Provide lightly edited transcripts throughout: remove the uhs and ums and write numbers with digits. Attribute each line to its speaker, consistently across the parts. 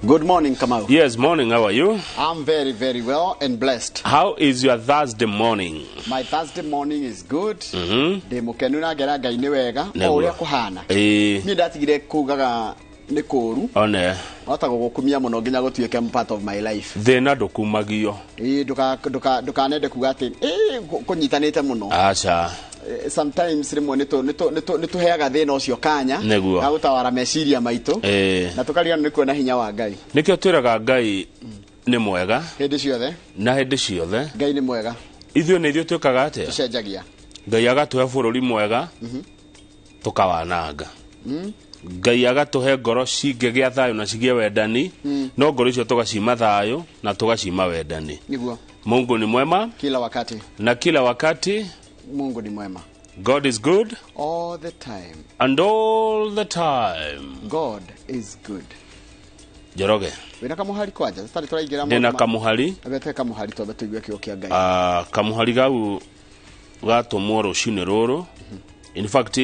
Speaker 1: Good morning, Kamau.
Speaker 2: Yes, morning, how are you?
Speaker 1: I'm very, very well and blessed.
Speaker 2: How is your Thursday morning?
Speaker 1: My Thursday morning is good. Ndĩ mũkenu na ngera Ngai nĩ wega o
Speaker 2: Nĩguo.
Speaker 1: ũrĩa kũhana.
Speaker 2: Ĩĩ.
Speaker 1: Niĩ ndatigire kugaga nĩ kũũru.
Speaker 2: One.
Speaker 1: Hota gũgũkumia mũno nginya gũtuĩke part of my life.
Speaker 2: Thĩna ndũkumagio.
Speaker 1: Ĩĩ ndũkanende kuga atĩ ĩĩ kũnyitanĩte mũno.
Speaker 2: Aca.
Speaker 1: Sometimes rĩmwe nĩ tũheaga thĩna ũcio kanya
Speaker 2: Nĩguo.
Speaker 1: ga gũtawara meciria maitũ na tũkariganĩrwo nĩ kuona hinya wa Ngai.
Speaker 2: Nĩkĩo twĩraga Ngai nĩ mwega
Speaker 1: hĩndĩ ciothe,
Speaker 2: na hĩndĩ ciothe.
Speaker 1: Ngai nĩ mwega.
Speaker 2: Ithuĩ nĩ ithuĩ twĩkaga atĩa?
Speaker 1: Tũcenjagia.
Speaker 2: Ngai agatũhe bũrũri mwega tũkawananga. Ngai agatũhe ngoro cingĩgĩa thayũ na cigĩe wendani, no ngoro icio tũgacima thayũ na tũgacima wendani.
Speaker 1: Nĩguo.
Speaker 2: Mungu ni mwema
Speaker 1: kila wakati,
Speaker 2: na kila wakati.
Speaker 1: Mungu ni mwema.
Speaker 2: God is good
Speaker 1: all the time
Speaker 2: and all the time.
Speaker 1: God is good.
Speaker 2: Njoroge.
Speaker 1: Wĩna kamuhari kwanja tũtarĩ tũraingĩra?
Speaker 2: Ndĩna kamuhari.
Speaker 1: Wete kamuhari twambe tũigue kiugo kĩa Ngai.
Speaker 2: Kamuhari gau gatũmwo rũcinĩ rũrũ, in fact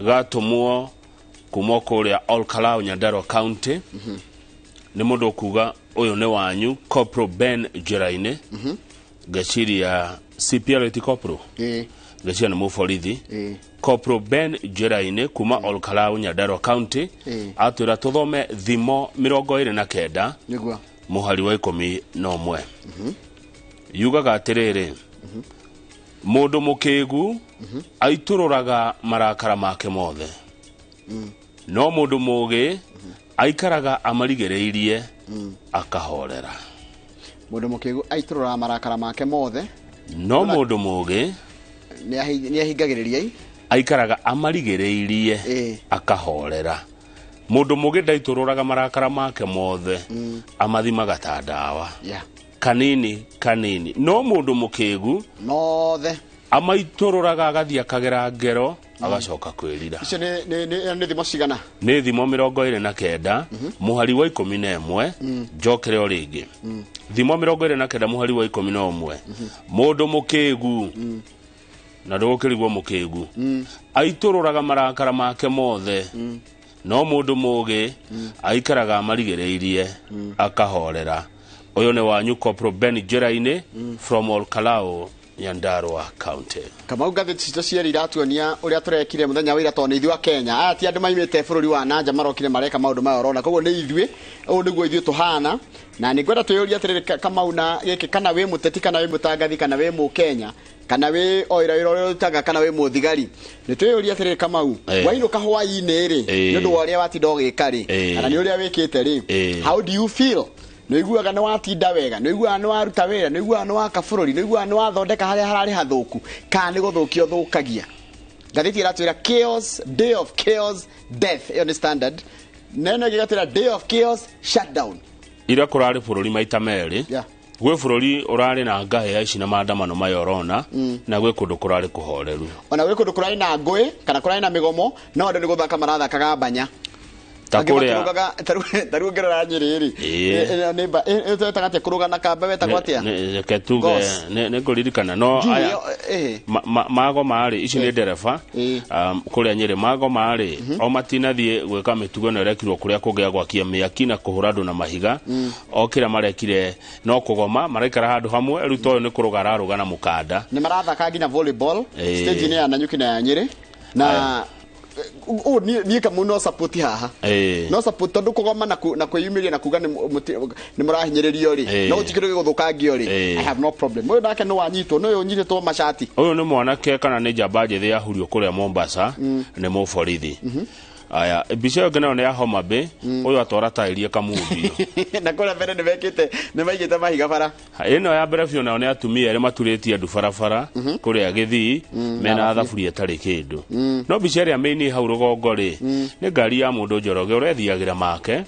Speaker 2: gatũmwo kuma kũrĩa Olkalau, Nyandarua County, nĩ mũndũ ũkuga ũyũ nĩ wanyu Corporal Ben Njĩra-inĩ. Ngeciria CPL ti Corporal.
Speaker 1: Ĩĩ.
Speaker 2: Ngeciria nĩ mũborithi.
Speaker 1: Ĩĩ.
Speaker 2: Corporal Ben Njĩra-inĩ kuma Olkalau, Nyandarua County, atwĩra tũthome Thimo 29 mũhari wa 11. Yugaga atĩrĩrĩ, mũndũ mũkĩgu aitũrũraga marakara make mothe, no mũndũ mũũgĩ aikaraga amarigĩrĩirie akahorera.
Speaker 1: Mũndũ mũkĩgu aitũrũraga marakara make mothe,
Speaker 2: no mũndũ mũũgĩ
Speaker 1: nĩ ahingagĩrĩria i
Speaker 2: aikaraga amarigĩrĩirie akahorera. Mũndũ mũũgĩ ndaitũrũraga marakara make mothe, amathimaga ta ndawa, kanini kanini, no mũndũ mũkĩgu
Speaker 1: mothe
Speaker 2: amaitũrũraga, agathiĩ akagera ngero, agacoka kwĩrira.
Speaker 1: Icio nĩ thimo cigana?
Speaker 2: Nĩ Thimo 29 mũhari wa 11. Njokere o rĩngĩ, Thimo 29 mũhari wa 11. Mũndũ mũkĩgu, na ndũgũkĩrigwo mũkĩgu, aitũrũraga marakara make mothe, no mũndũ mũũgĩ aikaraga amarigĩrĩirie akahorera. Ũyũ nĩ wanyu Corporal Ben Njĩra-inĩ from Olkalau, Nyandarua County.
Speaker 1: Kamau, ngathĩti citũ cierĩ iratuonia ũrĩa tũrekire mũthenya wa ira, tondũ nĩ ithuĩ a Kenya. Aya ti andũ maimĩte bũrũri wa nanja marokire mareka maũndũ maya ũrona. Koguo nĩ ithuĩ, ũũ nĩguo ithuĩ tũhana. Na nĩ ngwenda twĩyũrie atĩrĩrĩ, Kamau, na gĩkĩ, kana wĩ mũteti, kana wĩ mũtangathi, kana wĩ mũkenya, kana wĩ o wĩra ũrĩa ũrutaga, kana wĩ mũthigari, nĩ twĩyũrie atĩrĩrĩ, Kamau, wainũka hwaĩ-inĩ rĩ, nĩ ũndũ wa ũrĩa watinda ũgĩka rĩ, kana nĩ ũrĩa wĩkĩte rĩ, how do you feel? Nĩ ũiguaga nĩ watinda wega? Nĩ ũiguaga nĩ waruta wĩra? Nĩ ũiguaga nĩ waka bũrũri? Nĩ ũiguaga nĩ wathondeka harĩa hararĩ hathũku, kana nĩ gũthũkia ũthũkagia? Ngathĩti ĩratwĩra chaos, day of chaos, death. Ĩyo nĩ Standard. Neno ĩngĩ ĩgatwĩra day of chaos, shutdown.
Speaker 2: Ira kũrarĩ bũrũri maita merĩ. Gwĩ bũrũri ũrarĩ na ngahĩha ici na maandamano maya ũrona, na gwĩ kũndũ kũrarĩ kũhoreru.
Speaker 1: Ona gwĩ kũndũ kũrarĩ na ngũĩ kana kũrarĩ na mĩgomo, no andũ nĩ gũthaka marathakaga mbanya.
Speaker 2: Ta
Speaker 1: Angĩ
Speaker 2: kũrĩa
Speaker 1: makĩrũgaga, ta rĩu ũngĩrora Nyĩrĩ rĩ, ĩno nĩ ĩyo twetaga atĩa kũrũga na kamba, wetagwo atĩa?
Speaker 2: Reke tuge
Speaker 1: Gos.
Speaker 2: nĩ ngũririkana no
Speaker 1: Njui
Speaker 2: aya
Speaker 1: ĩyo,
Speaker 2: magoma rĩ, ici nĩ ndereba kũrĩa Nyĩrĩ magoma rĩ, o matinathiĩ gwĩka mĩtugo ĩno ĩrekirwo kũrĩa kũngĩ ya gwakia mĩaki na kũhũra andũ na mahiga. O kĩrĩa marekire no kũgoma, maraikara handũ hamwe. Rĩu toyũ nĩ kũrũga ararũga na mũkanda.
Speaker 1: Nĩ marathaka nginya volleyball stage-inĩ ya Nanyuki na ya Nyĩrĩ. Na ũũ niĩ Kamau no support haha, no support, tondũ kũgoma na kwĩyumĩria na kuga nĩ mũrahinyĩrĩrio rĩ, no gũtirĩ kĩndũ gĩgũthũkangio rĩ, I have no problem. Ũyũ nake nĩ wanyitwo, nĩ ũyũ ũnyitĩtwo macati.
Speaker 2: Ũyũ nĩ mwanake kana nĩ njamba njĩthĩ yahurio kũrĩa Mombasa nĩ mũborithi. Aya, mbica ĩyo ĩngĩ nayo nĩ ya Homa Bay. Ũyũ atwara taĩri ĩkamundio.
Speaker 1: Na kũrĩa mbere nĩ mekĩte, nĩ maigĩte mahiga bara.
Speaker 2: Ĩno ya mbere biũ nayo nĩ atumia erĩ maturĩtie ndu barabara kũrĩa Gĩthii mena thaburia ĩtarĩ kĩndũ. No mbica ĩrĩa mĩini hau rũgongo rĩ, nĩ ngari ya mũndũ Njoroge ũrethiagĩra make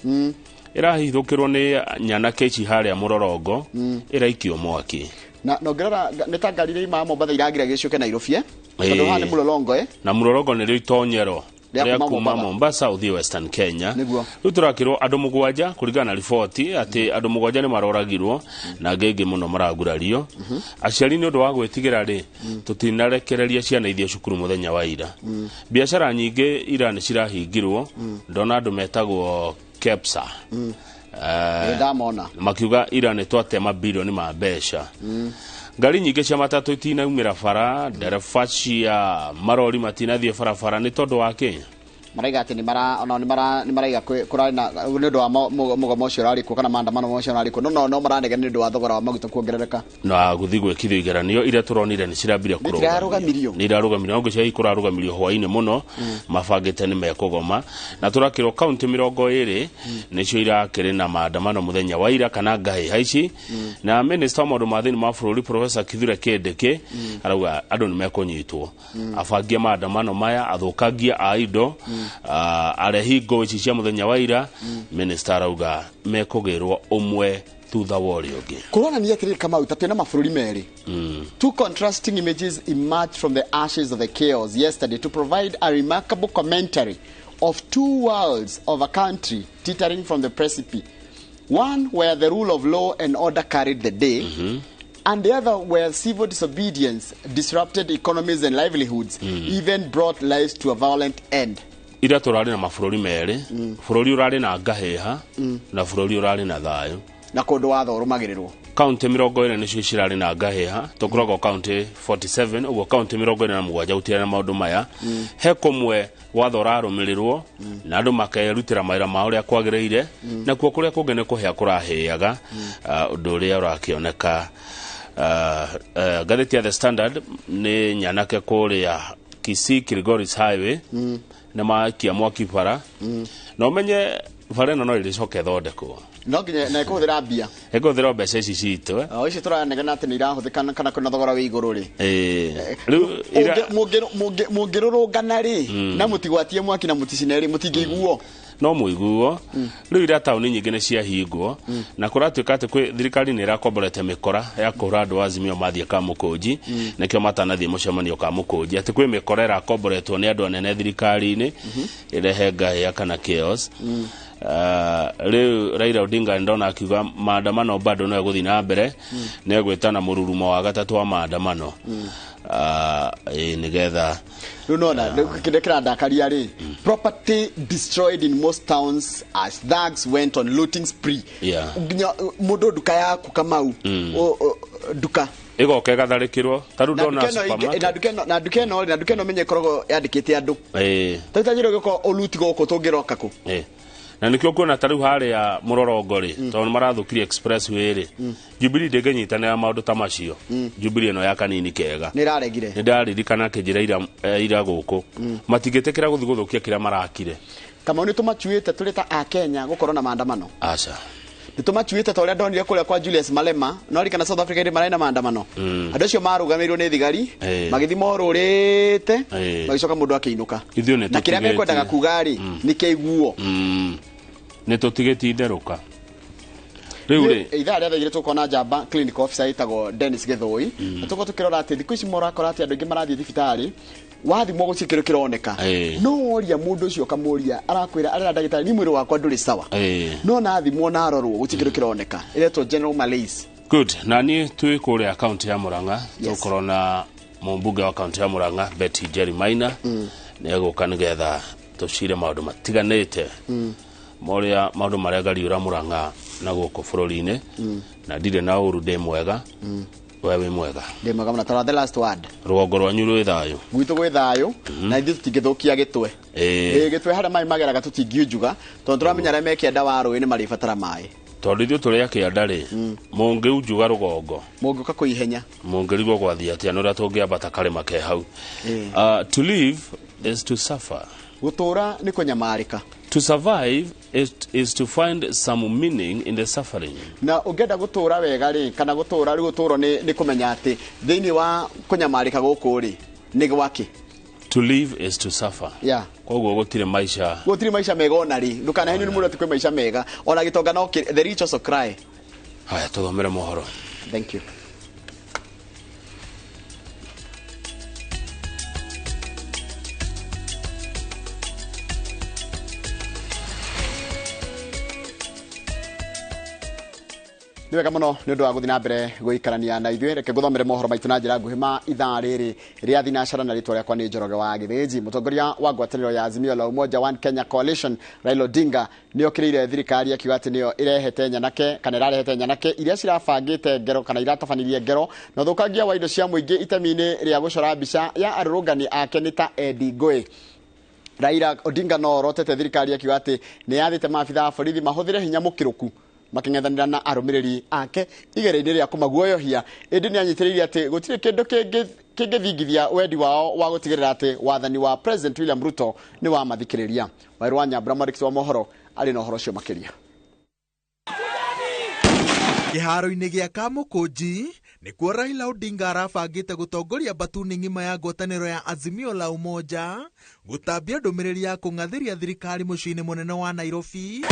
Speaker 2: ĩrahithũkĩrwo nĩ nyanake ici harĩa mũrorongo, ĩraikio mwaki.
Speaker 1: Na ũngĩrora nĩ ta ngari iria imaga Mombatha iragira gĩcoke Nairobi, tondũ haha nĩ mũlolongo.
Speaker 2: Na mũrorongo nĩrĩo itonyero
Speaker 1: rĩa
Speaker 2: rĩa
Speaker 1: kuma
Speaker 2: kuma
Speaker 1: Mombasa.
Speaker 2: Mombasa ũthiĩ Western Kenya.
Speaker 1: Nĩguo.
Speaker 2: Rĩu tũrakĩrwo andũ 7, kũringana na riboti atĩ andũ 7 nĩ maroragirwo na angĩ aingĩ mũno maragurario. Aciari nĩ ũndũ wa gwĩtigĩra rĩ, tũtinarekereria ciana ithiĩ cukuru mũthenya wa ira. Biacara nyingĩ ira nĩ cirahingirwo. Ndona andũ metagwo KEPSA
Speaker 1: Ndamona
Speaker 2: makiuga ira nĩ twatema bilioni ma mbeca. Ngari nyingĩ cia matatũ itinaumĩra bara, ndereba cia marori matinathiĩ barabara nĩ tondũ wa kĩ?
Speaker 1: Maraiga atĩ nĩ mara ona nĩ mara nĩ maraiga kũrarĩ na nĩ ũndũ wa mũgomo ũcio ũrarĩ kuo kana maandamano macio ũrarĩ kuo, no maranegena nĩ ũndũ wa thogora wa maguta kuongerereka.
Speaker 2: Na gũthiĩ gwĩkithio igeranio iria tũronire nĩ cirambire
Speaker 1: Nĩ cirarũgamirio.
Speaker 2: Nĩ irarũgamirio, no ngwĩciria ikũrarũgamirio hwaĩ-inĩ mũno, mabangĩte nĩ mekũgoma. Na tũrakĩrwo kaunti 20 nĩcio irakĩrĩ na maandamano mũthenya wa ira kana ngahĩha ici. Na minista wa maũndũ ma thĩinĩ ma bũrũri Professor Kithure Kindiki arauga andũ nĩ mekũnyitwo, abangia maandamano maya, athũkangia a indo, arehi ngũ ici cia mũthenya wa ira. Minista arauga mekũgĩrwo ũmwe thutha wa ũrĩa ũngĩ.
Speaker 1: Kũronania atĩrĩrĩ Kamau, ta twĩna mabũrũri merĩ. Two contrasting images emerged from the ashes of the chaos yesterday to provide a remarkable commentary of two worlds of a country teetering from the precipice, one where the rule of law and order carried the day, and the other where civil disobedience disrupted economies and livelihoods, even brought lives to a violent end.
Speaker 2: Ira tũrarĩ na mabũrũri merĩ, bũrũri ũrarĩ na ngahĩha na bũrũri ũrarĩ na thayũ.
Speaker 1: Na kũndũ watho ũrũmagĩrĩrwo.
Speaker 2: Kaunti 20 nĩcio cirarĩ na ngahĩha, tũkoragwo kaunti 47, ũguo kaunti 27 gũtirĩ na maũndũ maya. He kũmwe watho ũrarũmĩrĩrwo na andũ makerutĩra mawĩra mao ũrĩa kwagĩrĩire, nakuo kũrĩa kũngĩ nĩ kũhĩa kũrahĩaga. Ũndũ ũrĩa ũrakĩoneka, ngathĩti ya The Standard nĩ nyanake kũrĩa Kisii Kilgoris Highway nĩ makia mwaki bara, na ũmenye bara ĩno no ĩrĩcoka ĩthondekwo.
Speaker 1: No nginya na ĩkũhũthĩra mbia.
Speaker 2: Ĩkũhũthĩra mbeca ici citũ, eh.
Speaker 1: O icio tũranegena atĩ nĩ irahũthĩka kana kwĩna thogora wĩ igũrũ rĩ.
Speaker 2: Rĩu
Speaker 1: Mũngĩrũrũngana rĩ na mũtigwatie mwaki na mũticine rĩ, mũtingĩiguo.
Speaker 2: No mũiguo. Rĩu ira taũni nyingĩ nĩ ciahingwo na kũratuĩka atĩ kwĩ thirikari nĩ ĩrakomborete mĩkora ya kũhũra andũ a Azimio mathiĩ Kamũkũnji, nĩkĩo matanathiĩ mũcemanio Kamũkũnji, atĩ kwĩ mĩkora ĩrakomboretwo nĩ andũ anene thirikari-inĩ ĩrehe ngahĩha kana chaos. Rĩu Raila Odinga ndona akiuga maandamano bado no egũthiĩ na mbere, nĩ egwĩtana mũrurumo wa gatatũ wa maandamano, nĩgetha
Speaker 1: Rĩu nona kĩrĩa kĩrandakaria rĩ, property destroyed in most towns as thugs went on looting spree. Nginya mũndũ nduka yaku Kamau, nduka
Speaker 2: ĩgoka ĩgatharĩkĩrwo ta rĩu
Speaker 1: na
Speaker 2: ndona
Speaker 1: nduka ĩno
Speaker 2: supermarket.
Speaker 1: Na nduka ĩno rĩ, na nduka ĩno menye ĩkoragwo yandĩkĩte andũ. Tarĩu ta njĩra ũgĩkorwo ũluti gũkũ tũngĩroka kũ.
Speaker 2: Na nĩkĩo kuona ta rĩu harĩa mũrorongo rĩ, tondũ nĩ marathũkirie expressway rĩ, Jubilee ndĩngĩnyitanĩra maũndũ ta macio. Jubilee ĩno ya kanini kega
Speaker 1: Nĩ ĩraregire.
Speaker 2: Nĩ ndaririkana kĩnjĩra ira, ira gũkũ matingĩtĩkĩra gũthiĩ gũthũkia kĩrĩa marakire.
Speaker 1: Kamau, nĩ tũmacuĩte tũrĩ ta akenya gũkorwo na maandamano?
Speaker 2: Aca.
Speaker 1: Nĩ tũmacuĩte ta ũrĩa ndonire kũrĩa kwa Julius Malema, no ririkana South Africa ĩrĩ mararĩ na maandamano, andũ acio marũgamĩirwo nĩ thigari, magĩthiĩ morũrĩte, magĩcoka mũndũ akĩinũka.
Speaker 2: Ithuĩ nĩ
Speaker 1: Na kĩrĩa
Speaker 2: tũtigĩtie.
Speaker 1: mekwendaga kuga rĩ nĩ kĩiguo.
Speaker 2: Nĩ tũtigĩtie itherũka rĩu rĩ.
Speaker 1: Ithaa rĩa 2:00 tũkona njamba clinic officer ĩtagwo Dennis Gĩthũi, na tũkorwo tũkĩrora atĩ thikũ ici mũrakora atĩ andũ aingĩ marathiĩ thibitarĩ, wathimwo gũtirĩ kĩndũ kĩroneka, no woria mũndũ ũcio ũkamũria, arakwĩra, arera ndagĩtarĩ, ni mwĩrĩ wakwa ndũrĩ sawa, no nathimwo narorwo gũtirĩ kĩndũ kĩroneka. Ĩretwo general malaise.
Speaker 2: Good. Na niĩ twĩ kũrĩa kaunti ya Murang'a,
Speaker 1: Yes.
Speaker 2: tũkorwo na mũmbunge wa kaunti ya Murang'a Betty Jerry Maina, nĩ egũka nĩgetha tũcire maũndũ matiganĩte morĩa maũndũ marĩa ngariũra Murang'a na gũkũ bũrũri-inĩ. Na ndirĩ na ũru, ndĩ mwega. We wĩ mwega?
Speaker 1: Ndĩ mwega mũno. Tarora the last word.
Speaker 2: Rũgongo rwanyu rwĩ thayũ?
Speaker 1: Gwitũ gwĩ thayũ na ithuĩ tũtingĩthũkia gĩtwe. Gĩtwe harĩa maĩ mageraga tũtingiunjuga, tondũ tũramenya arĩa me kĩanda wa rũĩ nĩ marĩbatara maĩ.
Speaker 2: Tondũ ithuĩ tũrĩ a kĩanda rĩ, mũngĩunjuga rũgongo,
Speaker 1: Mũngĩũka kũ ihenya.
Speaker 2: Mũngĩrigwo gwathiĩ atĩa nĩ ũrĩa tũngĩambata karĩma ke hau. To live is to suffer.
Speaker 1: Gũtũra nĩ kũnyamarĩka.
Speaker 2: To survive is to find some meaning in the suffering.
Speaker 1: Na ũngĩenda gũtũra wega rĩ, kana gũtũra rĩu ũtũro nĩ kũmenya atĩ thĩinĩ wa kũnyamarĩka gũkũ rĩ nĩ gwakĩ.
Speaker 2: To live is to suffer. Koguo gũtirĩ maica.
Speaker 1: Gũtirĩ maica mega ona rĩ, ndũkanahenio nĩ mũndũ atĩ kwĩ maica mega, ona gĩtonga no the rich also cry.
Speaker 2: Haya, tũthomere mohoro.
Speaker 1: Thank you. Nĩ wega mũno nĩ ũndũ wa gũthiĩ na mbere gũikarania na ithuĩ. Reke ngũthomere mohoro maitũ na njĩra nguhĩ ma ithaa rĩrĩ rĩa thinacara, na rĩtwa rĩakwa nĩ Njoroge wa Gĩthĩnji. Mũtongoria wa ngwatanĩro ya Azimio la Umoja One Kenya Coalition Raila Odinga nĩ okĩrĩire thirikari akiuga atĩ nĩyo ĩrehete nyanake kana ĩrarehete nyanake iria cirabangĩte ngero kana iratabanirie ngero na ũthũkangia wa indo cia mũingĩ itemi-inĩ rĩa gũcora mbica ya arũrũngani ake nĩ ta Eddie Ngũĩ. Raila Odinga no orotete thirikari akiuga atĩ nĩ yathĩte maabitha a borithi mahũthĩre hinya mũkĩrũku makĩng'ethanĩra na arũmĩrĩri ake igeria-inĩ rĩa kũmaguoyohia, ĩndĩ nĩ anyitĩrĩire atĩ gũtirĩ kĩndũ kĩngĩthingithia wendi wao wa gũtigĩrĩra atĩ wathani wa President William Ruto nĩ wamathikĩrĩria. Wairũ wa Nyambura, mwandĩki wa mohoro, arĩ na ũhoro ũcio makĩria.
Speaker 3: Kĩharo-inĩ gĩa Kamũkũnji nĩkuo Raila Odinga arabangĩte gũtongoria mbatuni ng'ima ya ngwatanĩro ya Azimio la Umoja gũtambia ndũmĩrĩri ya kũng'athĩria thirikari mũciĩ-inĩ mũnene wa Nairobi.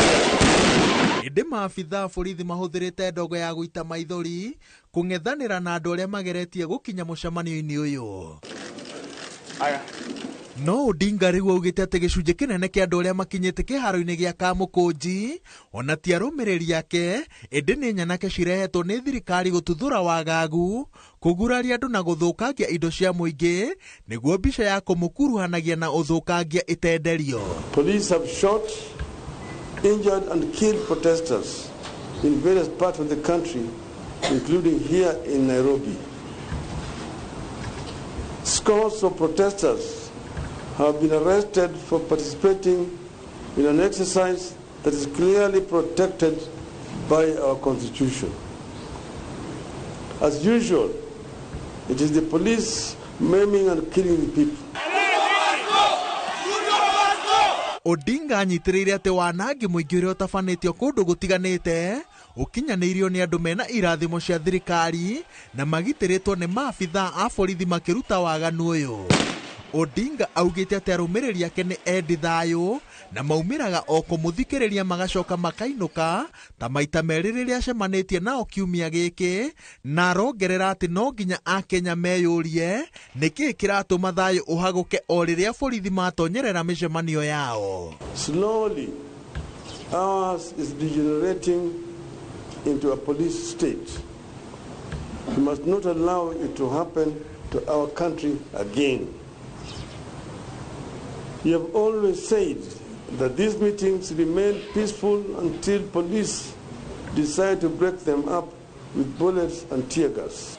Speaker 3: Ĩndĩ maabitha a borithi mahũthĩrĩte ndogo ya gũita maithori kũng'ethanĩra na andũ arĩa mageretie gũkinya mũcemanio-inĩ ũyũ. No Odinga rĩu augĩte atĩ gĩcunjĩ kĩnene kĩa andũ arĩa makinyĩte kĩharo-inĩ gĩa Kamũkũnji ona ti arũmĩrĩri ake, ĩndĩ nĩ nyanake cirehetwo nĩ thirikari gũtuthũra wagagu, kũguraria andũ na gũthũkangia indo cia mũingĩ nĩguo mbica ya kũmũkuruhanagia na ũthũkangia ĩtenderio.
Speaker 4: Police have shot, injured and killed protesters in various parts of the country, including here in Nairobi. Scores of protesters have been arrested for participating in an exercise that is clearly protected by our Constitution. As usual, it is the police maiming and killing the people.
Speaker 3: Odinga anyitĩrĩire atĩ wanangi mũingĩ ũrĩa ũtabanĩtio kũndũ gũtiganĩte ũkinyanĩirio nĩ andũ mena irathimo cia thirikari na magitĩrĩtwo nĩ maabitha a borithi makĩruta waganu ũyũ. Odinga augĩte atĩ arũmĩrĩri ake nĩ endi thayũ na maumĩraga o kũmũthikĩrĩria magacoka makainũka ta maita merĩ rĩrĩa acemanĩtie nao kiumia gĩkĩ, na arongerera atĩ no nginya Akenya meyũrie nĩkĩĩ kĩratũma thayũ ũhagũke o rĩrĩa borithi matonyerera mĩcemanio yao.
Speaker 4: Slowly, ours is degenerating into a police state. We must not allow it to happen to our country again. You have always said that these meetings remain peaceful until police decide to break them up with bullets and tear gas.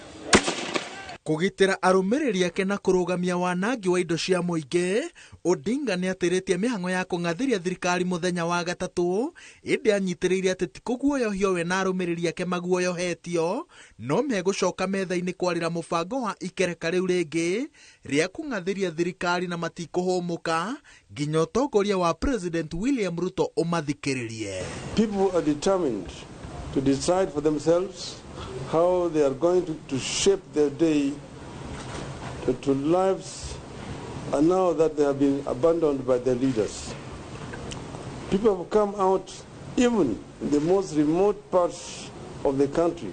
Speaker 3: Kũgitĩra arũmĩrĩri ake na kũrũgamia wanangi wa indo cia mũingĩ, Odinga nĩ atĩrĩtie mĩhang'o ya kũng'athĩria thirikari mũthenya wa gatatũ, ĩndĩ anyitĩrĩire atĩ ti kũguoyohio we na arũmĩrĩri ake maguoyohetio, no megũcoka metha-inĩ kwarĩra mũbango wa ikereka rĩu rĩngĩ rĩa kũng'athĩria thirikari na matikũhũmũka nginya ũtongoria wa President William Ruto ũmathikĩrĩrie.
Speaker 4: People are determined to decide for themselves how they are going to shape their day to lives, and now that they have been abandoned by their leaders. People have come out even in the most remote parts of the country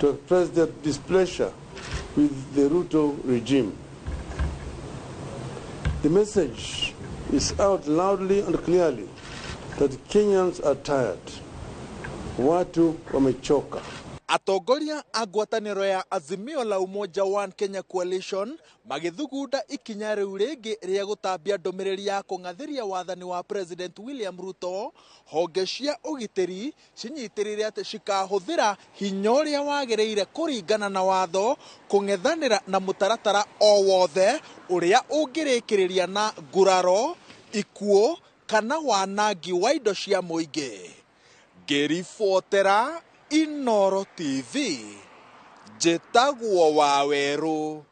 Speaker 4: to express their displeasure with the Ruto regime. The message is out loudly and clearly that Kenyans are tired. Watu wamechoka.
Speaker 3: Atongoria a ngwatanĩro ya Azimio la Umoja One Kenya Coalition magĩthugunda ikinya rĩu rĩngĩ rĩa gũtambia ndũmĩrĩri ya kũng'athĩria wathani wa President William Ruto, honge cia ũgitĩri cinyitĩrĩire atĩ cikahũthĩra hinya ũrĩa wagĩrĩire kũringana na watho kũng'ethanĩra na mũtaratara o wothe ũrĩa ũngĩrĩkĩrĩria na nguraro, ikuũ kana wanangi wa indo cia mũingĩ. Ngĩribotera Inoro TV, njĩtagwo Wawerũ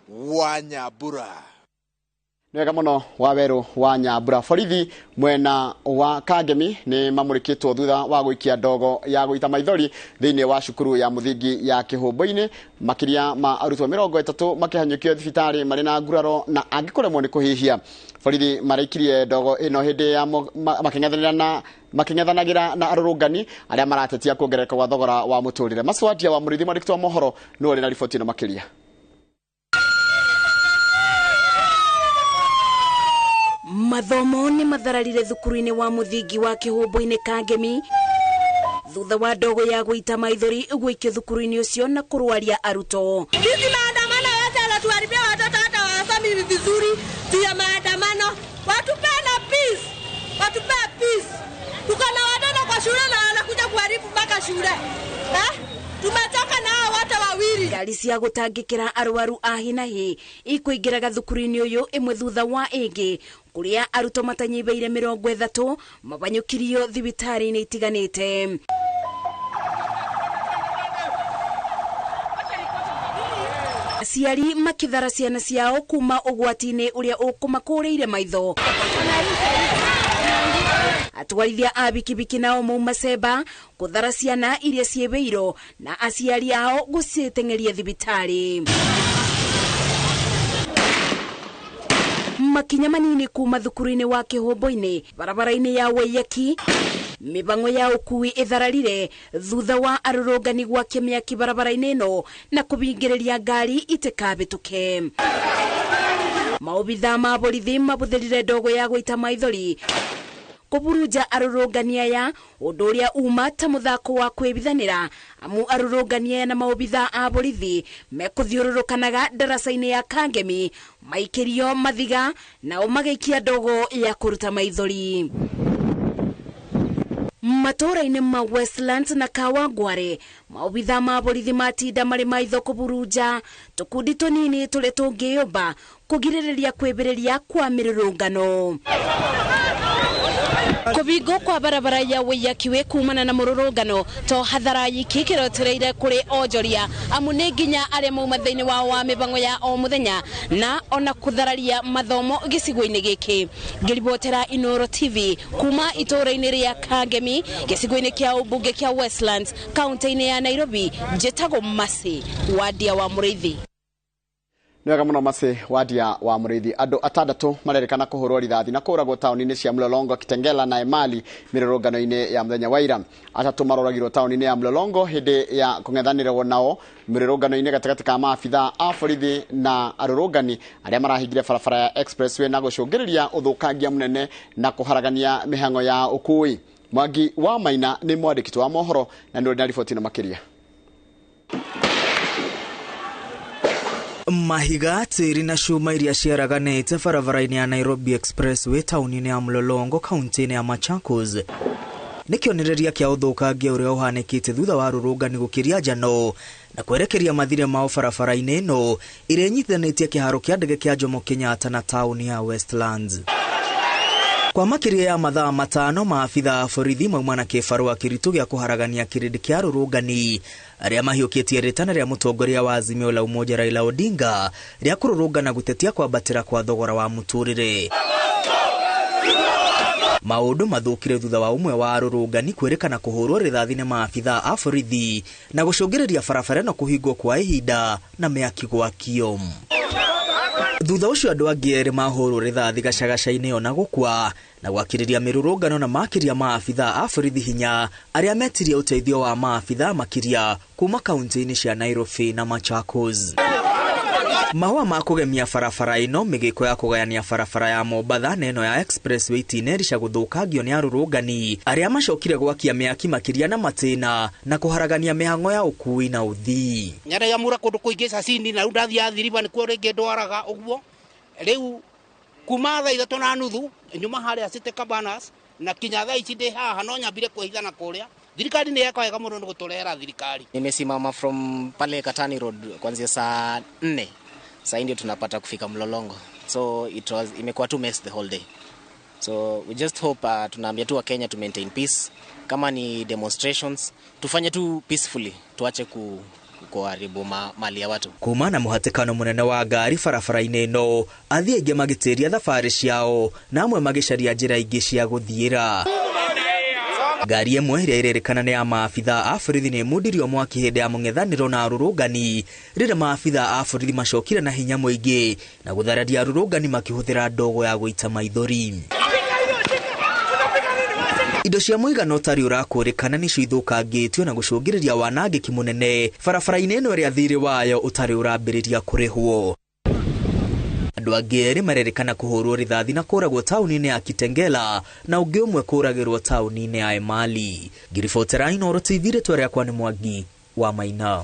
Speaker 3: wa Nyambura.
Speaker 1: Nĩ wega mũno Wawerũ wa Nyambura. Borithi mwena wa Kangemi nĩ mamũrĩkĩtwo thutha wa gũikia ndogo ya gũita maithori thĩinĩ wa cukuru ya mũthingi ya Kĩhũmbũ-inĩ. Makĩria ma arutwo 30 makĩhanyũkio thibitarĩ marĩ na nguraro na angĩ kũremwo nĩ kũhihia. Borithi maraikirie ndogo ĩno hĩndĩ ya makĩng'ethanagĩra na arũrũngani arĩa maratetia kuongerereka gwa thogora wa mũtũrĩre. Maswatia wa Mũrĩithi, mwandĩki wa mohoro, nĩwe ũrĩ na riboti ĩno makĩria.
Speaker 5: Mathomo nĩ mathararire thukuru-inĩ wa mũthingi wa Kĩhũmbũ-inĩ Kangemi Thutha wa ndogo ya gũita maithori gwĩkio thukuru-inĩ ũcio na kũrwaria arutwo.
Speaker 6: Hizi maandamano yote yanatuharibia watoto, hata wasomi vizuri juu ya maandamano. Watupe na peace, watupe peace. Tuko na watoto kwa shule na wanakuja kuharibu mpaka shule. Tumetoka na hao wote wawili.
Speaker 5: Ngari cia gũtangĩkĩra arwaru a hi na hi ikũingĩraga thukuru-inĩ ũyũ ĩmwe thutha wa ĩngĩ, kũrĩa arutwo matanyihĩire 30 mabanyũkirio thibitarĩ-inĩ itiganĩte. Aciari makĩthara ciana ciao kuma ũgwati-inĩ ũrĩa ũkũmakũrĩire maitho. Atwarithia a bikibiki nao mauma cemba kũthara ciana iria ciĩwĩirwo na aciari ao gũciteng'eria thibitarĩ. Makinya manini kuma thukuru-inĩ wa Kĩhũmbũ-inĩ barabara-inĩ ya Waiyaki, mĩbango ya ũkui ĩthararire thutha wa arũrũngani gwakia mĩaki barabara-inĩ ĩno na kũbingĩrĩria ngari itikabĩtũke. Maobithaa ma borithi mabũthĩrire ndogo ya gũita maithori kũburunja arũrũngani aya, ũndũ ũrĩa uma ta mũthako wa kwĩbithanĩra, amu arũrũngani aya na maobithaa a borithi mekũthiũrũrũkanaga ndaraca-inĩ ya Kangemi maikĩrio mathiga nao magĩikia ndogo ya kũruta maithori. Matũũra-inĩ ma Westlands na Kawangware, maobithaa ma borithi matinda marĩ maitho kũburunja tũkundi tũnini tũrĩa tũngĩyũmba kũgirĩrĩria kwĩbĩrĩria kwa mĩrũrũngano. Kũbingwo kwa barabara ya Waiyaki wĩ kumana na mũrũrũngano to hathara yiki kĩrotereire kũrĩ onjoria, amu nĩ nginya arĩa mauma thĩinĩ wao wa mĩbango ya o mũthenya na ona kũthararia mathomo gĩcigo-inĩ gĩkĩ. Ngĩribotera Inooro TV kuma itũũra-inĩ rĩa Kangemi gĩcigo-inĩ kĩa ũmbunge kĩa Westlands kaunti-inĩ ya Nairobi, njĩtagwo Mercy Wadia wa Mũrĩithi.
Speaker 1: Nĩ wega mũno Mercy Wadia wa Mũrĩithi. Andũ atandatũ marerĩkana kũhũrwo rithathi na kũragwo taũni-inĩ cia Mlolongo, Kitengela na Emali mĩrũrũngano-inĩ ya mũthenya wa ira. Atatũ maroragirwo taũni-inĩ ya Mlolongo hĩndĩ ya kũng'ethanĩrwo nao mĩrũrũngano-inĩ gatagatĩ ka maabithaa a borithi na arũrũngani arĩa marahingire barabara ya expressway na gũcũngĩrĩria ũthũkangia mũnene na kũharagania mĩhang'o ya ũkui. Mwangi wa Maina nĩ mwandĩki wa mohoro na nĩ ũrĩ na riboti ĩno makĩria.
Speaker 7: Mahiga, tĩri na cuma iria ciaraganĩte barabara-inĩ ya Nairobi Expressway taũni-inĩ ya Mlolongo kaunti-inĩ ya Machakos nĩ kĩonereria kĩa ũthũkangia ũrĩa ũhanĩkĩte thutha wa rũrũngani gũkĩria njano na kwerekeria mathire mao barabara-inĩ ĩno ĩrĩa ĩnyitithanĩtie kĩharo kĩa ndege kĩa Jomo Kenyatta na taũni ya Westlands. Kwa makĩria ya mathaa 5 maabithaa a borithi mauma na kĩbarũa kĩritũ gĩa kũharagania kĩrĩndĩ kĩa rũrũngani arĩa mahiũkĩtie rĩtana rĩa mũtongoria wa Azimio la Umoja Raila Odinga rĩa kũrũrũngana gũtetia kwambatĩra kwa thogora wa mũtũrĩre. Maũndũ mathũkire thutha wa ũmwe wa arũrũngani kwĩrĩkana kũhũrwo rithathi nĩ maabithaa a borithi na gũcũngĩrĩria barabara ĩno kũhingwo kwa ihinda na mĩaki gwakio. Thutha ũcio andũ angĩ erĩ mahũrwo rithathi gacagaca-inĩ ona gũkua na gwakĩrĩria mĩrũrũngano na makĩria maabithaa a borithi hinya arĩa metirie ũteithio wa maabithaa makĩria kuma kaunti-inĩ cia Nairobi na Machakos. Mahũa ma kũgemia barabara ĩno, mĩgĩko ya kũgayania barabara ya Mombatha na ĩno ya expressway itinerica gũthũkangio nĩ arũrũngani arĩa macokire gwakia mĩaki makĩria na matĩna na kũharagania mĩhang'o ya ũkui na ũthii.
Speaker 8: Nyarayamura kũndũ kũingĩ cacini na rĩu ndathiĩ Athi River nĩkuo rĩngĩ ndwaraga ũguo. Rĩu kuma thaa 3:30 nyuma harĩa City Cabanas na kinya thaa ici ndĩ haha no nyambire kwĩhitha na kũrĩa. Thirikari nĩ yeka wega mũno nĩ gũtũrehera thirikari.
Speaker 9: Nimesimama from pale Katani Road kuanzia saa 4. Saa ndio tunapata kufika Mlolongo. So it was imekuwa tu mess the whole day. So we just hope tunaambia tu wa Kenya to maintain peace. Kama ni demonstrations tufanye tu peacefully, tuache kuharibu mali ya watu.
Speaker 7: Kuma na muhatikano munene wa ngari barabara-inĩ ĩno, athii aingĩ magĩtĩria thabarĩ ciao na amwe magĩcaria njĩra ingĩ cia gũthiĩra. Ngari ĩmwe ĩrĩa ĩrerĩkana nĩ ya maabithaa a borithi nĩ ĩmundirio mwaki hĩndĩ ya mũng'ethanĩro na arũrũngani rĩrĩa maabithaa a borithi macokire na hinya mũingĩ na gũthararia arũrũngani makĩhũthĩra ndogo ya gũita maithori. Indo cia mũigana ũtarĩ ũrakũrĩkana nĩcio ithũkangĩtio na gũcũngĩrĩria wanangĩki mũnene barabara-inĩ ĩno ĩrĩa thirĩ wayo ũtarĩ ũrambĩrĩria kũrĩhwo. Andũ Andũ angĩ erĩ marerĩkana kũhũrwo rithathi na kũragwo taũni-inĩ ya Kitengela na ũngĩ ũmwe kũragĩrwo taũni-inĩ ya Emali. Ngiribotera Inooro TV, rĩtwa rĩakwa nĩ Mwangi wa Maina.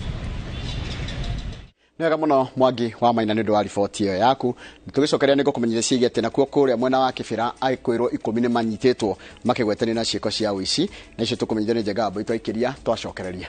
Speaker 1: Nĩ wega mũno Mwangi wa Maina nĩ ũndũ wa riboti ĩyo yaku. Tũgĩcokeria nĩ ngũkũmenyithia ciĩgiĩ atĩ nakuo kũrĩa mwena wa Kĩbĩra agĩkwĩrwo 10 nĩ manyitĩtwo makĩgwetanio na ciĩko cia ũici, na icio tũkũmenyithio nĩ Njenga Wambui twaikĩria twacokereria.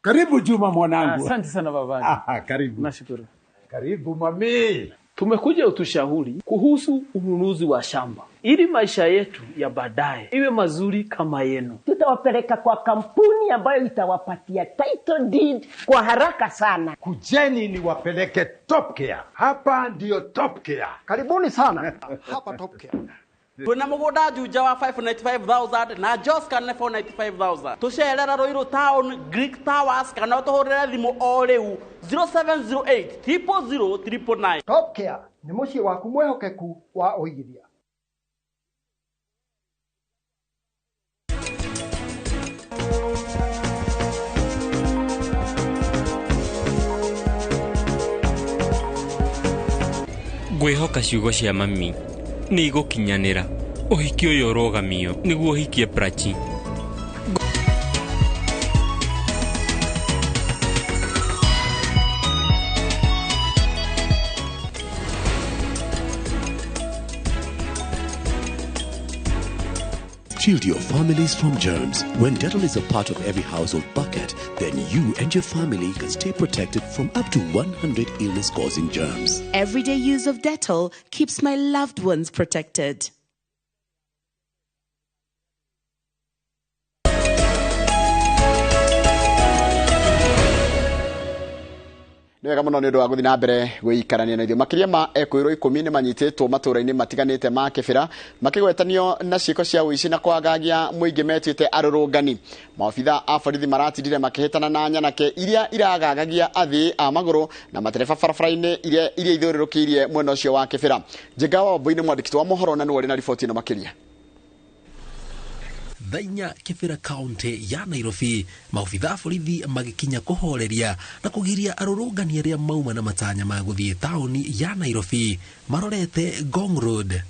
Speaker 10: Karibu Juma mwanangu.
Speaker 11: Asante sana baba.
Speaker 10: Karibu.
Speaker 11: Nashukuru.
Speaker 10: Karibu mami.
Speaker 11: Tumekuja utushauri kuhusu ununuzi wa shamba ili maisha yetu ya baadaye iwe mazuri kama yenu.
Speaker 12: Tutawapeleka kwa kampuni ambayo itawapatia title deed kwa haraka sana.
Speaker 10: Kujeni niwapeleke Top Care. Hapa ndiyo Top Care.
Speaker 1: Karibuni sana. Hapa Top Care.
Speaker 13: Twina mugunda Juja wa 595,000 na Joscan 495,000. Tucerera Ruiru Town, Greek Towers kana utuhurire thimu o riu 0708 000 999.
Speaker 14: Top Care ni muciĩ waku mwehokeku wa ũigithia.
Speaker 15: Ngwĩhoka ciugo cia mami nĩ igũkinyanĩra. Ũhiki ũyũ ũrũgamio nĩguo ũhikie Prachi.
Speaker 16: Shield your families from germs. When Dettol is a part of every household bucket, then you and your family can stay protected from up to 100 illness-causing germs.
Speaker 5: Everyday use of Dettol keeps my loved ones protected.
Speaker 1: Nĩ wega mũno nĩ ũndũ wa gũthiĩ na mbere gũikarania na ithuĩ. Makĩria ma ekwĩrwo 10 nĩ manyitĩtwo matũũra-inĩ matiganĩte ma Kĩbĩra makĩgwetanio na ciĩko cia ũici na kwagagia mũingĩ metuĩte arũrũngani. Maobitha a borithi maratindire makĩhĩtana na nyanake iria iragagagia athii a magũrũ na matereba barabara-inĩ iria ithiũrũrũkĩirie mwena ũcio wa Kĩbĩra. Njenga wa Wambui nĩ mwandĩki wa mohoro na nĩwe ũrĩ na riboti ĩno makĩria.
Speaker 17: Thainya Kibera kaunti ya Nairobi, maobitha a borithi magikinya kuhoreria na kugiria arũrũngani arĩa mauma na matanya ma gũthiĩ taũni ya Nairobi marorete Ngong Road.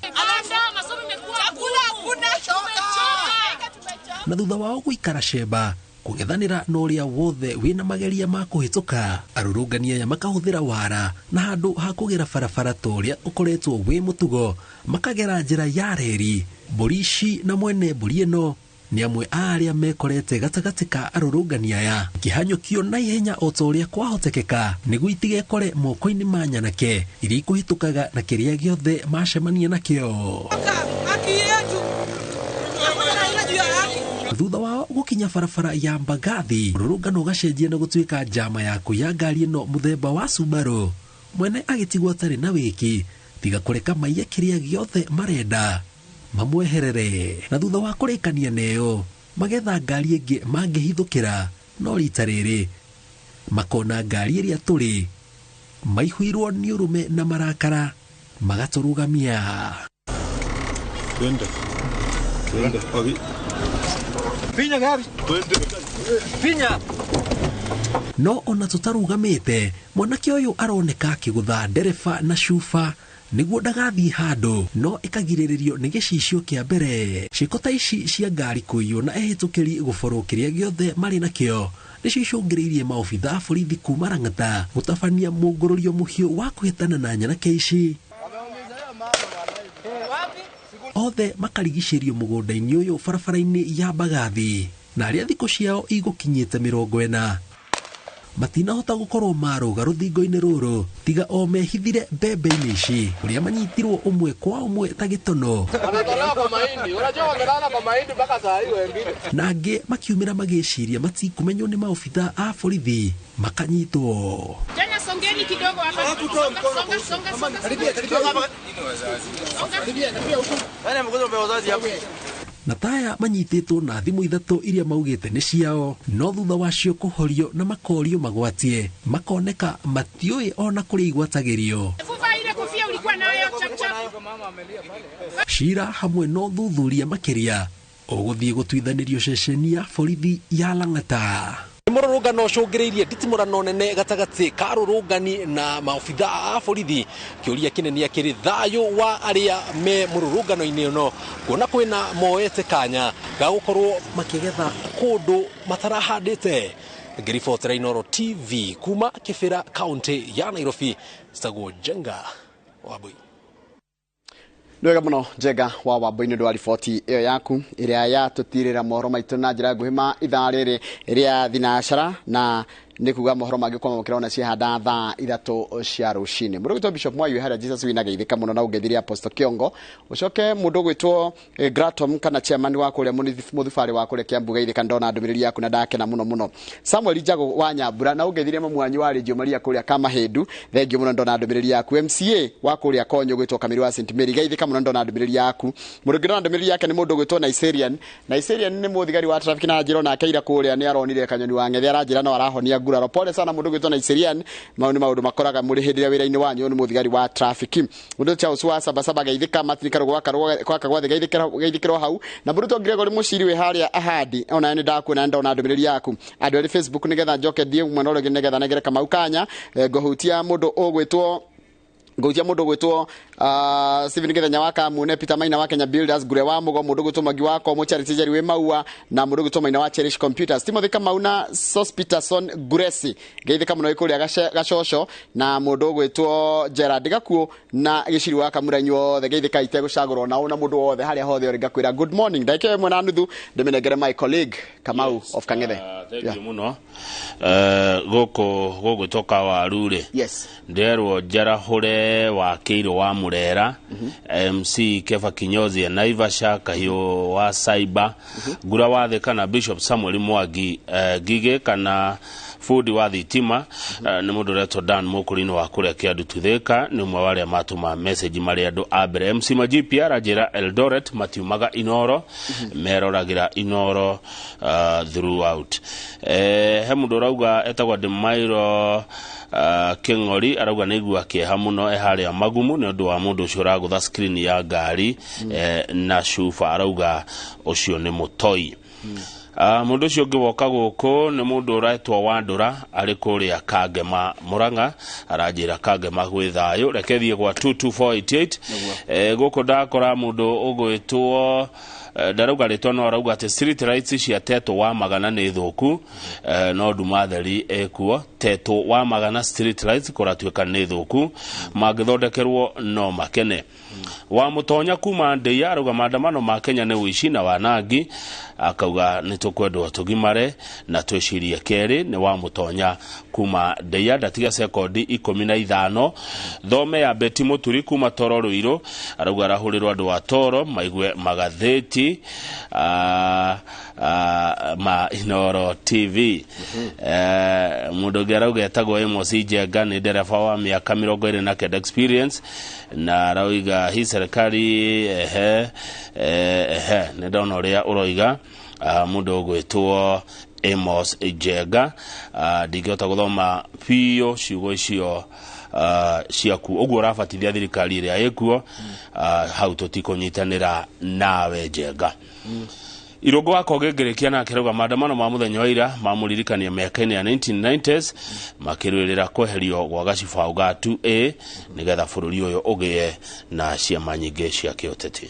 Speaker 17: Na thutha wao gũikara cemba kũng'ethanĩra na ũrĩa wothe wĩna mageria ma kũhĩtũka, arũrũngani aya makahũthĩra wara na handũ ha kũgera barabara ta ũrĩa ũkoretwo wĩ mũtugo makagera njĩra ya reri. Mbũri ici na mwene mbũri ĩno nĩ amwe a arĩa mekorete gatagatĩ ka arũrũngani aya ikĩhanyũkio na ihenya o ta ũrĩa kwahotekeka nĩguo itigekore moko-inĩ ma nyanake iria ikũhĩtũkaga na kĩrĩa gĩothe macemania nakĩo. Thutha wao gũkinya barabara ya Mbagathi, mũrũrũngano ũgacenjia na gũtuĩka njama ya kũiya ngari ĩno mũthemba wa Subaru. Mwene agĩtigwo atarĩ na wĩki tiga kũreka maiye kĩrĩa gĩothe marenda mamweherere. Na thutha wa kũrĩkania neo magetha ngari ĩngĩ mangĩhithũkĩra, no rita rĩrĩ makona ngari ĩrĩa tũrĩ maihũirwo nĩ ũrũme na marakara magatũrũgamia.
Speaker 4: Twende. Twende. Finya gari. Finya.
Speaker 17: No ona tũtarũgamĩte, mwanake ũyũ aroneka akĩgũtha ndereba na cuba nĩguo ndagathiĩ handũ, no ĩkagirĩrĩrio nĩ gĩcicio kĩa mbere. Ciĩko ta ici cia ngari kũiywo na ehĩtũkĩri gũborwo kĩrĩa gĩothe marĩ nakĩo nĩcio icũngĩrĩirie maobitha a borithi kuma Lang'ata gũtabania mũngũrũrio mũhiũ wa kũhĩtana na nyanake ici. Othe makarigicĩrio mũgũnda-inĩ ũyũ barabara-inĩ ya Mbagathi, na arĩa thikũ ciao igũkinyĩte 40 matinahota gũkorwo marũga rũthingo-inĩ rũrũ tiga o mehithire mbembe-inĩ ici ũrĩa manyitirwo ũmwe kwa ũmwe ta gĩtono, na angĩ makiumĩra magĩciria matikũmenywo nĩ maobitha a borithi makanyitwo.
Speaker 18: Songeni kidogo hapa. Songa, songa, songa.
Speaker 17: Na taya manyitĩtwo na thimũ 3 iria maugĩte nĩ ciao, no thutha wacio kũhorio na makorio magwatie makoneka matiũĩ ona kũrĩa igwatagĩrio. Cira hamwe na ũthuthuria makĩria ũgũthiĩ gũtuithanĩrio ceceni ya borithi ya Lang'ata.
Speaker 19: Mũrũrũngano ũcũngĩrĩirie nditimũrano nene gatagatĩ ka arũrũngani na maobitha a borithi. Kĩũria kĩnene akĩrĩ thayũ wa arĩa me mũrũrũngano-inĩ ũno, kuona kwĩna moete kanya ga gũkorwo makĩgetha kũndũ matarahandĩte. Ngĩribotera Inooro TV kuma Kibera kaunti ya Nairobi, citagwo Njenga Wambui.
Speaker 1: Nĩ wega mũno Njenga wa Wambui nĩ ũndũ wa riboti ĩyo yaku ĩrĩa yatũtirĩra mohoro maitũ na njĩra nguhĩ ma ithaa rĩrĩ rĩa thinacara, na nĩ kuga mohoro mangĩ kwamũkĩra ona ciahanda thaa 3 cia rũcinĩ. Mũndũ ũgwĩtwo Bishop Mwayu harĩa Jesus wina geithĩka mũno na ũngeithirie Apostle Kiongo. Ũcoke mũndũ ũgwĩtwo Gratom kana chairman wa kũrĩa mũthubarĩ wa kũrĩa Kiambu geithĩka, ndona ndũmĩrĩri yaku na ndakena mũno mũno. Samuel Njago wa Nyambura na ũngeithirie mamwanyu wa Reggio Maria kũrĩa Kamahĩndu, thengiũ mũno ndona ndũmĩrĩri yaku. MCA wa kũrĩa Konyo ũgwĩtwo Kamiru wa St Mary geithĩka mũno ndona ndũmĩrĩri yaku. Mũndũ ũngĩ ndona ndũmĩrĩri yake nĩ mũndũ ũgwĩtwo Niserian. Niserian nĩ mũthigari wa traffic na njĩra onake ira kũrĩa nĩ aronire kanyoni wa ng'ethe aranjĩra no arahonia nguraro. Pole sana mũndũ ũgwĩtwo Niserian, mau nĩ maũndũ makoraga mũrĩ hĩndĩ ĩrĩa wĩra-inĩ wanyu, nĩ mũthigari wa traffic. Mũndũ Charles wa Sabasaba geithĩka, Martin Karugo wa Kagwathe geithĩkĩrwo hau, na mũndũ Gregory Mũciri wĩ harĩa Ahadi ona nĩ ndakuona ndona ndũmĩrĩri yaku. Andũ arĩ Facebook nĩgetha njoke thiĩ mwena ũrĩa ũngĩ nĩgetha nengere Kamau kanya, ngũhutia mũndũ ũgwĩtwo Stephen Githenya wa Kamune, Peter Maina wa Kenya Builders, Ngure wa Mugo, mũndũ ũgwĩtwo Mwangi wa Komo, Charity Njeri wĩ Maua, na mũndũ ũgwĩtwo Maina wa Cherish Computers, Timothy Kamau na Sos Peterson Nguresi geithĩka mũno wĩ kũrĩa Gacoco, na mũndũ ũgwĩtwo Gerard Gakuo na Gĩciri wa Kamura, inyuothe geithĩka itegũcagũrwo nao na mũndũ wothe harĩa hothe ũrĩ ngakwĩra good morning. Ndagĩka 1:30 ndĩmĩnengere my colleague Kamau of Kang'ethe.
Speaker 2: Thank you mũno. Gũkũ gũgwĩtwo Kawaru rĩ,
Speaker 1: yes,
Speaker 2: nderwo njarahũre wa Kĩirũ wa Mũrera, MC Kefa Kinyozi ya Naivasha, Kahiũ wa Cyber, Ngura wa Thika na Bishop Samuel Mwangi, Ngigĩ kana fundi wa thitima, nĩ mũndũ ũretwo Dan Mũkũrinĩ wa kũrĩa Kĩandu Tuthĩka, nĩ ũmwe wa arĩa matũma message marĩ andũ a mbere. MC Majipi aranjĩra Eldoret matiumaga Inooro, meroragĩra Inooro throughout. He mũndũ ũrauga etagwo Demairo Kĩng'ori, arauga nĩ igua kĩeha mũno e harĩa Magumu nĩ ũndũ wa mũndũ ũcio ũragũtha screen ya ngari na cuba, arauga ũcio nĩ mũtoi. Mũndũ ũcio ũngĩ woka gũkũ nĩ mũndũ ũretwo Wandũra arĩ kũrĩa Kangema Mũrang'a, aranjĩra Kangema gwĩ thayũ. Reke thiĩ gwa 22488. Gũkũ ndakora mũndũ ũgwĩtwo ndarauga rĩtwa no arauga atĩ street lights cia Tetũ wa Magana nĩ thũku, no nduma theri ĩkuo. Tetũ wa Magana street lights kũratuĩka nĩ thũku, mangĩthondekerwo no makene. Wa Mũtonya kuma Ndĩia arauga maandamano ma Kenya nĩ ũici na wanangi, akauga nĩ tũkwendwo tũgimare na twĩcirie kerĩ. Nĩ wa Mũtonya kuma Ndĩia. Ndatiga sekondi 15. Thome ya Beti Mũturi kuma Toro Rũirũ arauga arahũrĩrwo andũ a Toro maigue magathĩti ma Inooro TV. Mũndũ ũngĩ arauga etagwo Amos Njenga, nĩ ndereba wa mĩaka 29 experience, na arauga hii serikali ehe ehe, nĩ ndona ũrĩa ũroiga. Mũndũ ũgwĩtwo Amos Njenga, ndingĩhota gũthoma biũ ciugo icio ciaku ũguo ũrabatithia thirikari ĩrĩa ĩkuo, hau tũtikũnyitanĩra nawe Njenga. Irũngũ wa Koge ngĩrĩkia nake rauga maandamano ma mũthenya wa ira mamũririkania mĩaka-inĩ ya 1990s makĩrũĩrĩra kweherio gwa gacibaũ ga 2A nĩgetha bũrũri ũyũ ũgĩe na ciama nyingĩ cia kĩũteti.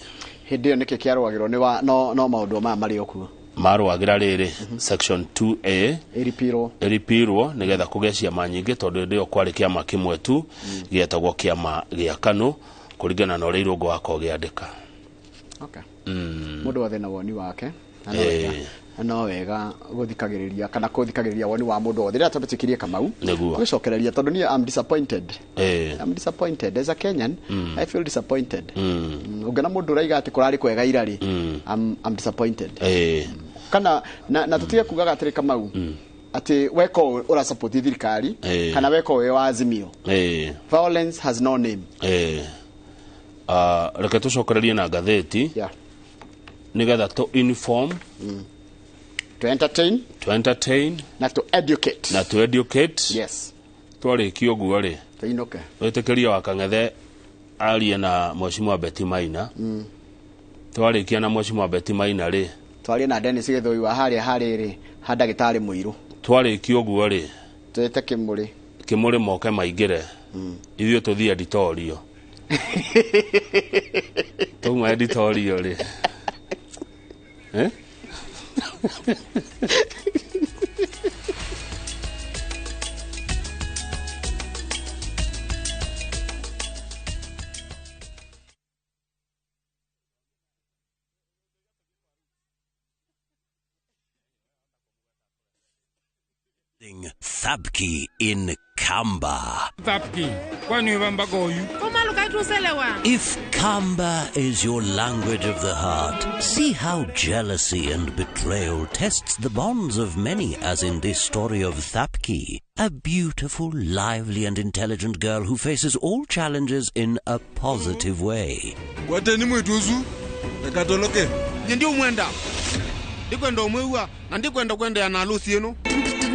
Speaker 1: Hĩndĩ ĩyo nĩkĩ kĩarũagĩrwo nĩ no maũndũ maya marĩ o kuo
Speaker 2: marũagĩra rĩrĩ section 2A ĩripirwo nĩgetha kũgĩe ciama nyingĩ, tondũ hĩndĩ ĩyo kwarĩ kĩama kĩmwe tu gĩetagwo kĩama gĩa KANU kũringana na ũrĩa Irũngũ wa Koge andĩka.
Speaker 1: Okay. Mũndũ wothe na woni wake, no wega gũthikagĩrĩria kana kũthikagĩrĩria woni wa mũndũ wothe. Rĩrĩa twambĩtĩkirie Kamau gwĩcokereria, tondũ niĩ I'm disappointed. I'm disappointed as a Kenyan. I feel disappointed. Ũngĩona mũndũ ũraiga atĩ kũrarĩ kwega ira rĩ, I'm disappointed. Kana na tũtige kugaga atĩrĩ Kamau atĩ weka ũũ ũrasupport thirikari kana weka ũũ wĩ wa Azimio. Violence has no name.
Speaker 2: Reke tũcokererie na ngathĩti nĩgetha to inform,
Speaker 1: to entertain, na to educate.
Speaker 2: Yes. Twarĩkia ũguo rĩ,
Speaker 1: tũinũke
Speaker 2: wĩtĩkĩria wa Kang'ethe Arie na Mheshimiwa Betty Maina. Twarĩkia na Mheshimiwa Betty Maina rĩ,
Speaker 1: twarie na Dennis Gĩthũi wa harĩa harĩrĩ ha ndagĩtarĩ mũirũ.
Speaker 2: Twarĩkia ũguo rĩ,
Speaker 1: twĩte Kĩmũrĩ.
Speaker 2: Kĩmũrĩ moke maingĩre, ithuĩ tũthiĩ editorio. Twauma editorio rĩ, eh?
Speaker 16: Thabki in Kamba.
Speaker 18: Thabki, kwani wambagoyu?
Speaker 16: If Kamba is your language of the heart, see how jealousy and betrayal tests the bonds of many, as in this story of Thapki, a beautiful, lively and intelligent girl who faces all challenges in a positive way.
Speaker 4: Gwateni mwituzu, ekatoloke.
Speaker 18: Nyendi umwenda. Ndikwenda umwewa, na ndikwenda kwenda na alusi eno.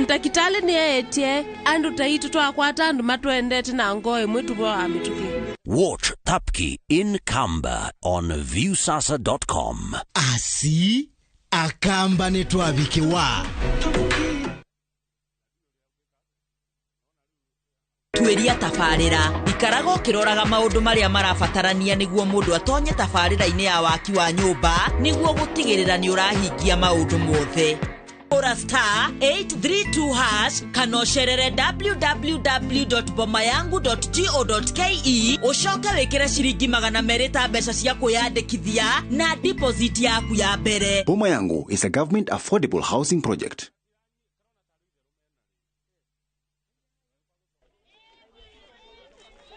Speaker 6: Ntakitale ni etie andu taitu twakwata andu matwendete na ngoe mwitu bwa amituki.
Speaker 16: Watch Thapki in Kamba on viewsasa.com.
Speaker 20: Asi akamba ni twabikiwa.
Speaker 21: Tuĩria tabarĩra ikaraga ũkĩroraga maũndũ marĩa marabatarania nĩguo mũndũ atonye tabarĩra-inĩ ya waki wa nyũmba nĩguo gũtigĩrĩra nĩ ũrahingia maũndũ mothe. Ora star 832 hash kana ũcerere www.bomayangu.go.ke ũcoke wĩkĩre ciringi 200 ta mbeca cia kwĩyandĩkithia na deposit yaku ya mbere.
Speaker 22: Boma Yangu is a government affordable housing project.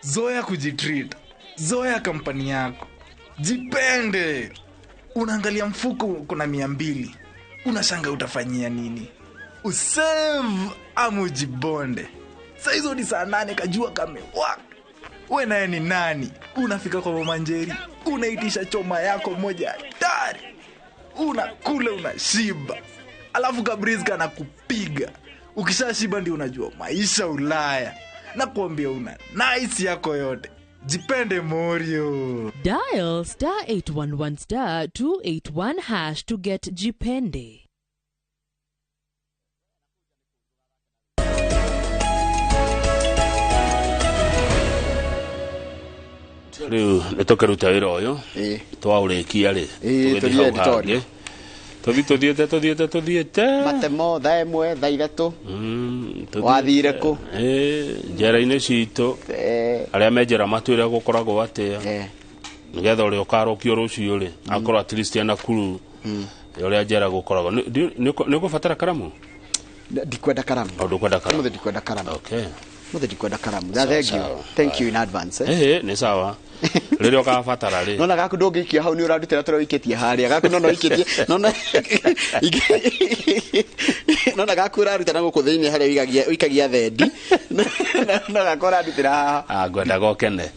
Speaker 23: Zoea kujitreat, zoea kampani yako, jipende. Unaangalia mfuko kuna 200, unashanga utafanyia nini? Usave ama ujibonde. Saa hizo ni saa 8 kajua kamewaka. We naye ni nani? Unafika kwa Mama Njeri, unaitisha choma yako moja hatari, unakula unashiba, alafu kabriz kana kupiga. Ukishashiba ndio unajua maisha Ulaya. Na kuambia una nice yako yote. Jipende Morio.
Speaker 24: Dial star 811 star 281 hash to get Jipende.
Speaker 2: Rĩu nĩ tũkĩruta wĩra ũyũ twaũrĩkia rĩ, tũgĩthiĩ hau hangĩ. Tũthiĩ tũthiĩte
Speaker 1: matemo thaa 1 thaa 3 wathire kũ?
Speaker 2: Njera-inĩ citũ arĩa me njera matwĩre gũkoragwo atĩa, nĩgetha ũrĩa ũkarũkio rũciũ rĩ akorwo at least ena kuru ũrĩa njera gũkoragwo. Nĩ ũgũbatara karamu?
Speaker 1: Ndikwenda karamu.
Speaker 2: Ndũkwenda karamu?
Speaker 1: Mũthĩ ndikwenda karamu.
Speaker 2: Okay.
Speaker 1: Mũthĩ ndikwenda karamu. Thank you. Thank you in advance.
Speaker 2: Nĩ sawa. Rĩrĩa ũkabatara rĩ.
Speaker 1: Nona gaku ndũngĩikia hau nĩ ũrandutĩra tũrĩa ũikĩtie harĩa. Gaku nona ũikĩtie. Nona nona gaku ũraruta na gũkũ thĩinĩ harĩa ũikagia thendi. Nona gaku ũrandutĩra haha.
Speaker 2: Ngwendaga ũkene.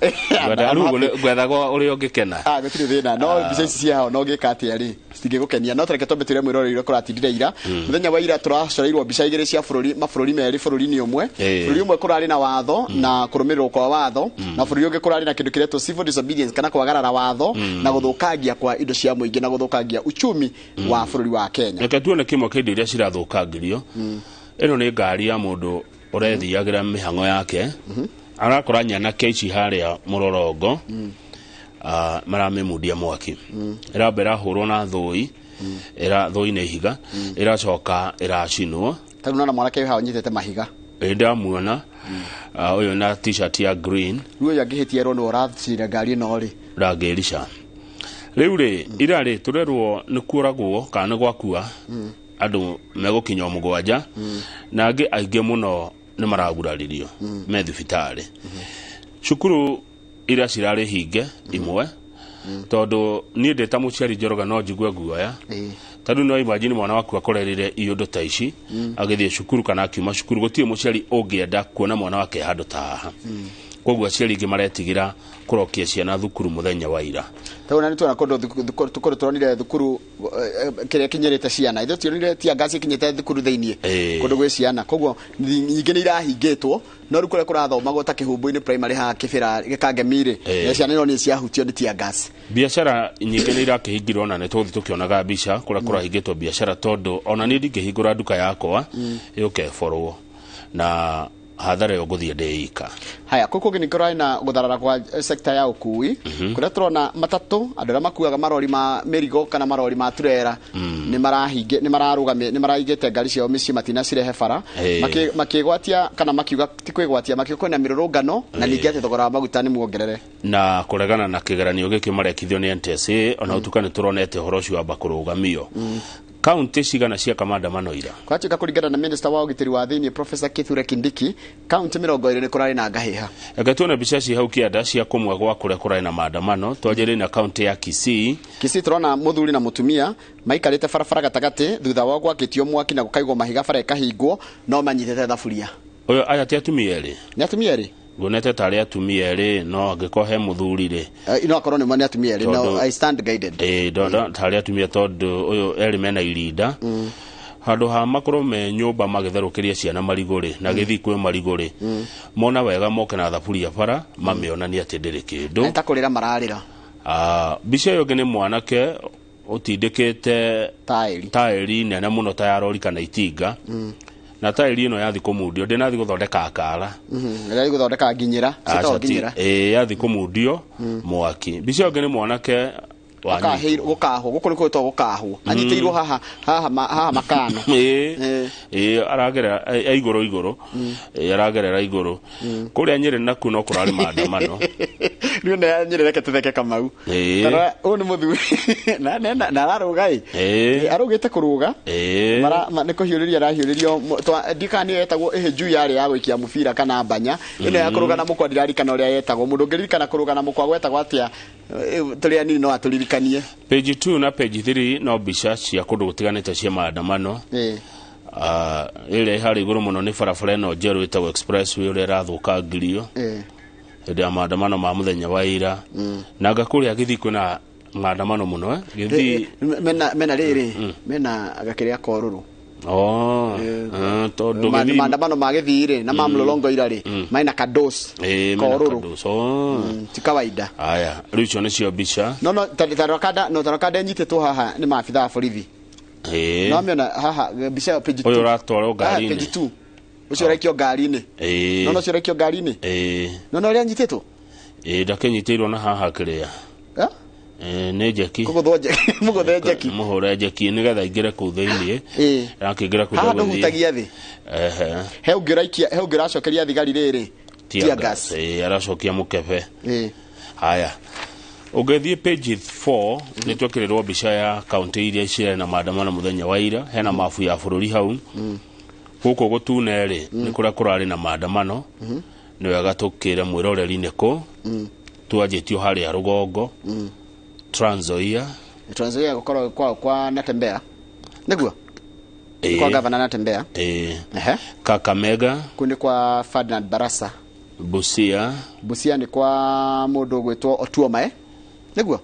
Speaker 2: Ngwendaga ũrĩa ũngĩkena.
Speaker 1: Gũtirĩ thĩna. No mbica ici cia hau no ũngĩka atĩa rĩ citingĩgũkenia. No tũreke twambe twĩre mwĩroreri ũrĩa kũratindire ira. Mũthenya wa ira tũracoreirwo mbica igĩrĩ cia bũrũri, mabũrũri merĩ bũrũri-inĩ ũmwe. Bũrũri ũmwe kũrarĩ na watho na kũrũmĩrĩrwo kwa watho, na bũrũri ũngĩ kũrarĩ na kĩndũ kĩretwo civil disobedience kana kwagarara watho na gũthũkangia kwa indo cia mũingĩ na gũthũkangia uchumi wa bũrũri wa Kenya.
Speaker 2: Reke tuone kĩmwe kĩa indo iria cirathũkangirio. Ĩno nĩ ngari ya mũndũ ũrethiagĩra mĩhang'o yake, arakora nyanake ici harĩa mũrorongo, maramĩmundia mwaki. Ĩramba ĩrahũrwo na thũi, thũi nĩ ihiga, ĩracoka ĩracinwo.
Speaker 1: Ta rĩu nona mwanake ũyũ haha ũnyitĩte mahiga.
Speaker 2: Ndamuona ũyũ na t-shirt ya green.
Speaker 1: Rĩu ũyũ angĩhĩtia erwo nĩwe ũracinire ngari ĩno rĩ,
Speaker 2: ndangĩrica. Rĩu rĩ, ira rĩ tũrerwo nĩ kuoragwo kana nĩ gwakua andũ megũkinya 7, na angĩ aingĩ mũno nĩ maraguraririo me thibitarĩ. Cukuru iria cirarĩ hinge imwe, tondũ niĩ ndĩ ta mũciari Njoroge no njigue guoya. Tondũ no imagine mwana waku akorereire iũndũ ta ici agĩthiĩ cukuru kana akiuma cukuru, gũtirĩ mũciari ũngĩenda kuona mwana wake handũ ta haha. Koguo aciari aingĩ maretigĩra kũrokia ciana thukuru mũthenya wa ira.
Speaker 1: Tondũ nĩ tuona kũndũ kũndũ tũronire thukuru kĩrĩa kinyĩrĩte ciana, ithuĩ tionire tear gas ikinyĩte thukuru thĩiniĩ kũndũ gwĩ ciana, koguo nyingĩ nĩ irahingĩtwo, no rĩu kũrĩa kũrathomagwo ta Kĩhumbũ-inĩ primary haha Kĩbĩra Gĩkangemiri, ciana ino nĩ ciahutio nĩ tear gas.
Speaker 2: Biacara nyingĩ nĩ irakĩhingirwo, na nĩ tũgũthiĩ tũkĩonaga mbica kũrĩa kũrahingĩtwo biacara, tondũ ona niĩ ndingĩhingũra nduka yakwa yũke ĩborwo na hathara ĩyo ngũthiĩ ndĩika.
Speaker 1: Haya, kũu kũngĩ nĩ kũrarĩ na gũtharara kwa sector ya ũkui, kũrĩa tũrona matatũ, andũ arĩa makuaga marori ma mĩrigo kana marori ma turera, nĩ marahinge, nĩ mararũgamĩ, nĩ maraigĩte ngari ciao mĩciĩ, matinacirehe bara, makĩgwatia kana makiuga ti kwĩgwatia, makiuga kwĩna mĩrũrũngano na ningĩ atĩ thogora wa maguta nĩ muongerere.
Speaker 2: Na kũregana na kĩgeranio gĩkĩ marekithio nĩ NTSA, ona ũtuka nĩ tũronete ũhoro ũcio wamba kũrũgamio. Kaunti cigana cieka maandamano ira?
Speaker 1: Kwatuĩka kũringana na minister wa ũgitĩri wa thĩiniĩ Professor Kithure Kindiki, kaunti 20 nĩ kũrarĩ na ngahĩha.
Speaker 2: Reke tuone mbica ci hau kĩanda cia kũmwe gwa kũrĩa kũrarĩ na maandamano. Twanjĩrĩrie na kaunti ya Kisii.
Speaker 1: Kisii tũrona mũthuri na mũtumia maikarĩte barabara gatagatĩ thutha wao gwakĩtio mwaki na gũkaigwo mahiga bara ĩkahingwo, no manyitĩte thaburia.
Speaker 2: Ũyũ aya ti atumia erĩ?
Speaker 1: Nĩ atumia erĩ?
Speaker 2: Nguonete tarĩ atumia erĩ, no angĩkorwo he mũthuri rĩ,
Speaker 1: no akorwo nĩ nĩ atumia erĩ, no I stand guided.
Speaker 2: Ĩĩ, tarĩ atumia, tondũ ũyũ erĩ mena irinda. Handũ ha makorwo me nyũmba magĩtherũkĩria ciana marigũ rĩ, na gĩthii kwĩ marigũ rĩ, mona wega moke na thaburia bara mamĩonanie atĩ ndĩrĩ kĩndũ.
Speaker 1: Ta kũrĩra mararĩra.
Speaker 2: Mbica ĩyo ĩngĩ nĩ mwanake ũtindĩkĩte taĩri nene mũno ta ya rori kana itinga, na taĩri ĩno yathi kũmundio, ndĩnathi gũthondeka akara.
Speaker 1: Ĩrathiĩ gũthondeka nginyĩra, ciĩtagwo nginyĩra.
Speaker 2: Ĩĩ, yathi kũmundio mwaki. Mbica ĩyo ĩngĩ nĩ mwanake
Speaker 1: gũkahwo, gũkũ nĩ kwĩtwo gũkahwo, anyitĩirwo haha haha haha makano.
Speaker 2: Ĩĩ, aragerera igũrũ igũrũ, aragerera igũrũ. Kũrĩa Nyĩrĩ nakuo no kũrarĩ maandamano.
Speaker 1: Rĩu nĩ Nyĩrĩ, reke tũtheke Kamau. Ũyũ nĩ mũthuri na ararũga ĩ, arũgĩte kũrũga, nĩ kũhiũrĩria arahiũrĩrio, ndikana nĩyo yetagwo ĩhĩ yarĩ ya gũikia mũbira kana mbanya ĩno ya kũrũga na mũkwa, ndirarikana ũrĩa yetagwo. Mũndũ ũngĩririkana kũrũga na mũkwa gwetagwo atĩa, tũrĩ anini no atũririkanie.
Speaker 2: Page 2 na page 3 no mbica cia kũndũ gũtiganĩte cia maandamano. Ĩrĩa ĩharĩa igũrũ mũno nĩ barabara ĩno njerũ ĩtagwo expressway ũrĩa ĩrathũkangirio hĩndĩ ya maandamano ma mũthenya wa ira. Na anga kũrĩa Gĩthii kwĩna maandamano mũno, Gĩthii
Speaker 1: mena rĩrĩ mena gakĩrĩa korũrũ.
Speaker 2: Tondũ
Speaker 1: maandamano ma Gĩthii rĩ na ma mlolongo ira rĩ mena kados korũrũ, ti kawaida.
Speaker 2: Aya, rĩu icio nĩcio mbica.
Speaker 1: No tarakanda, no tarakanda nyitĩtwo haha nĩ maabitha a borithi. No mĩona haha mbica page 2.
Speaker 2: Ũyũ ũratwarwo ngari-inĩ.
Speaker 1: Page 2. Ũcio ũraikio ngari-inĩ. No ũcio ũraikio ngari-inĩ. No ũrĩa nyitĩtwo?
Speaker 2: Ndakĩnyitĩirwo na haha kĩrĩa. Nĩ njeki.
Speaker 1: Kũgũthwo njeki, mũgũthe njeki.
Speaker 2: Mũhũre njeki nĩgetha aingĩre kũu thĩiniĩ. Akĩingĩra kũu
Speaker 1: haha ndũhutagia thĩ. He ũngĩ ũraikia, he ũngĩ ũracokeria thigari rĩrĩ. Tear gas.
Speaker 2: Aracokia mũkebe. Haya. Ũngĩthiĩ page 4 nĩ twekĩrĩrwo mbica ya kaunti iria cirarĩ na maandamano mũthenya wa ira, hena mabu ya bũrũri hau. Gũkũ gũtune rĩ nĩ kũrĩa kũrarĩ na maandamano. Nĩ wega tũkĩre mwĩroreri nĩ kũ. Twanjĩtio harĩa rũgongo. Trans Nzoia.
Speaker 1: Trans Nzoia gũkorwo kwa Natembeya. Nĩguo? Kwa gavana Natembeya.
Speaker 2: Kakamega.
Speaker 1: Kũu nĩ kwa Ferdinand Barasa.
Speaker 2: Busia.
Speaker 1: Busia nĩ kwa mũndũ ũgwĩtwo Otuoma, nĩguo?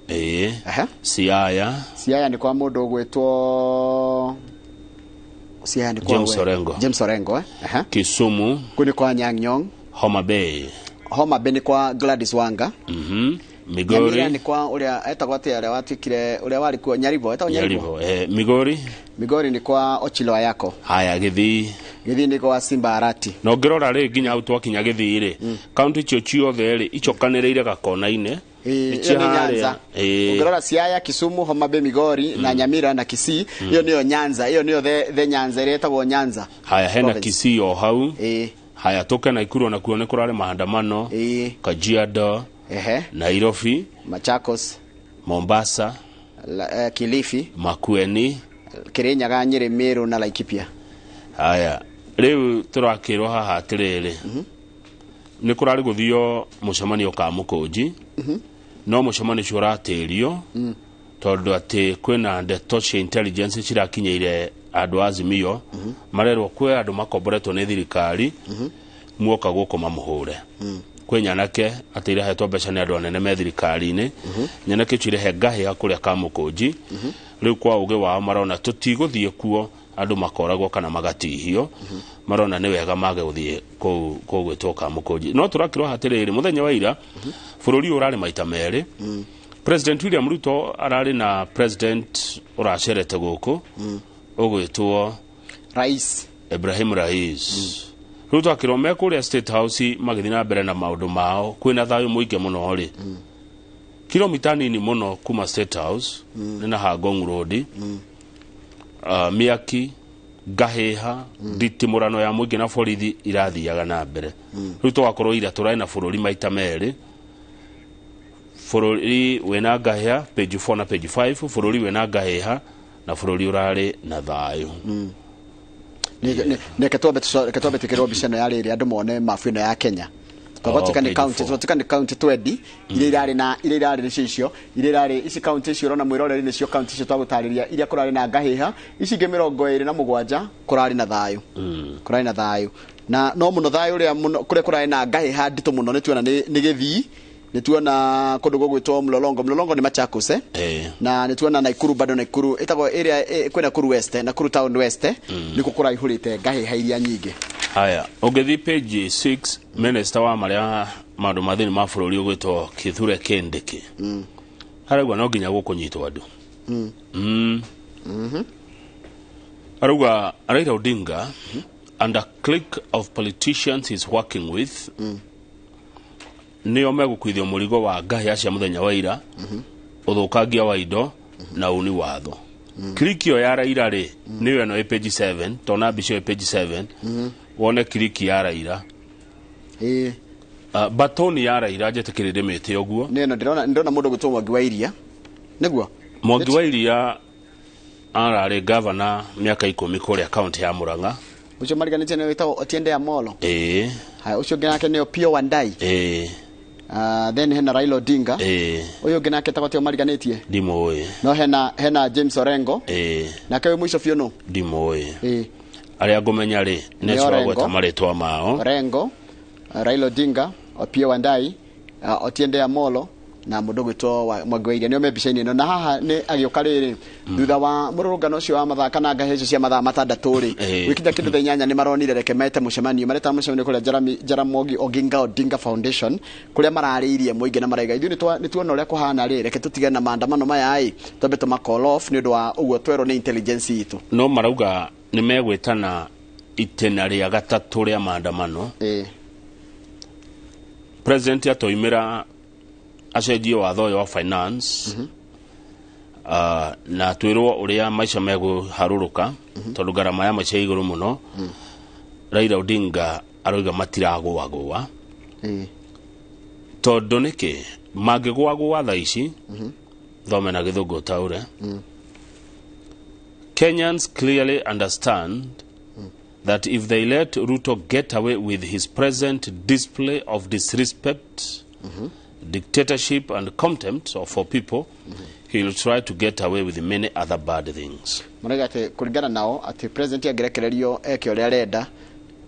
Speaker 2: Siaya.
Speaker 1: Siaya nĩ kwa mũndũ ũgwĩtwo Siaya nĩ kwa
Speaker 2: James Orengo.
Speaker 1: James Orengo,
Speaker 2: Kisumu.
Speaker 1: Kũu nĩ kwa Anyang' Nyong'.
Speaker 2: Homa Bay.
Speaker 1: Homa Bay nĩ kwa Gladys Wanga.
Speaker 2: Migori.
Speaker 1: Nyamira nĩ kwa ũrĩa etagwo atĩa, ũrĩa watuĩkire, ũrĩa warĩ kuo Nyaribo, etagwo Nyaribo.
Speaker 2: Migori.
Speaker 1: Migori nĩ kwa Ochilo Ayako.
Speaker 2: Haya, Gĩthii.
Speaker 1: Gĩthii nĩ kwa Simba Arati.
Speaker 2: Na ũngĩrora rĩ nginya hau twakinya Gĩthii rĩ, kaunti icio ciothe rĩ icokanĩrĩire gakona-inĩ.
Speaker 1: Ĩyo nĩ Nyanza. Ũngĩrora Siaya, Kisumu, Homa Bay, Migori na Nyamira na Kisii, ĩyo nĩyo Nyanza, ĩyo nĩyo the Nyanza ĩrĩa ĩtagwo Nyanza.
Speaker 2: Haya, hena Kisii o hau. Haya, tũke Naikuru, nakuo nĩ kũrarĩ maandamano. Kajiado. Nairobi,
Speaker 1: Machakos,
Speaker 2: Mombasa,
Speaker 1: Kilifi,
Speaker 2: Makueni,
Speaker 1: Kirinyaga, Nyeri, Meru na Laikipia.
Speaker 2: Haya, rĩu tũrakĩrwo haha atĩrĩrĩ, nĩ kũrarĩ gũthio mũcemanio ka Mũkũnji, no mũcemanio ũcio ũratĩrio tondũ atĩ kwĩna ndeto cia intelligence cirakinyĩire andũ a Azimio, marerwo kwĩ andũ makomboretwo nĩ thirikari muoka gũkũ mamũhũre. Kwĩ nyanake atĩ irahetwo mbeca nĩ andũ anene me thirikari-inĩ. Nyanake icio irehe ngahĩha kũrĩa Kamũkũnji. Rĩu kwa ũgĩ wao marona tũtigũthiĩ kuo andũ makoragwo kana magatihio. Marona nĩ wega mage gũthiĩ kũu kũu gwĩtwo Kamũkũnji. No tũrakĩrwo hatĩrĩrĩ, mũthenya wa ira bũrũri ũyũ ũrarĩ maita merĩ. President William Ruto ararĩ na president ũracerete gũkũ ũgwĩtwo
Speaker 1: Rais
Speaker 2: Ibrahim Rais. Ruto akĩrwo me kũrĩa State House magĩthiĩ na mbere na maũndũ mao kwĩna thayũ mũingĩ mũno rĩ, kilomita nini mũno kuma State House nĩ na Hangong Road, mĩaki, ngahĩha, nditimũrano ya mũingĩ na borithi irathiaga na mbere. Rĩu tũgakorwo ira tũrarĩ na bũrũri maita merĩ, bũrũri wĩna ngahĩha page 4 na page 5, bũrũri wĩna ngahĩha na bũrũri ũrarĩ na thayũ.
Speaker 1: Reke twambe twĩkĩrwo mbica ĩno ya rĩrĩ andũ mone mabu ĩno ya Kenya. Twatuĩka nĩ
Speaker 2: page
Speaker 1: county
Speaker 2: 4.
Speaker 1: Twatuĩka nĩ county 20 iria irarĩ na iria irarĩ nĩcio icio iria irarĩ ici county icio ũrona mwĩroreri nĩcio county icio twagũtarĩria iria kũrarĩ na ngahĩha. Ici ingĩ 27 kũrarĩ na thayũ. Kũrarĩ na thayũ na no mũno thayũ ũrĩa mũno kũrĩa kũrarĩ na ngahĩha nditũ mũno nĩ tuona nĩ Gĩthii, nĩ tuona kũndũ gũgwĩtwo Mlolongo. Mlolongo nĩ Machakos, na nĩ tuona Nakuru, bado Nakuru ĩtagwo area, kwĩ Nakuru West, Nakuru Town West, nĩkuo kũraihũrĩte ngahĩha iria nyingĩ.
Speaker 2: Haya, ũngĩthiĩ page 6, minister wa marĩa maũndũ ma thĩinĩ ma bũrũri ũgwĩtwo Kithure Kindiki arauga no nginya gũkũnyitwo andũ. Arauga Raila Odinga and a clique of politicians he's working with nĩo megũkuithio mũrigo wa ngahĩha cia mũthenya wa ira, ũthũkangia wa indo na uni watho. Clique ĩyo ya Raila rĩ, nĩyo ĩno ĩ page 7. Tona mbica ĩyo ĩ page 7 wone clique ya Raila. Batoni ya Raila njetĩkĩrĩ ndĩmĩte ũguo.
Speaker 1: Nĩ ĩno ndĩrona mũndũ ũgwĩtwo Mwangi wa Iria nĩguo.
Speaker 2: Mwangi wa Iria ararĩ gavana mĩaka 10 kũrĩa kaunti ya Murang'a.
Speaker 1: Ũcio mariganĩtie nĩ wĩtagwo Otiende Amolo. Haya, ũcio ũngĩ nake nĩ Opiyo Wandayi. Then hena Raila Odinga. Ũyũ ũngĩ nake etagwo atĩa mariganĩtie?
Speaker 2: Ndimũĩ.
Speaker 1: No hena James Orengo. Nake ũyũ mũico biũ nũ?
Speaker 2: Ndimũĩ. Arĩa ngũmenya rĩ
Speaker 1: Nĩ
Speaker 2: nĩ acio
Speaker 1: Orengo.
Speaker 2: wagweta marĩtwa mao.
Speaker 1: Orengo, Raila Odinga, Opiyo Wandayi, Otiende Amolo na mũndũ ũgwĩtwo Mwangi wa Iria nĩo me mbica-inĩ ĩno. Na haha nĩ agĩũka rĩrĩ thutha wa mũrũrũngano ũcio wa mathaa kana ngahĩ icio cia mathaa 6 rĩ, gũkinya kĩndũ thaa 8 nĩ maronire reke mete mũcemanio, maretaga mũcemanio kũrĩa Jaramogi Oginga Odinga Foundation kũrĩa mararĩirie mũingĩ na maraiga ithuĩ nĩ tuona ũrĩa kũhana rĩ, reke tũtige na maandamano maya ĩ, twambe tũma call off nĩ ũndũ wa ũguo twerwo nĩ intelligence itũ.
Speaker 2: No marauga nĩ megwĩtana itĩna rĩa gatatũ rĩa maandamano. President atoimĩra acenjie watho ũyũ wa finance, na twĩrwo ũrĩa maica megũharũrũka tondũ ngarama ya maica ĩ igũrũ mũno. Raila Odinga arauga matiragũagũa tondũ nĩkĩ mangĩgũagũa thaa ici. Thome na gĩthũngũ taũre. Kenyans clearly understand that if they let Ruto get away with his present display of disrespect, dictatorship and contempt for people, he will try to get away with many other bad things.
Speaker 1: Marauga atĩ kũringana nao atĩ president angĩrekererio eke ũrĩa arenda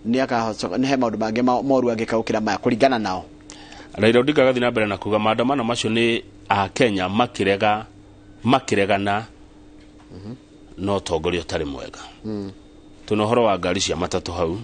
Speaker 1: nĩ akahoca nĩ he maũndũ mangĩ moru angĩka gũkĩra maya kũringana nao.
Speaker 2: Raila Odinga agathiĩ na mbere na kuga maandamano macio nĩ a Kenya makĩrega makĩregana na ũtongoria ũtarĩ mwega. Tuna ũhoro wa ngari cia matatũ hau,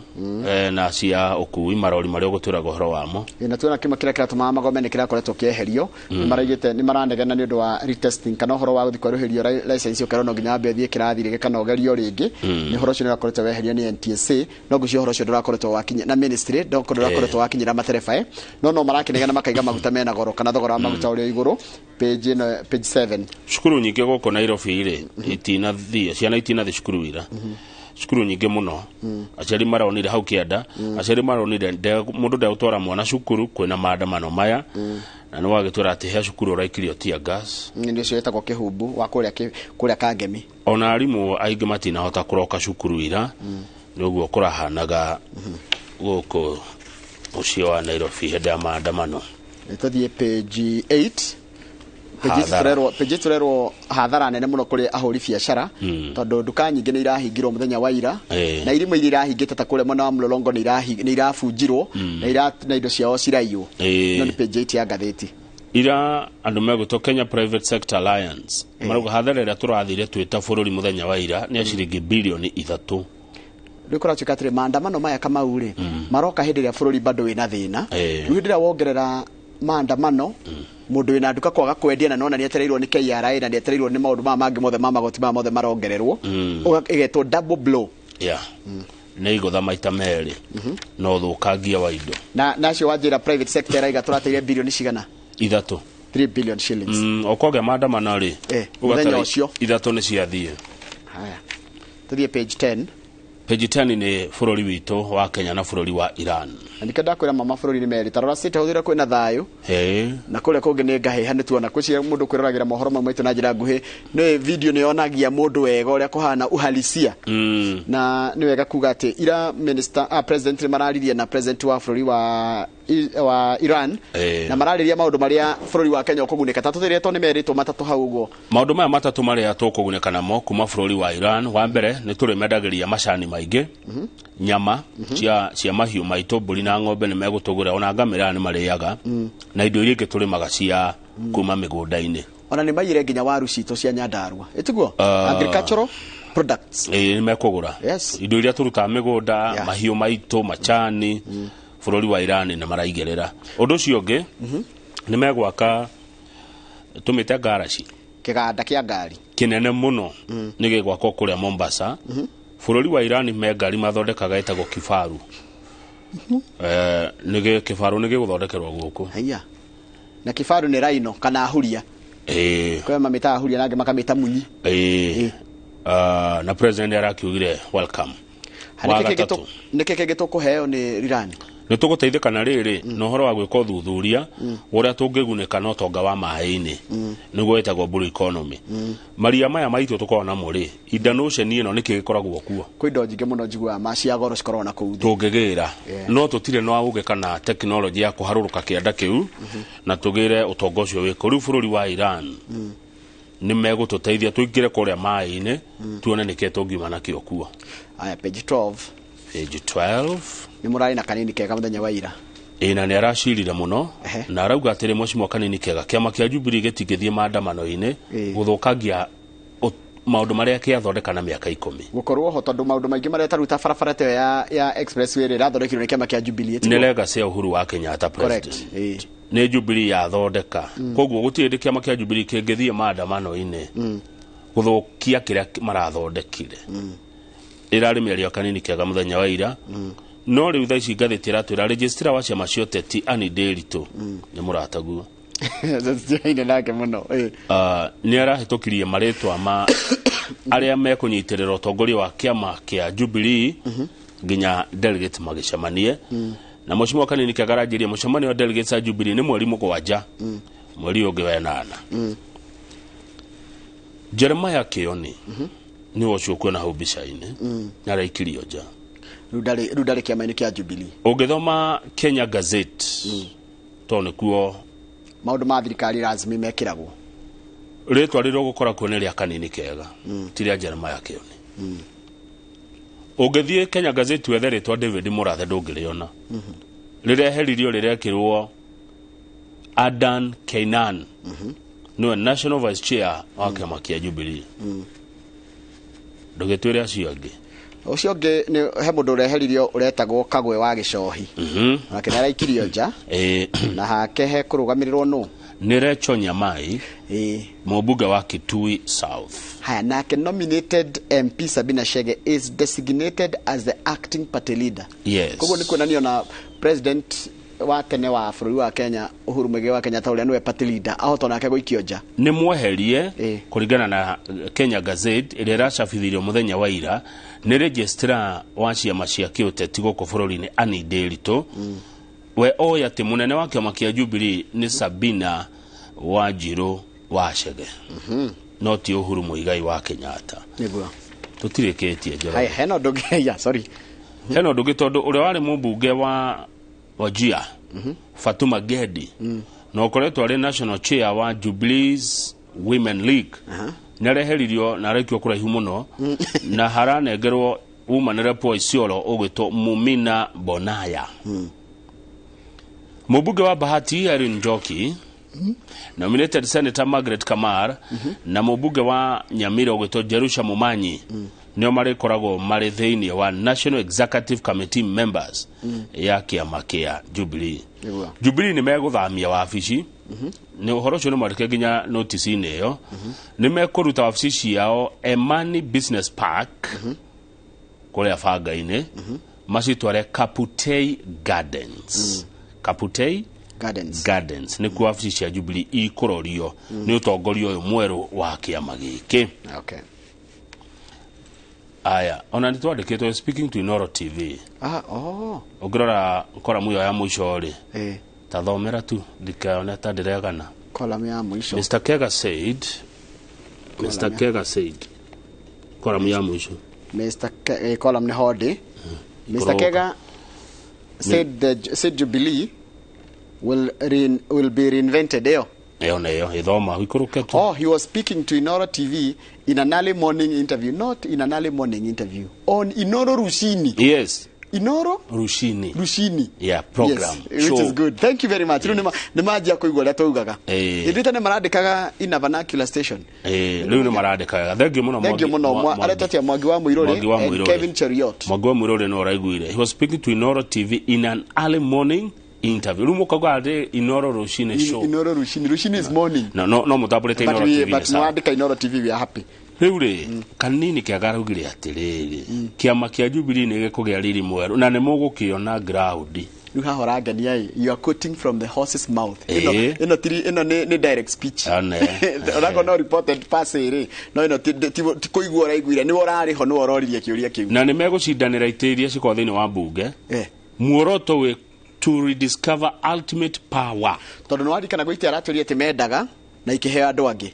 Speaker 2: na cia ũkui marori marĩa ũgũtwĩraga ũhoro wamo.
Speaker 1: Na tuona kĩmwe kĩrĩa kĩratũmaga magome nĩ kĩrakoretwo kĩeherio. Nĩ maraigĩte nĩ maranegena nĩ ũndũ wa retesting kana ũhoro wa gũthiĩ kwerũhĩrio license ũkerwo no nginya wambe ũthiĩ kĩrathi rĩngĩ kana ũgerio rĩngĩ. Nĩ ũhoro ũcio nĩ ũrakoretwo weherio nĩ NTSA, no ngwĩciria ũhoro ũcio ndũrakoretwo wakinya na ministry ndũrakoretwo wakinyĩra matereba, no marakĩnegena makaiga maguta mena goro kana thogora wa maguta ũrĩ igũrũ. Page ĩno, page 7.
Speaker 2: Cukuru nyingĩ gũkũ Nairobi rĩ itinathiĩ, ciana itinathiĩ cukuru ira, cukuru nyingĩ mũno. Aciari maronire hau kĩanda, aciari maronire mũndũ ndegũtwara mwana cukuru kwĩna maandamano maya, na nĩ wagĩtwĩra atĩ he cukuru ũraikirio tear gas.
Speaker 1: Nĩ ũcio wĩtagwo Kĩhumbu wa kũrĩa Kangemi.
Speaker 2: Ona arimũ aingĩ matinahota kũroka cukuru ira. Nĩ ũguo kũrahanaga gũkũ mũciĩ wa Nairobi hĩndĩ ya maandamano.
Speaker 1: Tũthiĩ page 8. Page turerwo hathara nene muno kuri ahuri biacara tondu nduka nyingi ni irahingirwo muthenya wa ira na irimwe iria irahingite ta kuria mwena wa Mlolongo ni irabunjirwo na indo ciao ciraiywo. No ni page 8 ya ngathĩti.
Speaker 2: Ira andu megwĩtwo Kenya Private Sector Alliance marauga hathara ĩrĩa tũrathire twĩ ta bũrũri mũthenya wa ira nĩ ya ciringi bilioni 3.
Speaker 1: Rĩu kũratuĩka atĩrĩ maandamano maya Kamau rĩ maroka hĩndĩ ĩrĩa bũrũri bado wĩna thĩna. Rĩu hĩndĩ ĩrĩa wongerera maandamano mũndũ wĩna nduka kwaga kwendia na nona nĩetereirwo nĩ KRA na nĩetereirwo nĩ maũndũ maya mangĩ mothe ma magoti maya mothe marongererwo, ĩgetwo double blow.
Speaker 2: Yeah. Nĩ igũtha maita merĩ na ũthũkangia wa indo.
Speaker 1: Na nacio wanjĩra private sector ĩraiga tũrateire bilioni cigana?
Speaker 2: 3.
Speaker 1: 3 billion shillings.
Speaker 2: Okoge maandamano rĩ
Speaker 1: mũthenya ũcio
Speaker 2: 3 nĩ ciathiĩ.
Speaker 1: Haya, tũthiĩ page 10.
Speaker 2: Page 10 nĩ bũrũri witũ wa Kenya na bũrũri wa Iran.
Speaker 1: Na nikĩo ndakwĩra mama bũrũri nĩ merĩ, ta rora State House ĩrĩa kwĩna thayũ na kũrĩa kũngĩ nĩ ngahĩha nĩ tuona kwĩciria mũndũ kwĩroragĩra mohoro mau maitũ na njĩra nguhĩ nĩ video nĩ yonagia mũndũ wega ũrĩa kũhana uhalisia. Na nĩ wega kuga atĩ ira minister president nĩ mararirie na president wa bũrũri wa Iran na marariria maũndũ marĩa bũrũri wa Kenya ũkũgunĩka. Ta tũthĩrĩtwo nĩ merĩtwo matatũ hau ũguo.
Speaker 2: Maũndũ maya matatũ marĩa tũkũgunĩka namo kuma bũrũri wa Iran, wa mbere nĩ tũrĩmendagĩria macani maingĩ, nyama cia mahiũ maitũ, mbũri na ng'ombe nĩ megũtũgũra, ona ngamĩra nĩ marĩaga, na indo iria ingĩ tũrĩmaga cia kuma mĩgũnda-inĩ.
Speaker 1: Ona nĩ maiyire nginya waru citũ cia Nyandarua, ĩtiguo agricultural products
Speaker 2: nĩ mekũgũra. Indo iria tũrutaga mĩgũnda, mahiũ maitũ, macani, bũrũri wa Iran nĩ maraigĩrĩra. Ũndũ ũcio ũngĩ nĩ megwaka tũmĩte ngaraci,
Speaker 1: kĩganda kĩa ngari
Speaker 2: kĩnene mũno nĩ gĩgwakwo kũrĩa Mombasa. Bũrũri wa Iran me ngari mathondekaga ĩtagwo kifaru. Nĩ kifaru nĩ gĩgũthondekerwo gũkũ.
Speaker 1: Haiya. Na kifaru nĩ rhino kana huria. Kwa mamĩtaga huria na angĩ makamĩta munyi.
Speaker 2: Na president arakiugire welcome.
Speaker 1: Nĩkĩ kĩngĩ tũkũheo nĩ Iran?
Speaker 2: Nĩ tũgũteithĩka na rĩrĩ na ũhoro wa gwĩka ũthuthuria ũrĩa tũngĩgunĩka na ũtonga wa maĩ-inĩ, nĩguo ĩtagwo blue economy. Maria maya maitũ tũkoragwo namo rĩ, Indian Ocean ĩno nĩkĩ gĩkoragwo kuo?
Speaker 1: Kwĩ indo nyingĩ mũno njiguaga ma cia goro cikoragwo na kũu thĩ.
Speaker 2: Tũngĩgĩra no tũtirĩ na ũgĩ kana tekinoronjĩ ya kũharũrũka kĩanda kĩu na tũgĩre ũtonga ũcio wĩkũ. Rĩu bũrũri wa Iran nĩ megũtũteithia tũingĩre kũrĩa maĩ-inĩ tuone nĩkĩ tũngiuma nakĩo kuo.
Speaker 1: Aya, page 12.
Speaker 2: Page 12
Speaker 1: nĩ mũrarĩ na kanini kega mũthenya wa ira.
Speaker 2: Na nĩ aracirire mũno na arauga atĩrĩ mheshimiwa kanini kega kĩama kĩa Jubilee gĩtingĩthiĩ maandamano-inĩ gũthũkangia maũndũ marĩa kĩathondeka na mĩaka 10.
Speaker 1: Gũkorwo ho tondũ maũndũ maingĩ marĩa taruta barabara ta ya expressway ĩrĩa ĩrathondekirwo nĩ kĩama kĩa Jubilee
Speaker 2: nĩ legacy ya Uhuru wa Kenyatta president. Nĩ Jubilee yathondeka, koguo gũtirĩ hĩndĩ kĩama kĩa Jubilee kĩngĩthiĩ maandamano-inĩ gũthũkia kĩrĩa marathondekire. Ĩrarĩ mĩario kanini kega mũthenya wa ira. No rĩu thaa ici ngathĩti ĩratwĩra registrar wa ciama cia ũteti Annie Nderitu nĩ mũrataguo.
Speaker 1: Nake mũno.
Speaker 2: Nĩ arahĩtũkirie marĩtwa ma arĩa mekũnyitĩrĩra ũtongoria wa kĩama kĩa Jubilee nginya delegate magĩcemanie. Na mheshimiwa kanini kega aranjĩria mũcemanio wa delegates a Jubilee nĩ mweri 7, mweri ũngĩ wa 8. Jeremiah Kioni nĩ ũcio ũkuona hau mbica-inĩ nĩ araikirio nja.
Speaker 1: Rĩu ndarĩ kĩama-inĩ kĩa Jubilee.
Speaker 2: Ũngĩthoma Kenya Gazette tondũ nĩkuo
Speaker 1: maũndũ ma thirikari razimi mekĩragwo,
Speaker 2: rĩtwa rĩrĩa ũgũkora kuo nĩ rĩa kanini kega, ti rĩa Jeremiah Kioni. Ũngĩthiĩ Kenya Gazette wethe rĩtwa David Mũrathe ndũngĩrĩona. Rĩreheririo rĩrekĩrwo Adan Keynan, nĩwe National Vice Chair wa kĩama kĩa Jubilee. Ndũgĩtwĩre acio angĩ.
Speaker 1: Ũcio ũngĩ nĩ he mũndũ ũreheririo ũretagwo Kagwe wa Gĩcohi. Nake nĩaraikirio nja. Na hake he kũrũgamĩrĩrwo nũ?
Speaker 2: Nĩ Recho Nyamai, mũmbunge wa Kitui South.
Speaker 1: Haya, nake nominated MP Sabina Chege is designated as the acting party leader.
Speaker 2: Yes.
Speaker 1: Koguo nĩ kuonania na president wa tene wa bũrũri wa Kenya Uhuru Muigai wa Kenyatta ũrĩa nĩwe party leader ahota nake gũikio nja.
Speaker 2: Nĩ mweherie kũringana na Kenya Gazette ĩrĩa ĩracabithirio mũthenya wa ira nĩ registrar wa ciama cia kĩũteti gũkũ bũrũri-inĩ Annie Nderitu. We oĩ atĩ mũnene wa kĩama kĩa Jubilee nĩ Sabina Wanjiru wa Chege, no ti Uhuru Muigai wa Kenyatta.
Speaker 1: Nĩguo.
Speaker 2: Tũtirĩkĩtie Njoroge.
Speaker 1: Haya, hena ũndũ ũngĩ. Yeah, sorry.
Speaker 2: Hena ũndũ ũngĩ tondũ ũrĩa warĩ mũmbunge wa Wajir Fatuma Gedi Na ũkoretwo arĩ national chair wa Jubilee's Women League nĩ areheririo na arekio kũraihu mũno na haranengerwo woman rep wa Isiolo ũgwĩtwo Mumina Bonaya. Mũmbunge wa Bahati Irene Njoki, nominated Senator Margaret Kamar na mũmbunge wa Nyamira ũgwĩtwo Jerusha Mumanyi nĩo marĩkoragwo marĩ thĩinĩ wa National Executive Committee members ya kĩama kĩa Jubilee.
Speaker 1: Nĩguo.
Speaker 2: Jubilee nĩ megũthamia wabici. Nĩ ũhoro ũcio nĩ mwandĩke nginya notice-inĩ ĩyo. Nĩ mekũruta wabici ciao Emani Business Park kũrĩa banga-inĩ, macitware Kaputei Gardens. Kaputei
Speaker 1: Gardens.
Speaker 2: Gardens nĩkuo wabici cia Jubilee ikũrorio nĩ ũtongoria ũyũ mwerũ wa kĩama gĩkĩ.
Speaker 1: Okay.
Speaker 2: Aya, ona nĩ twandĩkĩtwo speaking to Inoro TV.
Speaker 1: Ah, oh.
Speaker 2: Ũngĩrora koramu ĩyo ya mũico rĩ,
Speaker 1: Eh,
Speaker 2: ta thomera tu ndikaone ta ndĩregana.
Speaker 1: Column ya mũico.
Speaker 2: Mr. Kega said, Mr.
Speaker 1: Column ya-
Speaker 2: Kega said, koramu ya mũico.
Speaker 1: Mr. Column nĩ hodi. Mr.
Speaker 2: Ikoroka.
Speaker 1: Kega said the said Jubilee will be reinvented ĩyo.
Speaker 2: Ĩyo nĩyo ĩthoma ikũrũke tu.
Speaker 1: Oh, he was speaking to Inoro TV in an early morning interview, not in an early morning interview, on Inoro Rushini.
Speaker 2: Yes.
Speaker 1: Inoro
Speaker 2: Rushini.
Speaker 1: Rushini.
Speaker 2: Yeah, program.
Speaker 1: Yes, which
Speaker 2: Show.
Speaker 1: is good. Thank you very much. Rĩu nĩ manjia kũigua ũrĩa twaugaga.
Speaker 2: Eh.
Speaker 1: Ithuĩ tene marandĩkaga in a vernacular station.
Speaker 2: Eh, rĩu nĩ marandĩkaga. Thank you mũno.
Speaker 1: Thank you mũno. Aretwo atĩa? Mwangi wa
Speaker 2: Mwangi wa
Speaker 1: Mũirũrĩ and
Speaker 2: Mũirũrĩ.
Speaker 1: Kevin Cheruiyot.
Speaker 2: Mwangi wa Mũirũrĩ no ũraiguire. He was speaking to Inoro TV in an early morning interview. Rĩu mũkauga atĩ Inoro Rushini show.
Speaker 1: Inoro Rushini. Rushini is morning.
Speaker 2: No, no, no mũtambũrĩte
Speaker 1: But
Speaker 2: Inoro
Speaker 1: we,
Speaker 2: TV nĩ
Speaker 1: but
Speaker 2: sawa.
Speaker 1: mwandĩka Inoro TV, we are happy.
Speaker 2: Rĩu rĩ, kanini kĩaga araugire atĩrĩrĩ, kĩama kĩa Jubilee nĩ gĩkũgĩa riri mwerũ na nĩ mũgũkĩona ground.
Speaker 1: Rĩu haha ũrangenia ĩ, you are quoting from the horse's mouth. Ĩno
Speaker 2: Ĩĩ.
Speaker 1: ĩno tiri ĩno nĩ direct speech.
Speaker 2: Ane.
Speaker 1: Onakorwo no reported pass rĩ, no ĩno ti kũigua ũraiguire, nĩwe ũrarĩ ho, nĩwe ũroririe kĩũria kĩu.
Speaker 2: Na nĩ megũcindanĩra itĩ iria cikoragwo thĩinĩ wa mbunge.
Speaker 1: Eh.
Speaker 2: Muoroto wĩ to rediscover ultimate power.
Speaker 1: Tondũ nĩ waririkana gwĩ itĩ aratwĩrire atĩ mendaga na ikĩheo andũ angĩ.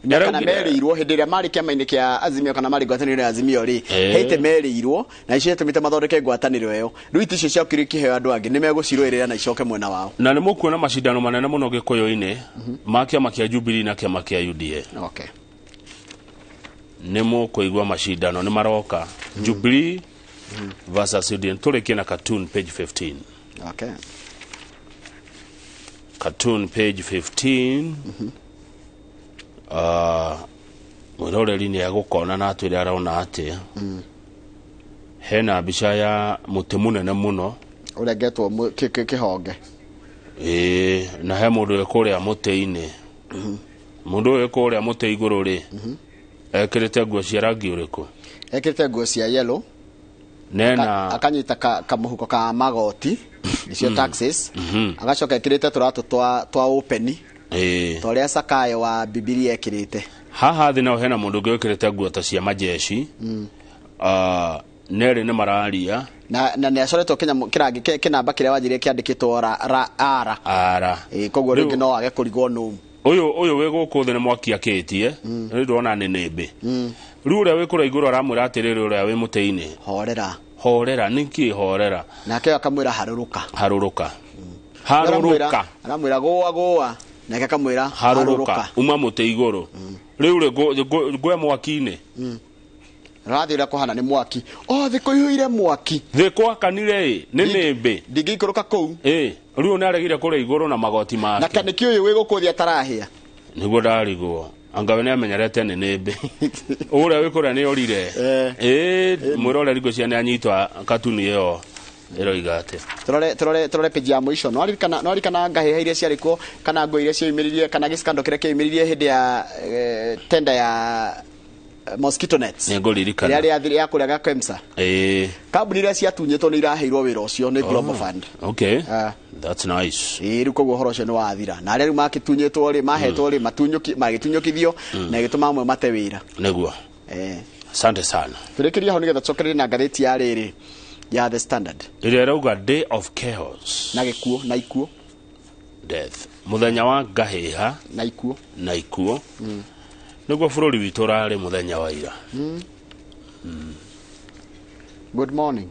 Speaker 2: Nĩaraugire-
Speaker 1: Kana merĩirwo hĩndĩ ĩrĩa marĩ kĩama-inĩ kĩa Azimio kana marĩ ngwatanĩro ya Azimio rĩ,
Speaker 2: Eh.
Speaker 1: he itĩ merĩirwo na icio ciatũmĩte mathondeke ngwatanĩro ĩyo. Rĩu itĩ icio ciokire ikĩheo andũ angĩ, nĩ megũcirũĩrĩra na icoke mwena wao.
Speaker 2: Na nĩ mũkuona macindano manene mũno gĩkũyũ-inĩ ma kĩama kĩa Jubilee na kĩama kĩa UDA.
Speaker 1: Okay.
Speaker 2: Nĩ mũkũigua macindano nĩ maroka. Jubilee versus UDA. Tũrĩkie na cartoon page 15.
Speaker 1: Okay.
Speaker 2: Cartoon page 15. Mwĩroreri nĩ egũkona na atwĩre arona atĩa. Hena mbica ya mũtĩ mũnene mũno.
Speaker 1: Ũrengetwo kĩhonge.
Speaker 2: Ĩĩ, na he mũndũ wĩ kũrĩa mũtĩ-inĩ. Mũndũ ũyũ wĩ kũrĩa mũtĩ igũrũ rĩ, ekĩrĩte nguo cia rangi ũrĩkũ?
Speaker 1: Ekĩrĩte nguo cia yellow.
Speaker 2: Nena
Speaker 1: Akanyita kamũhuko ka magoti nĩcio taxes. Agacoka ekĩrĩte tũratũ twa open
Speaker 2: Ĩĩ.
Speaker 1: ta ũrĩa Sakayo wa Bibilia ekĩrĩte.
Speaker 2: Haha thĩ naho hena mũndũ ũngĩ wĩkĩrĩte nguo ta cia majeshi. Nerĩ nĩ mararia.
Speaker 1: Na nĩ acoretwo kĩnyamũ kĩrangi kĩnamba kĩrĩa wanjirie kĩandĩkĩtwo ra, ra, ara.
Speaker 2: Ara.
Speaker 1: Ĩĩ, koguo
Speaker 2: Rĩu-
Speaker 1: rĩngĩ no age kũrigwo nũ.
Speaker 2: Ũyũ wĩ gũkũ thĩ nĩ mwaki akĩtie. Rĩu ndĩrona nĩ nĩmbĩ. Rĩu ũrĩa wĩ kũrĩa igũrũ aramwĩra atĩrĩrĩ ũrĩa wĩ mũtĩ-inĩ.
Speaker 1: Horera.
Speaker 2: Horera, nĩkĩ horera?
Speaker 1: Nake akamwĩra harũrũka.
Speaker 2: Harũrũka. Harũrũka.
Speaker 1: Aramwĩra gũa gũa. Nake akamwĩra
Speaker 2: Harũrũka. Uma mũtĩ igũrũ. Rĩu rĩ ngwe mwaki-inĩ.
Speaker 1: Rathiĩ ũrĩa kũhana nĩ mwaki. Oh, thĩ kũihũire mwaki.
Speaker 2: Thĩ kwakanire ĩ, nĩ nĩmbĩ.
Speaker 1: Ndingĩikũrũka kũu.
Speaker 2: Ĩ, rĩu nĩ aregire kũrĩa igũrũ na magoti
Speaker 1: Na
Speaker 2: make.
Speaker 1: kanĩkĩ ũyũ wĩ gũkũ thĩ atarahĩa.
Speaker 2: Nĩguo ndarigwo. Anga we nĩamenyerete nĩ nĩmbĩ. Ũrĩa wĩ kũrĩa nĩ orire. Ĩ, mwĩroreri ngwĩciria nĩ anyitwa katuni ĩyo ĩroiga atĩa.
Speaker 1: Tũrore page ya mũico. Nĩwaririkana ngahĩha iria ciarĩ kuo kana nguo iria cioimĩririe kana gĩcikando kĩrĩa kĩoimĩririe hĩndĩ ya tender ya mosquito nets.
Speaker 2: Nĩ ngũririkana.
Speaker 1: Ĩrĩa rĩathire ya kũrĩa ga KEMSA.
Speaker 2: Ĩ.
Speaker 1: Kambuni iria ciatunyĩtwo nĩ iraheirwo wĩra ũcio nĩ Global Fund.
Speaker 2: Okay. That's nice.
Speaker 1: Ĩĩ, rĩu koguo ũhoro ũcio nĩ wathira. Na arĩa rĩu makĩtunyĩtwo rĩ, mahetwo rĩ, magĩtunyũkithio na ĩgĩtũma amwe mate wĩra.
Speaker 2: Nĩguo.
Speaker 1: Eh.
Speaker 2: Asante sana.
Speaker 1: Tũrĩkĩrie hau nĩgetha tũcokererie na ngathĩti ya rĩrĩ ya The Standard.
Speaker 2: Ĩrĩa ĩrauga day of chaos.
Speaker 1: Na gĩkuũ na ikuũ.
Speaker 2: Death. Mũthenya wa ngahĩha
Speaker 1: na ikuũ.
Speaker 2: Na ikuũ. Nĩguo bũrũri witũ ũrarĩ mũthenya wa ira.
Speaker 1: Good morning.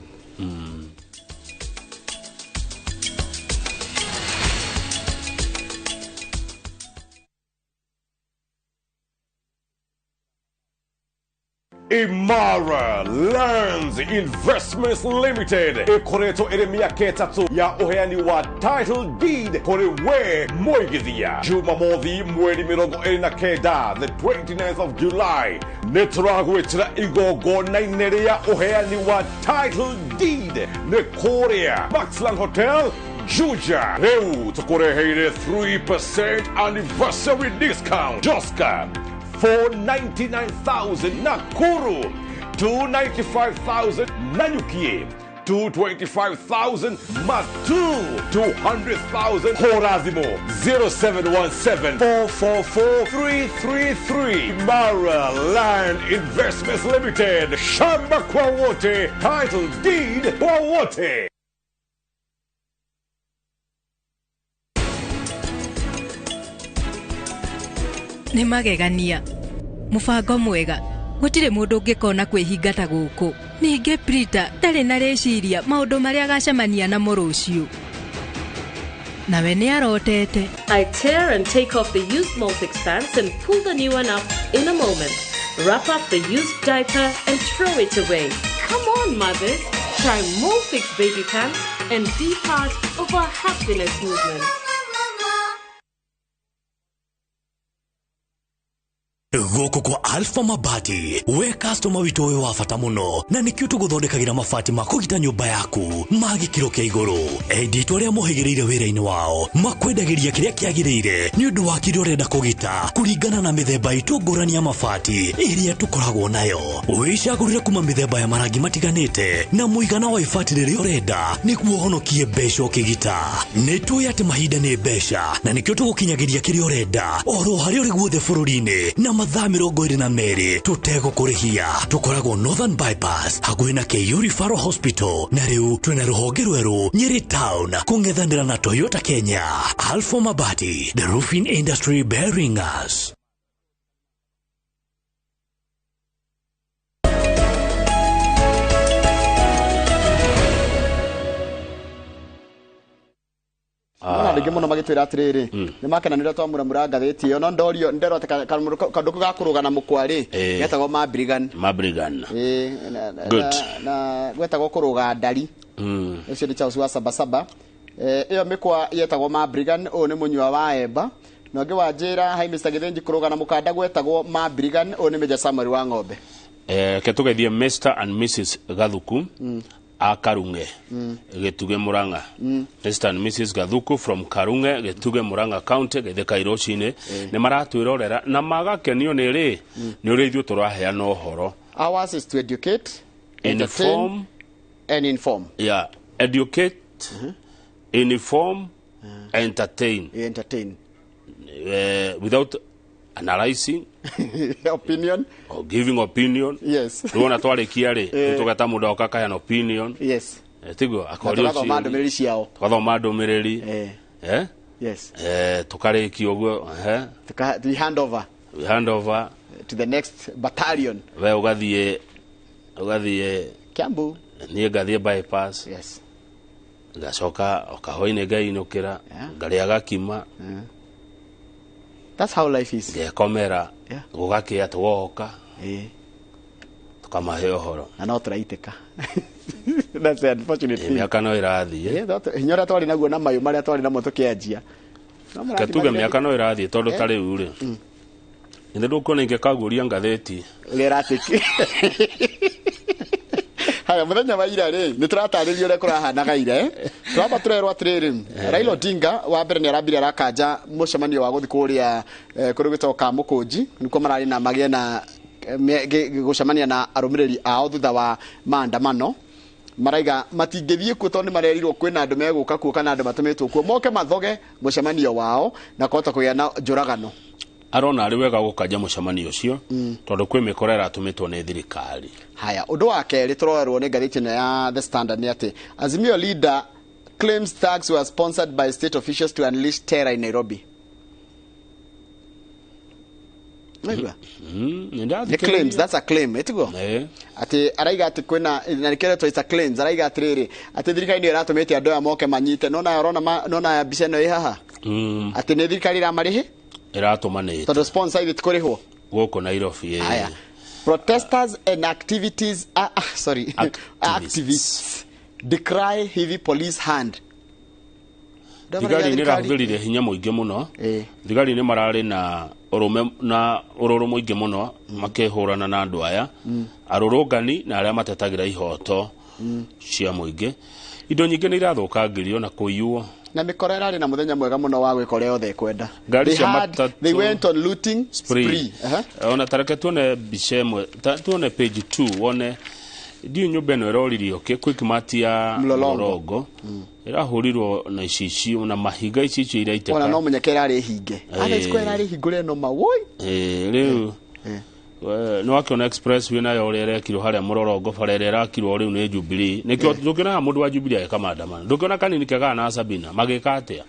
Speaker 3: Imara Lands Investments Limited ĩkoretwo ĩrĩ mĩaka ĩtatũ ya ũheani wa title deed kũrĩ we mũigithia. Jumamothi mweri 29, the 29th of July, nĩ tũragwĩtĩra igongona-inĩ rĩa ũheani wa title deed nĩ kũrĩa Maxland Hotel, Juja. Rĩu tũkũreheire 3% anniversary discount. Joska 499,000, Nakuru 295,000, Nanyuki 225,000, Matu 200,000, Horathimo 0717 444 333. Mara Land Investments Limited, shamba kwa wote, title deed kwa wote.
Speaker 7: Nĩ magegania mũbango mwega gũtirĩ mũndũ ũngĩkona kwĩhinga ta gũkũ. Ningĩ Prita ndarĩ na rĩciria maũndũ marĩa agacemania namo rũciũ. Nawe nĩ arotete.
Speaker 8: I tear and take off the used Molfix pants and pull the new one up in a moment. Wrap up the used diaper and throw it away. Come on, mothers. Try Molfix baby pants and be part of our happiness movement.
Speaker 9: Gũkũ kwa Alpha Mabati, we customer witũ wĩ wa bata mũno, na nĩkĩo tũgũthondekagĩra mabati ma kũgita nyũmba yaku ma gĩkĩro kĩa igũrũ. Endia itũ arĩa mohĩgĩrĩire wĩra-inĩ wao makwendagĩria kĩrĩa kĩagĩrĩire nĩ ũndũ wa kĩrĩa ũrenda kũgita kũringana na mĩthemba itũ ngũrani ya mabati ĩrĩa tũkoragwo nayo. Wĩcagũrĩre kuma mĩthemba ya marangi matiganĩte na mũigana wa ibati rĩrĩa ũrenda nĩguo ũhonokie mbeca ũkĩgita. Nĩ tũĩ atĩ mahinda nĩ mbeca na nĩkĩo tũgũkinyagĩria kĩrĩa ũrenda oro harĩa ũrĩ guothe bũrũri-inĩ na mathaa 22 tũtegũkũrĩhia. Tũkoragwo Northern Bypass hakuhĩ na KU Referral Hospital, na rĩu twĩna rũhonge rwerũ Nyeri Town kũng'ethanĩra na Toyota Kenya. Alpha Mabati, the roofing industry bearing us.
Speaker 1: Ona rĩngĩ mũno magĩtwĩra atĩrĩrĩ nĩ makenanĩra twamũramũra ngathĩti ĩyo, no ndorio nderwo atĩ kaũndũ kau ga kũrũga na mũkwa rĩ getagwo Mabrigan.
Speaker 2: Mabrigan.
Speaker 1: Good. Na gwetagwo kũrũga ndari. Ũcio nĩ Charles wa Sabasaba. Ĩyo mĩkwa yetagwo Mabrigan, ũyũ nĩ mũnyua wa emba. Na ũngĩ wa njĩra hi Mr. Githinji, kũrũga na mũkanda gwetagwo Mabrigan, ũyũ nĩ Major Samuel wa ng'ombe.
Speaker 2: Ke tũgeithie Mr and Mrs Gathuku a Karunge, Gĩtuge Murang'a. Mr and Mrs Gathuku from Karunge, Gĩtuge Murang'a County, Gĩtheka Irocinĩ nĩ maratwĩrorera na magakenio nĩ rĩ nĩ ũrĩa ithuĩ tũraheana ũhoro.
Speaker 1: Ours is to educate, entertain,
Speaker 2: inform
Speaker 1: and inform.
Speaker 2: Yeah, educate, inform, entertain.
Speaker 1: Entertain.
Speaker 2: Without analyzing
Speaker 1: opinion
Speaker 2: or giving opinion.
Speaker 1: Yes.
Speaker 2: Tuona twarĩkia rĩ tũgeta mũndũ oka kaheana opinion.
Speaker 1: Yes.
Speaker 2: Tiguo akorio
Speaker 1: tũgathoma ndũmĩrĩri ciao.
Speaker 2: Tũgathoma ndũmĩrĩri.
Speaker 1: Yes.
Speaker 2: Tũkarĩkia ũguo.
Speaker 1: We hand over.
Speaker 2: We hand over
Speaker 1: to the next battalion.
Speaker 2: We ũgathiĩ
Speaker 1: Kiambu.
Speaker 2: Niĩ ngathiĩ bypass.
Speaker 1: Yes.
Speaker 2: Ngacoka o kahwainĩ ngainũkĩra ngarĩa gakima.
Speaker 1: That's how life is.
Speaker 2: Ngekomera gũgakĩa tũgoka tũkamahe ũhoro
Speaker 1: na no tũraitĩka. That's the unfortunate thing.
Speaker 2: Mĩaka no ĩrathiĩ.
Speaker 1: Hinya ũrĩa twarĩ naguo na mayũ marĩa twarĩ namo tũkĩanjia.
Speaker 2: Reke tuge mĩaka no ĩrathiĩ tondũ ta rĩu rĩ ithe ndũkuona ingĩkaguũria ngathĩti
Speaker 1: ũrĩa ĩratĩki. Haya, mũthenya wa ira rĩ nĩ tũratarĩria ũrĩa kũrahanaga ira. Twamba tũrerwo atĩrĩrĩ, Raila Odinga wa mbere nĩ arambire arakanja mũcemanio wa gũthiĩ kũrĩa kũrĩ gwĩtagwo Kamũkũnji, nĩkuo mararĩ na magĩe na gũcemania na arũmĩrĩri ao thutha wa maandamano. Maraiga matingĩthiĩ kuo tondũ nĩ marerirwo kwĩna andũ megũka kuo kana andũ matũmĩtwo kuo moke mathoge mũcemanio wao na kũhota kũgĩa na njũragano.
Speaker 2: Arona arĩ wega gũkanja mũcemanio ũcio tondũ kwĩ mĩkora ĩratũmĩtwo nĩ thirikari.
Speaker 1: Haya, ũndũ wa kerĩ tũrorerwo nĩ ngathĩti ĩno ya The Standard nĩ atĩ Azimio leader claims thugs were sponsored by state officials to unleash terror in Nairobi. Nĩ claims, that's a claim, ĩtiguo? Atĩ araiga atĩ kwĩna na nĩkĩo it's a claims, araiga atĩrĩrĩ atĩ thirikari nĩyo ĩratũmĩte andũ aya moke manyite. Nona ũrona nona mbica ĩno ĩ haha atĩ nĩ thirikari ĩramarĩhi
Speaker 2: ĩratũmanĩte
Speaker 1: tondũ sponsor ithe ti kũrĩhwo
Speaker 2: gũkũ Nairobi.
Speaker 1: Haya, Protesters and activities sorry, activists decry heavy police hand.
Speaker 2: Thigari nä rahũthĩrire hinya mũingĩ mũno. Thigari nĩ mararĩ na ũrũme na ũrũrũ mũingĩ mũno makĩhũrana na andũ aya arũrũngani na arĩa matetagĩra ihoto cia mũingĩ. Indo nyingĩ nĩ irathũkangĩrio na kũiywo.
Speaker 1: Na mĩkora ĩrarĩ na mũthenya mwega mũno wa gwĩka ũrĩa yothe ĩkwenda.
Speaker 2: Ngari cia matatũ
Speaker 1: They went on looting spree.
Speaker 2: Ona tareke tuone mbica ĩmwe, tuone page 2 wone ndiũ nyũmba ĩno ĩroririo kĩ Quickmart ya Mlolongo ĩrahũrirwo na icicio na mahiga icicio iraitĩka.
Speaker 1: Ona no mũnyeke ĩrarĩ hinge. Other square ĩrarĩ hingũre no mawoi.
Speaker 2: Rĩu nĩ wakĩona expressway nayo ũrĩa ĩrekirwo harĩa Mũrorongo bara ĩrĩa ĩrakirwo rĩu nĩ Jubilee. Nĩkĩo ndũngĩona mũndũ wa Jubilee agĩka maandamano. Ndũngĩona kanini kega na Sabina magĩka atĩa?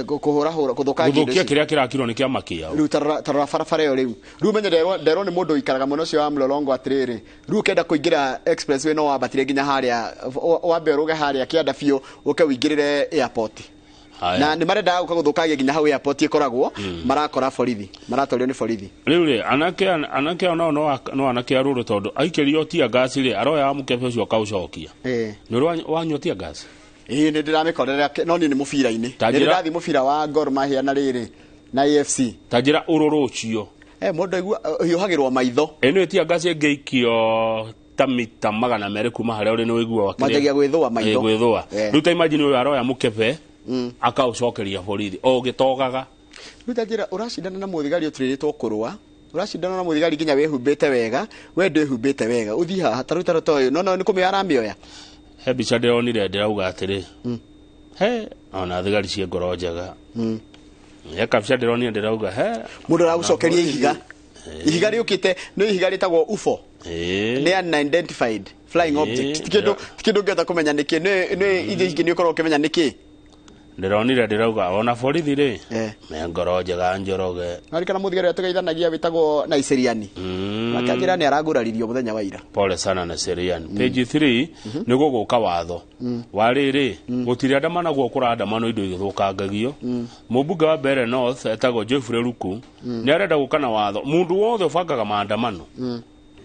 Speaker 1: Kũhũra hũra kũthũkangia
Speaker 2: gũthũkia kĩrĩa kĩrakirwo nĩ kĩama kĩao.
Speaker 1: Rĩu tarora barabara ĩyo rĩu. Rĩu menye nderwo nĩ mũndũ ũikaraga mwena ũcio wa Mlolongo atĩrĩrĩ, rĩu ũkĩenda kũingĩra expressway no wambatire nginya harĩa wambe ũrũge harĩa kĩanda biũ ũke ũingĩrĩre airport. Na nĩ marendaga gũka gũthũkangia nginya hau airport ĩkoragwo, marakora borithi, maratorio nĩ borithi.
Speaker 2: Rĩu rĩ anake onao no anake arũrũ tondũ aikĩrio tear gas rĩ aroya mũkebe ũcio akaũcokia. Nĩ ũrĩ wanyua tear gas?
Speaker 1: Ĩĩ nĩ ndĩramĩkorera no niĩ nĩ mũbira-inĩ. Nĩ ndĩrathiĩ mũbira wa Gor Mahia na rĩrĩ na AFC.
Speaker 2: Ta njĩra ũrũrũ ũcio.
Speaker 1: Mũndũ aigua hiũhagĩrwo maitho.
Speaker 2: Ĩno tear gas ĩngĩikio ta mita 200 kuma harĩa ũrĩ nĩ ũiguaga kĩrĩa.
Speaker 1: Manjagia gwĩthũa maitho.
Speaker 2: Gwĩthũa. Rĩu ta imagine ũyũ aroya mũkebe akaũcokeria borithi o gĩtogaga.
Speaker 1: Rĩu ta njĩra ũracindana na mũthigari ũturĩrĩtwo kũrũa, ũracindana na mũthigari nginya wĩhumbĩte wega, we ndwĩhumbĩte wega, ũthiĩ haha ta rĩu ta ũyũ no nĩ kũmĩoya aramĩoya.
Speaker 2: He mbica ndĩronire ndĩrauga atĩrĩ, he ona thigari cia ngoro njega. He kabica ndĩronire ndĩrauga he
Speaker 1: mũndũ aragũcokeria ihiga. Ihiga rĩũkĩte nĩ ihiga rĩtagwo UFO. Nĩ unidentified flying object. Ti kĩndũ ũngĩhota kũmenya nĩkĩ, nĩ indo ingĩ nĩ ũkorwo ũkĩmenya nĩkĩ.
Speaker 2: Ndĩronire ndĩrauga ona borithi rĩ me ngoro njega Njoroge.
Speaker 1: Ngarikana mũthigari ũrĩa tũgeithanagia wĩtagwo Naiseriani. Akanjĩra nĩ araguraririo mũthenya wa ira.
Speaker 2: Pole sana Naiseriani. Page 3 nĩ gũgũka watho wa rĩrĩ gũtirĩ andamanagwo kũrandamano indo igĩthũkangagio. Mũmbunge wa Mbeere North etagwo Geoffrey Ruku nĩ arenda gũka na watho mũndũ wothe ũbangaga maandamano,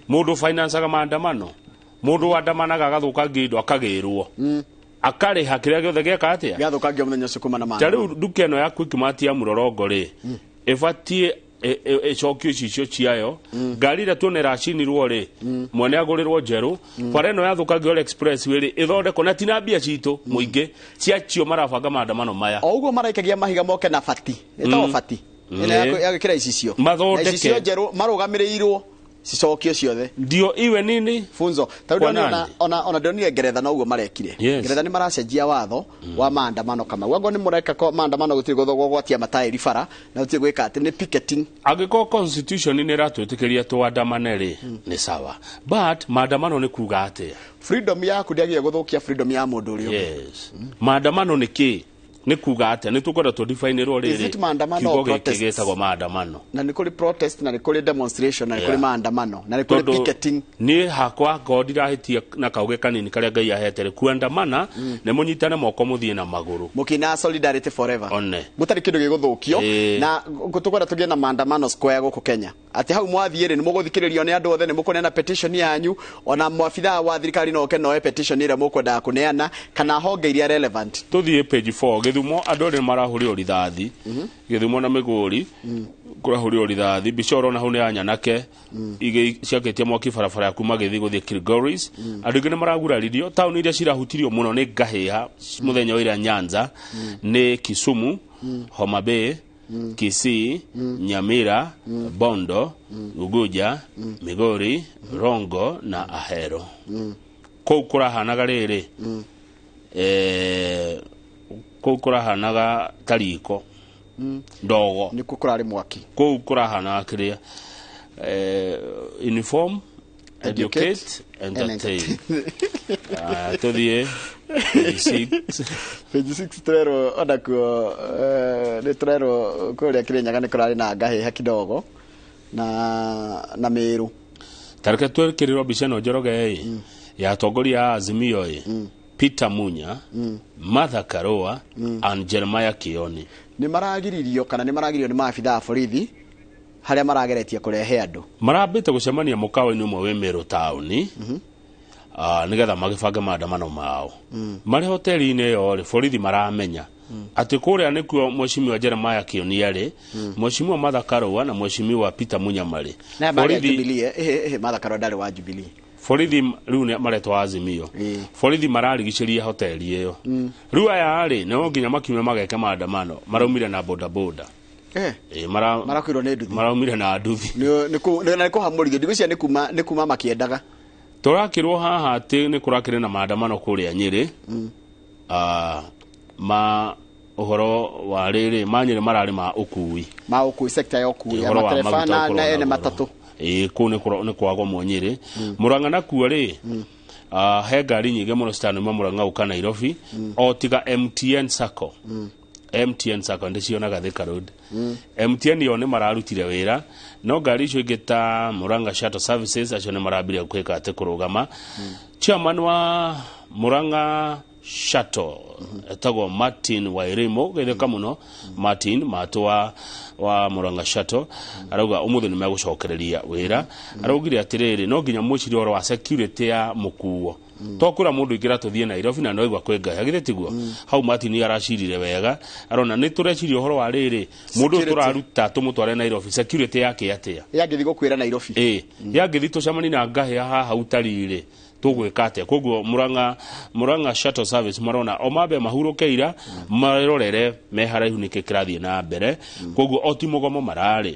Speaker 2: mũndũ financaga maandamano, mũndũ wandamanaga agathũkangia indo akagĩrwo akarĩha kĩrĩa gĩothe gĩeka atĩa
Speaker 1: gĩathũkangio mũthenya ũcio kuma na
Speaker 2: maandamano. Ta rĩu nduka ĩno ya Quickmart ya Mũrorongo rĩ ĩbatiĩ ĩcokio icicio ciayo. Ngari ĩrĩa tuone ĩracinirwo rĩ mwene agũrĩrwo njerũ. Bara ĩno yathũkangio expressway rĩ ĩthondekwo na ti na mbia citũ mũingĩ ciacio marabanga maandamano maya.
Speaker 1: O ũguo maraikagia mahiga moke na bati ĩtagwo bati ĩno ya gwĩkĩra icicio
Speaker 2: mathondeke
Speaker 1: icicio njerũ marũgamĩrĩirwo cicokio ciothe
Speaker 2: ndio iwe nini
Speaker 1: funzo. Ta rĩu ona ndonire Ngeretha no ũguo marekire. Ngeretha nĩ maracenjia watho wa maandamano kama wango nĩ mũreka maandamano gũtirĩ gũgwatia mataĩri bara na gũtirĩ gwĩka atĩ nĩ picketing.
Speaker 2: Angĩkorwo constitution nĩ ĩratwĩtĩkĩria tũandamane rĩ nĩ sawa, but maandamano nĩ kuga atĩa?
Speaker 1: Freedom yaku ndĩagĩrĩire gũthũkia freedom ya mũndũ ũrĩa ũngĩ.
Speaker 2: Yes. Maandamano nĩ kĩ? Nĩ kuga atĩa? Nĩ tũkwenda tũ define-rwo rĩrĩ kiugo gĩkĩ gĩtagwo maandamano.
Speaker 1: Na nĩ kũrĩ protest na nĩ kũrĩ demonstration na nĩ kũrĩ maandamano na nĩ kũrĩ picketing.
Speaker 2: Niĩ hakwa ngorwo ndirahĩtia na kauge kanini karĩa Ngai ahete rĩ kuandamana nĩ mũnyitane moko mũthiĩ na magũrũ
Speaker 1: mũkĩina solidarity forever
Speaker 2: one
Speaker 1: mũtarĩ kĩndũ gĩgũthũkio. Na tũkwenda tũgĩe na maandamano square gũkũ Kenya atĩ hau mwathiĩ rĩ nĩ mũgũthikĩrĩrio nĩ andũ othe, nĩ mũkũneana petition yanyu, ona mwabithaa wa thirikari no oke noe petition ĩrĩa mũkwendaga kũneana kana honge iria relevant.
Speaker 2: Tũthiĩ page 4 Gĩthumo andũ erĩ marahũrĩrwo rithathi. Gĩthumo na Mĩgũri kũrahũrĩrwo rithathi. Mbica ũrona hau nĩ ya nyanake ciakĩtie mwaki barabara ya kuma gĩthiĩ gũthiĩ Kilgoris. Andũ aingĩ nĩ maraguraririo. Taũni iria cirahutirio mũno nĩ ngahĩha mũthenya wa ira Nyanza nĩ Kisumu, Homa Bay, Kisii, Nyamira, Bondo, Uguja, Migori, Rongo na Ahero. Kũu kũrahanaga rĩrĩ kũu kũrahanaga tariko ndogo
Speaker 1: nĩkuo kũrarĩ mwaki.
Speaker 2: Kũu kũrahanaga kĩrĩa uniform, educate, entertain. Tũthiĩ page 6.
Speaker 1: Page 6 tũrerwo onakuo nĩ tũrerwo kũrĩa Kĩrĩnyaga nĩ kũrarĩ na ngahĩha kidogo na Mĩrũ.
Speaker 2: Tareke twĩkĩrĩrwo mbica ĩno Njoroge ĩ ya atongoria a Azimio ĩ Peter Munya, Martha Karua and Jeremiah Kioni.
Speaker 1: Nĩ maragiririo kana nĩ maragirio nĩ maabithaa a borithi Harĩa marageretie kũrehe andũ.
Speaker 2: Marambĩte gũcemania mũkawa-inĩ ũmwe wĩ Meru taũni, nĩgetha magĩbange maandamano mao. Marĩ hoteli-inĩ ĩyo rĩ, borithi maramenya atĩ kũrĩa nĩkuo mheshimiwa Jeremiah Kĩoni arĩ, mheshimiwa Martha Karua na mheshimiwa Peter Munyamari.
Speaker 1: Na marĩ a Jubilee, eh, Martha Karua ndarĩ wa Jubilee.
Speaker 2: Borithi rĩu nĩ maretwo Azimio. Borithi mararigicĩria hoteli ĩyo. Rĩu aya rĩ, nĩo nginya makiume mageke maandamano, maraumire na bodaboda. Ĩ,
Speaker 1: Marakuirwo nĩ nduthi.
Speaker 2: Maraumire na nduthi.
Speaker 1: Nĩ kũhamũrithio ndigwĩciria nĩ kuma makĩendaga.
Speaker 2: Tũrakĩrwo haha atĩ nĩ kũrakĩrĩ na maandamano kũrĩa Nyĩrĩ. Ma ũhoro wa rĩrĩ, ma Nyĩrĩ mararĩ ma ũkui.
Speaker 1: Ma ũkui, sector ya ũkui, ya
Speaker 2: Ũhoro wa
Speaker 1: matereba
Speaker 2: maguta
Speaker 1: na
Speaker 2: gũkorwo
Speaker 1: na
Speaker 2: na
Speaker 1: ene
Speaker 2: goro.
Speaker 1: matatũ.
Speaker 2: Ĩ, kũu nĩ kwagomwo Nyĩrĩ. Mũrang'a nakuo rĩ, he ngari nyingĩ mũno citanauma Mũrang'a gũka Nairobi, o tiga MTN Sacco. MTN Sacco ndĩcionaga Thika Road. MTN yo nĩ mararutire wĩra, no ngari icio ingĩ ta Murang'a Shuttle Services acio nĩ marambirie gwĩka atĩ kũrũgama. Chairman wa Murang'a Shuttle etagwo Martin Wairimu, geithĩka mũno Martin Matũ wa Murang'a Shuttle, arauga ũmũthĩ nĩ megũcokereria wĩra. Araugire atĩrĩrĩ, no nginya mwĩcirie ũhoro wa security ya mũkuo, to kwĩra mũndũ ingĩra tũthiĩ Nairobi na noigua kwĩ ngahĩa, githĩ tiguo? Hau Martin aracirire wega, arona nĩ tũreciria ũhoro wa rĩrĩ, mũndũ ũyũ
Speaker 1: Security.
Speaker 2: tũraruta tũmũtware Nairobi, security yake atĩa?
Speaker 1: Yangĩthiĩ gũkwĩra Nairobi.
Speaker 2: Ĩ, yangĩthiĩ tũcemanie na ngahĩa haha utari-rĩ, tũgwĩka atĩa? Koguo Murang'a Shuttle Service marona o mambe mahurũke ira, marorere me haraihu nĩkĩ kĩrathiĩ na mbere. Koguo o ti mũgomo mararĩ.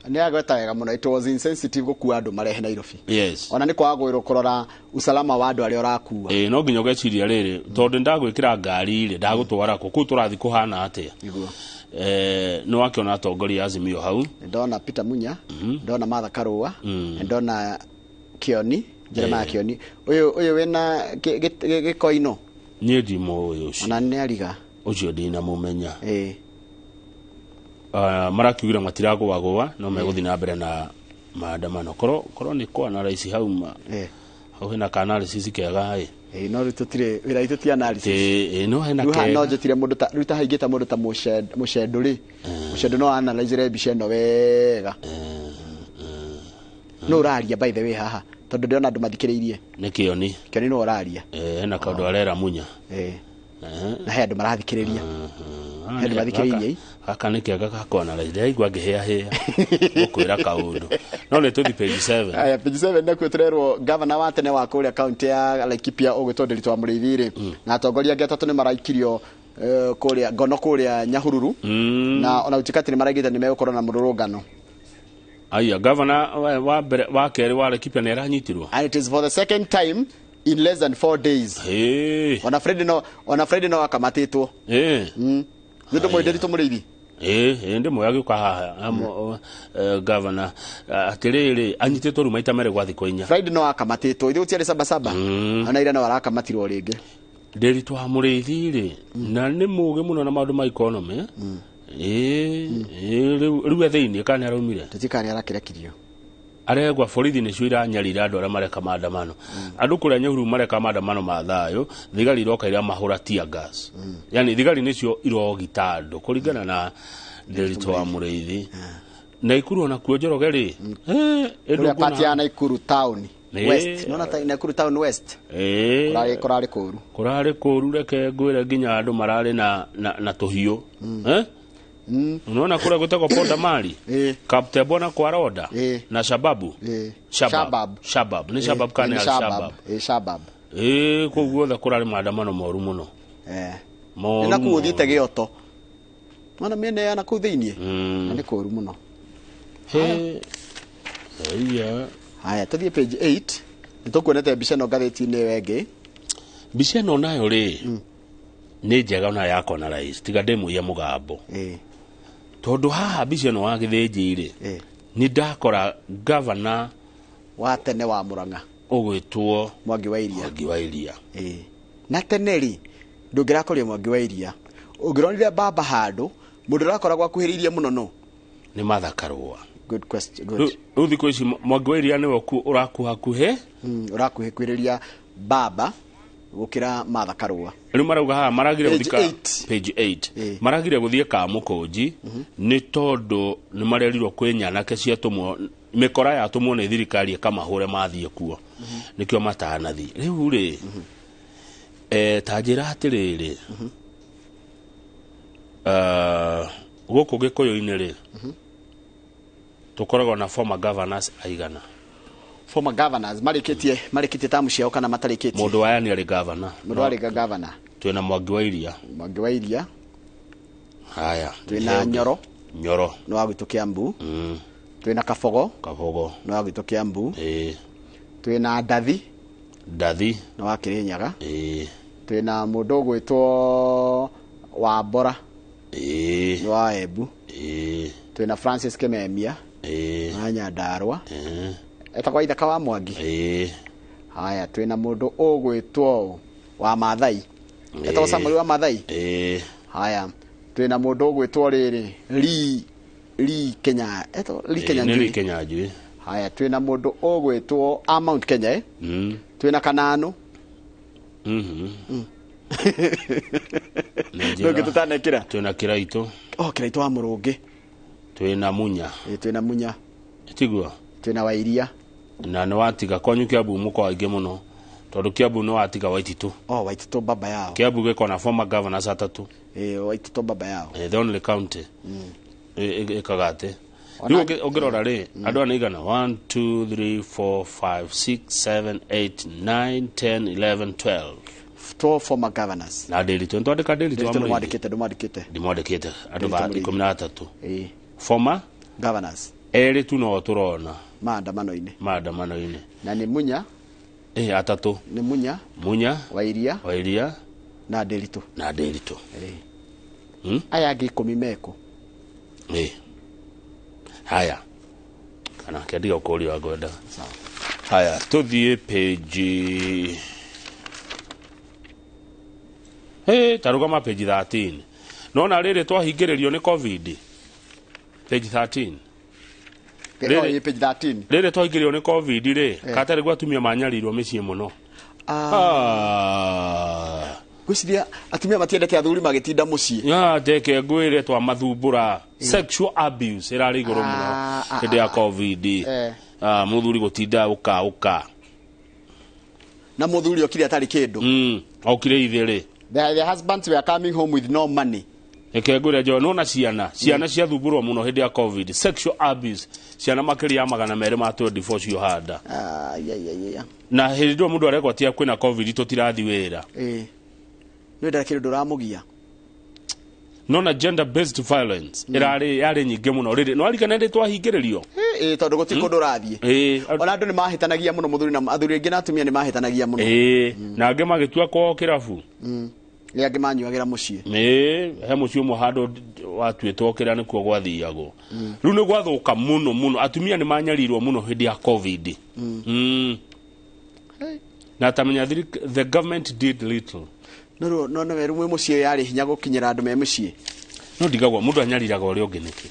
Speaker 1: Nĩ agweta wega mũno, it was insensitive gũkua andũ marehe Nairobi. Ona nĩ kwaga gwĩrwo kũrora usalama wa andũ arĩa ũrakua.
Speaker 2: Ĩ, no nginya ũgeciria rĩrĩ, tondũ ndagwĩkĩra ngari rĩ, ndagũtwara kũ? Kũu tũrathiĩ kũhana atĩa?
Speaker 1: Nĩguo.
Speaker 2: Nĩ wakĩona atongoria a Azimio hau.
Speaker 1: Ndona Peter Munya, ndona Martha Karua, ndona Kioni, Jeremiah Kioni. Ũyũ wĩna gĩkoino.
Speaker 2: Niĩ ndimũĩ ũcio.
Speaker 1: Ona nĩ ariga.
Speaker 2: Ũcio ndinamũmenya. Marakiugire matiragũagũa, no megũthiĩ na mbere na maandamano. Korwo nĩ kwa analysis hau ma. Hau hena ka analysis kega ĩ.
Speaker 1: Ĩ, no rĩu tũtirĩ wĩra witũ ti analysis.
Speaker 2: Ĩ, no hena
Speaker 1: Rĩu haha
Speaker 2: kega.
Speaker 1: no njĩtire mũndũ ta rĩu ta haingĩta mũndũ ta Mũcendũ rĩ. Mũcendũ no analyze mbica ĩno wega. No ũraria by the way haha, tondũ ndĩrona andũ mathikĩrĩirie.
Speaker 2: Nĩ Kĩoni.
Speaker 1: Kĩoni no ũraria.
Speaker 2: Hena kaũndũ arera Munya.
Speaker 1: Na he andũ marathikĩrĩria. He andũ mathikĩrĩirie.
Speaker 2: Gaka nĩ kega ga kũ-analyze. Ndĩraigua ngĩhĩahĩa gũkwĩra kaũndũ. No nĩ tũthiĩ page 7.
Speaker 1: Aya, page 7 nakuo tũrerwo gavana wa tene wa kũrĩa kaunti ya Laikipia ũgwĩtwo Ndiritu wa Mũrĩithi rĩ, na atongoria angĩ atatũ nĩ maraikirio kũrĩa ngono kũrĩa Nyahururu. Na ona gũtuĩka atĩ nĩ maraigĩte nĩ megũkorwo na mũrũrũngano.
Speaker 2: Aya, gavana wa mbere wa kerĩ wa Laikipia nĩ aranyitirwo.
Speaker 1: And it is for the second time in less than 4 days. Ona Fred no akamatĩtwo. Nĩ ndũmũĩ Ndiritu Mũrĩithi?
Speaker 2: Ĩ, ndĩmũĩ agĩũka haha, gavana. Atĩrĩrĩ, anyitĩtwo rĩu maita merĩ gwa thikũ 4.
Speaker 1: Fred no akamatĩtwo, ithuĩ gũtiarĩ sabasaba. Ona ira no arakamatirwo rĩngĩ.
Speaker 2: Ndiritu wa Mũrĩithi rĩ, na nĩ mũũgĩ mũno na maũndũ ma economy. Ĩ, rĩu e thĩiniĩ kana nĩ araumire?
Speaker 1: Tũtikana nĩ arakĩrekirio.
Speaker 2: Aregwa borithi nĩcio iranyarira andũ arĩa mareka maandamano. Andũ kũrĩa Nyahururu mareka maandamano ma thayũ, thigari iroka iramahũra tear gas. Yani thigari nĩcio irogita andũ kũringana na Ndiritu wa Mũrĩithi. Naikuru ona kuo Njoroge rĩ,
Speaker 1: Kũrĩa
Speaker 2: ĩndũ
Speaker 1: part ya Naikuru town West. Nona ta Naikuru town West. Kũrarĩ kũru.
Speaker 2: Kũrarĩ kũru, reke ngwĩre nginya andũ mararĩ na tũhiũ. Unaona kũrĩa gwĩtagwo Ponda Mali? Kaptembwo na kwa Roda? Na Shababu? Shabab.
Speaker 1: Shabab.
Speaker 2: Shabab. Nĩ Shabab kana
Speaker 1: Nĩ
Speaker 2: Al
Speaker 1: Shabab.
Speaker 2: Shabab?
Speaker 1: Shabab.
Speaker 2: Kũu guothe kũrarĩ maandamano moru mũno. Moru
Speaker 1: Nĩ nakuo ũthiĩte
Speaker 2: moru.
Speaker 1: Gĩoto. Mwana mĩena ya nakũu thĩiniĩ. Na nĩ kũru mũno.
Speaker 2: He. Haya.
Speaker 1: Haya, tũthiĩ page 8. Nĩ tũkuonete mbica ĩno ngathĩti-inĩ ĩyo ĩngĩ.
Speaker 2: Mbica ĩno nayo rĩ, nĩ njega ona ya kona rais, tiga ndĩmũiye mũgambo. Tondũ haha mbica ĩno wa Gĩthĩnji rĩ, nĩ ndakora gavana
Speaker 1: wa tene wa Murang'a
Speaker 2: ũgwĩtwo
Speaker 1: Mwangi wa Iria.
Speaker 2: Mwangi wa Iria.
Speaker 1: Na tene rĩ, ndũngĩrakoria Mwangi wa Iria. Ũngĩronire baba handũ, mũndũ ũrakoragwo akuhĩrĩirie mũno no?
Speaker 2: Nĩ Martha Karua.
Speaker 1: Good question. Good.
Speaker 2: Rĩu thikũ ici Mwangi wa Iria nĩwe ũrakuhakuhĩ?
Speaker 1: Ũrakuhĩkuhĩrĩria baba. Gũkĩra Martha Karũa.
Speaker 2: Rĩu marauga haha maragire
Speaker 1: Page
Speaker 2: gũthika
Speaker 1: 8.
Speaker 2: Page 8, maragire gũthiĩ Kamũkũnji nĩ tondũ nĩ marerirwo kwĩ nyanake ciatũmwo, mĩkora yatũmwo nĩ thirikari ĩkamahũre mathiĩ kuo, nĩkĩo matanathiĩ. Rĩu rĩ, ta njĩra atĩrĩrĩ, gũkũ Gĩkũyũ-inĩ rĩ, tũkoragwo na former governors aigana?
Speaker 1: Former governors marĩkĩtie tamu ciao kana matarĩkĩtie?
Speaker 2: Mũndũ waya nĩ arĩ governor.
Speaker 1: Mũndũ warĩ governor.
Speaker 2: Twĩna Mwangi wa Iria.
Speaker 1: Mwangi wa Iria.
Speaker 2: Haya.
Speaker 1: Twĩna Nyoro.
Speaker 2: Nyoro.
Speaker 1: Nĩ wa gwitũ Kiambu. Twĩna Kabogo.
Speaker 2: Kabogo.
Speaker 1: Nĩ wa gwitũ Kiambu. Twĩna Ndathi.
Speaker 2: Ndathi.
Speaker 1: Nĩ wa Kirinyaga. Twĩna mũndũ ũgwĩtwo Wambora. Nĩ wa Embu. Twĩna Francis Kimemia. Wa Nyandarua. Etagwo Ithaka wa Mwangi. Haya, twĩna mũndũ ũgwĩtwo wa Maathai. Etagwo Samuel wa Maathai. Haya, twĩna mũndũ ũgwĩtwo rĩrĩ Lee Kenya, etagwo Lee Kenya
Speaker 2: Nĩ Lee
Speaker 1: Njui.
Speaker 2: Kenya Njui.
Speaker 1: Haya, twĩna mũndũ ũgwĩtwo a Mount Kenya. Twĩna Kananu. Ndũngĩ tũtanekĩra.
Speaker 2: Twĩna Kĩraitũ.
Speaker 1: Oh, Kĩraitũ wa Mũrũngĩ.
Speaker 2: Twĩna Munya.
Speaker 1: Twĩna Munya.
Speaker 2: Tiguo.
Speaker 1: Twĩna Wairia.
Speaker 2: Na nĩ watiga kwanyu Kiambu mũko aingĩ mũno tondũ Kiambu nĩ watiga Waititũ.
Speaker 1: Oh, Waititũ baba yao.
Speaker 2: Kiambu gĩko na former governors atatũ.
Speaker 1: Waititũ baba yao.
Speaker 2: The only county ĩkaga atĩ rĩu ũngĩrora rĩ, andũ aya nĩ igana? 1 2 3 4 5 6 7 8 9 10 11 12.
Speaker 1: 12 former governors.
Speaker 2: Na Ndĩritũ nĩtwandĩka Ndĩritũ wa
Speaker 1: Ndĩritũ
Speaker 2: Mũrĩithi?
Speaker 1: ndũmwandĩkĩte, ndũmwandĩkĩte.
Speaker 2: Ndimwandĩkĩte. Andũ
Speaker 1: Ndĩritũ
Speaker 2: ba
Speaker 1: Mũrĩithi.
Speaker 2: 13 former
Speaker 1: governors.
Speaker 2: Erĩ tu no tũrona
Speaker 1: maandamano-inĩ.
Speaker 2: Maandamano-inĩ.
Speaker 1: Na nĩ Munya.
Speaker 2: Atatũ.
Speaker 1: Nĩ Munya.
Speaker 2: Munya.
Speaker 1: Wairia.
Speaker 2: Wairia.
Speaker 1: Na Ndĩritũ.
Speaker 2: Na Ndĩritũ.
Speaker 1: Aya angĩ 10 mekũ?
Speaker 2: Haya, kana kĩandiga ũkũria ngwenda. Haya, tũthiĩ page, hey, tarũgama page 13. Nona rĩrĩ twahingĩrĩrio nĩ COVID, page 13.
Speaker 1: Oh, ĩ page 13.
Speaker 2: Rĩrĩ twahingĩrĩrio nĩ COVID rĩ, katarĩ gwa atumia manyarirwo mĩciĩ mũno. Ah.
Speaker 1: Ngwĩciria atumia matiendete athuri magĩtinda mũciĩ.
Speaker 2: Ya, ndeke ngwĩre twamathumbũra. Sexual abuse ĩrarĩ igũrũ mũno hĩndĩ ya COVID. Ah, mũthuri gũtinda ũka ũka.
Speaker 1: Na mũthuri okire atarĩ kĩndũ.
Speaker 2: Okire ithe rĩ.
Speaker 1: The husbands were coming home with no money.
Speaker 2: Reke ngwĩre njo nona ciana ciathumbũrwo mũno hĩndĩ ya COVID, sexual abuse, ciana makĩria ya 224 ciohanda.
Speaker 1: Ah, ya.
Speaker 2: Na hĩndĩ ĩyo mũndũ aregwatia kwĩna COVID, tũtirathi wĩra.
Speaker 1: Nĩ ndarĩ kĩndũ ndũramũgia.
Speaker 2: Nona gender based violence ĩrarĩ yarĩ nyingĩ mũno rĩrĩ no arikana hĩndĩ twahingĩrĩrio.
Speaker 1: Tondũ gũtirĩ kũndũ ũrathiĩ. Ona andũ nĩ mahĩtanagia mũno, mũthuri na athuri aingĩ na atumia nĩ mahĩtanagia mũno.
Speaker 2: Na angĩ magĩtua kwao kĩrabu.
Speaker 1: Nĩ angĩ manyuagĩra mũciĩ.
Speaker 2: He mũciĩ ũmwe handũ watuĩtwo kĩrĩa nĩkuo gwathiagwo. Rĩu nĩ gwathũka mũno mũno, atumia nĩ manyarirwo mũno hĩndĩ ya COVID. Na tamenya the government did little.
Speaker 1: No no no rĩu mwĩ mũciĩ yarĩ hinya gũkinyĩra andũ me mũciĩ.
Speaker 2: No ndigagwo mũndũ anyariraga ũrĩa ũngĩ nĩkĩ?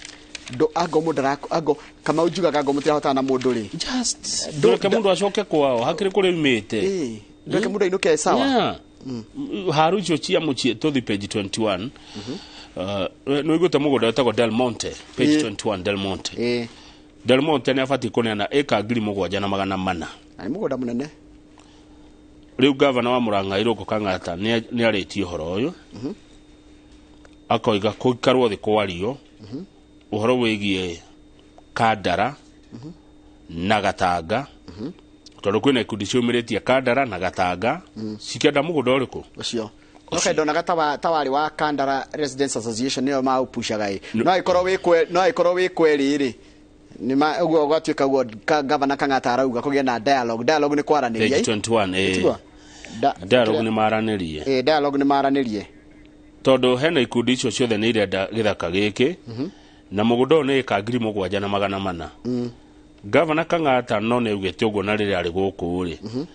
Speaker 1: Ndo ango mũndũ ango kama ujugaga ango mũtirahotana na mũndũ rĩ.
Speaker 2: Just ndũreke mũndũ acoke kwao hakĩrĩ kũrĩa umĩte.
Speaker 1: Ndũreke mũndũ ainũke sawa.
Speaker 2: Yeah. Haru icio cia mũciĩ, tũthi page 21. Nĩ ũiguĩte mũgũnda wĩtagwo Del Monte? Page 21, Del Monte. Del Monte nĩ abatiĩ kũneana ĩka 7400.
Speaker 1: Na nĩ mũgũnda mũnene.
Speaker 2: Rĩu gavana wa Murang'a Irũngũ Kang'ata nĩ arĩtie ũhoro ũyũ. Akoiga kũikarwo thĩ kwario ũhoro wĩgiĩ Kandara na Gatanga, tondũ kwĩna ikundi ciumĩrĩtie Kandara na Gatanga cikĩenda mũgũnda ũrĩkũ.
Speaker 1: Ũcio. No kaĩ ndonaga tawarĩ wa Kandara Residents Association nĩo maũpushaga ĩ. No ĩkorwo wĩ kwe, no ĩkorwo wĩ kweri rĩ. Nĩ ma ũguo gwatuĩka ũguo gavana Kang'ata arauga kũgĩe na dialogue. Dialogue nĩ kwaranĩria.
Speaker 2: Page 21.
Speaker 1: Tiguo?
Speaker 2: Dialogue nĩ maranĩrie.
Speaker 1: Dialogue nĩ maranĩrie.
Speaker 2: Tondũ hena ikundi icio ciothe nĩ irenda gĩthaka gĩkĩ na mũgũnda ũyũ nĩ ĩka 7400. Gavana Kang'ata no nĩ augĩte ũguo, na rĩrĩa arĩ gũkũ rĩ,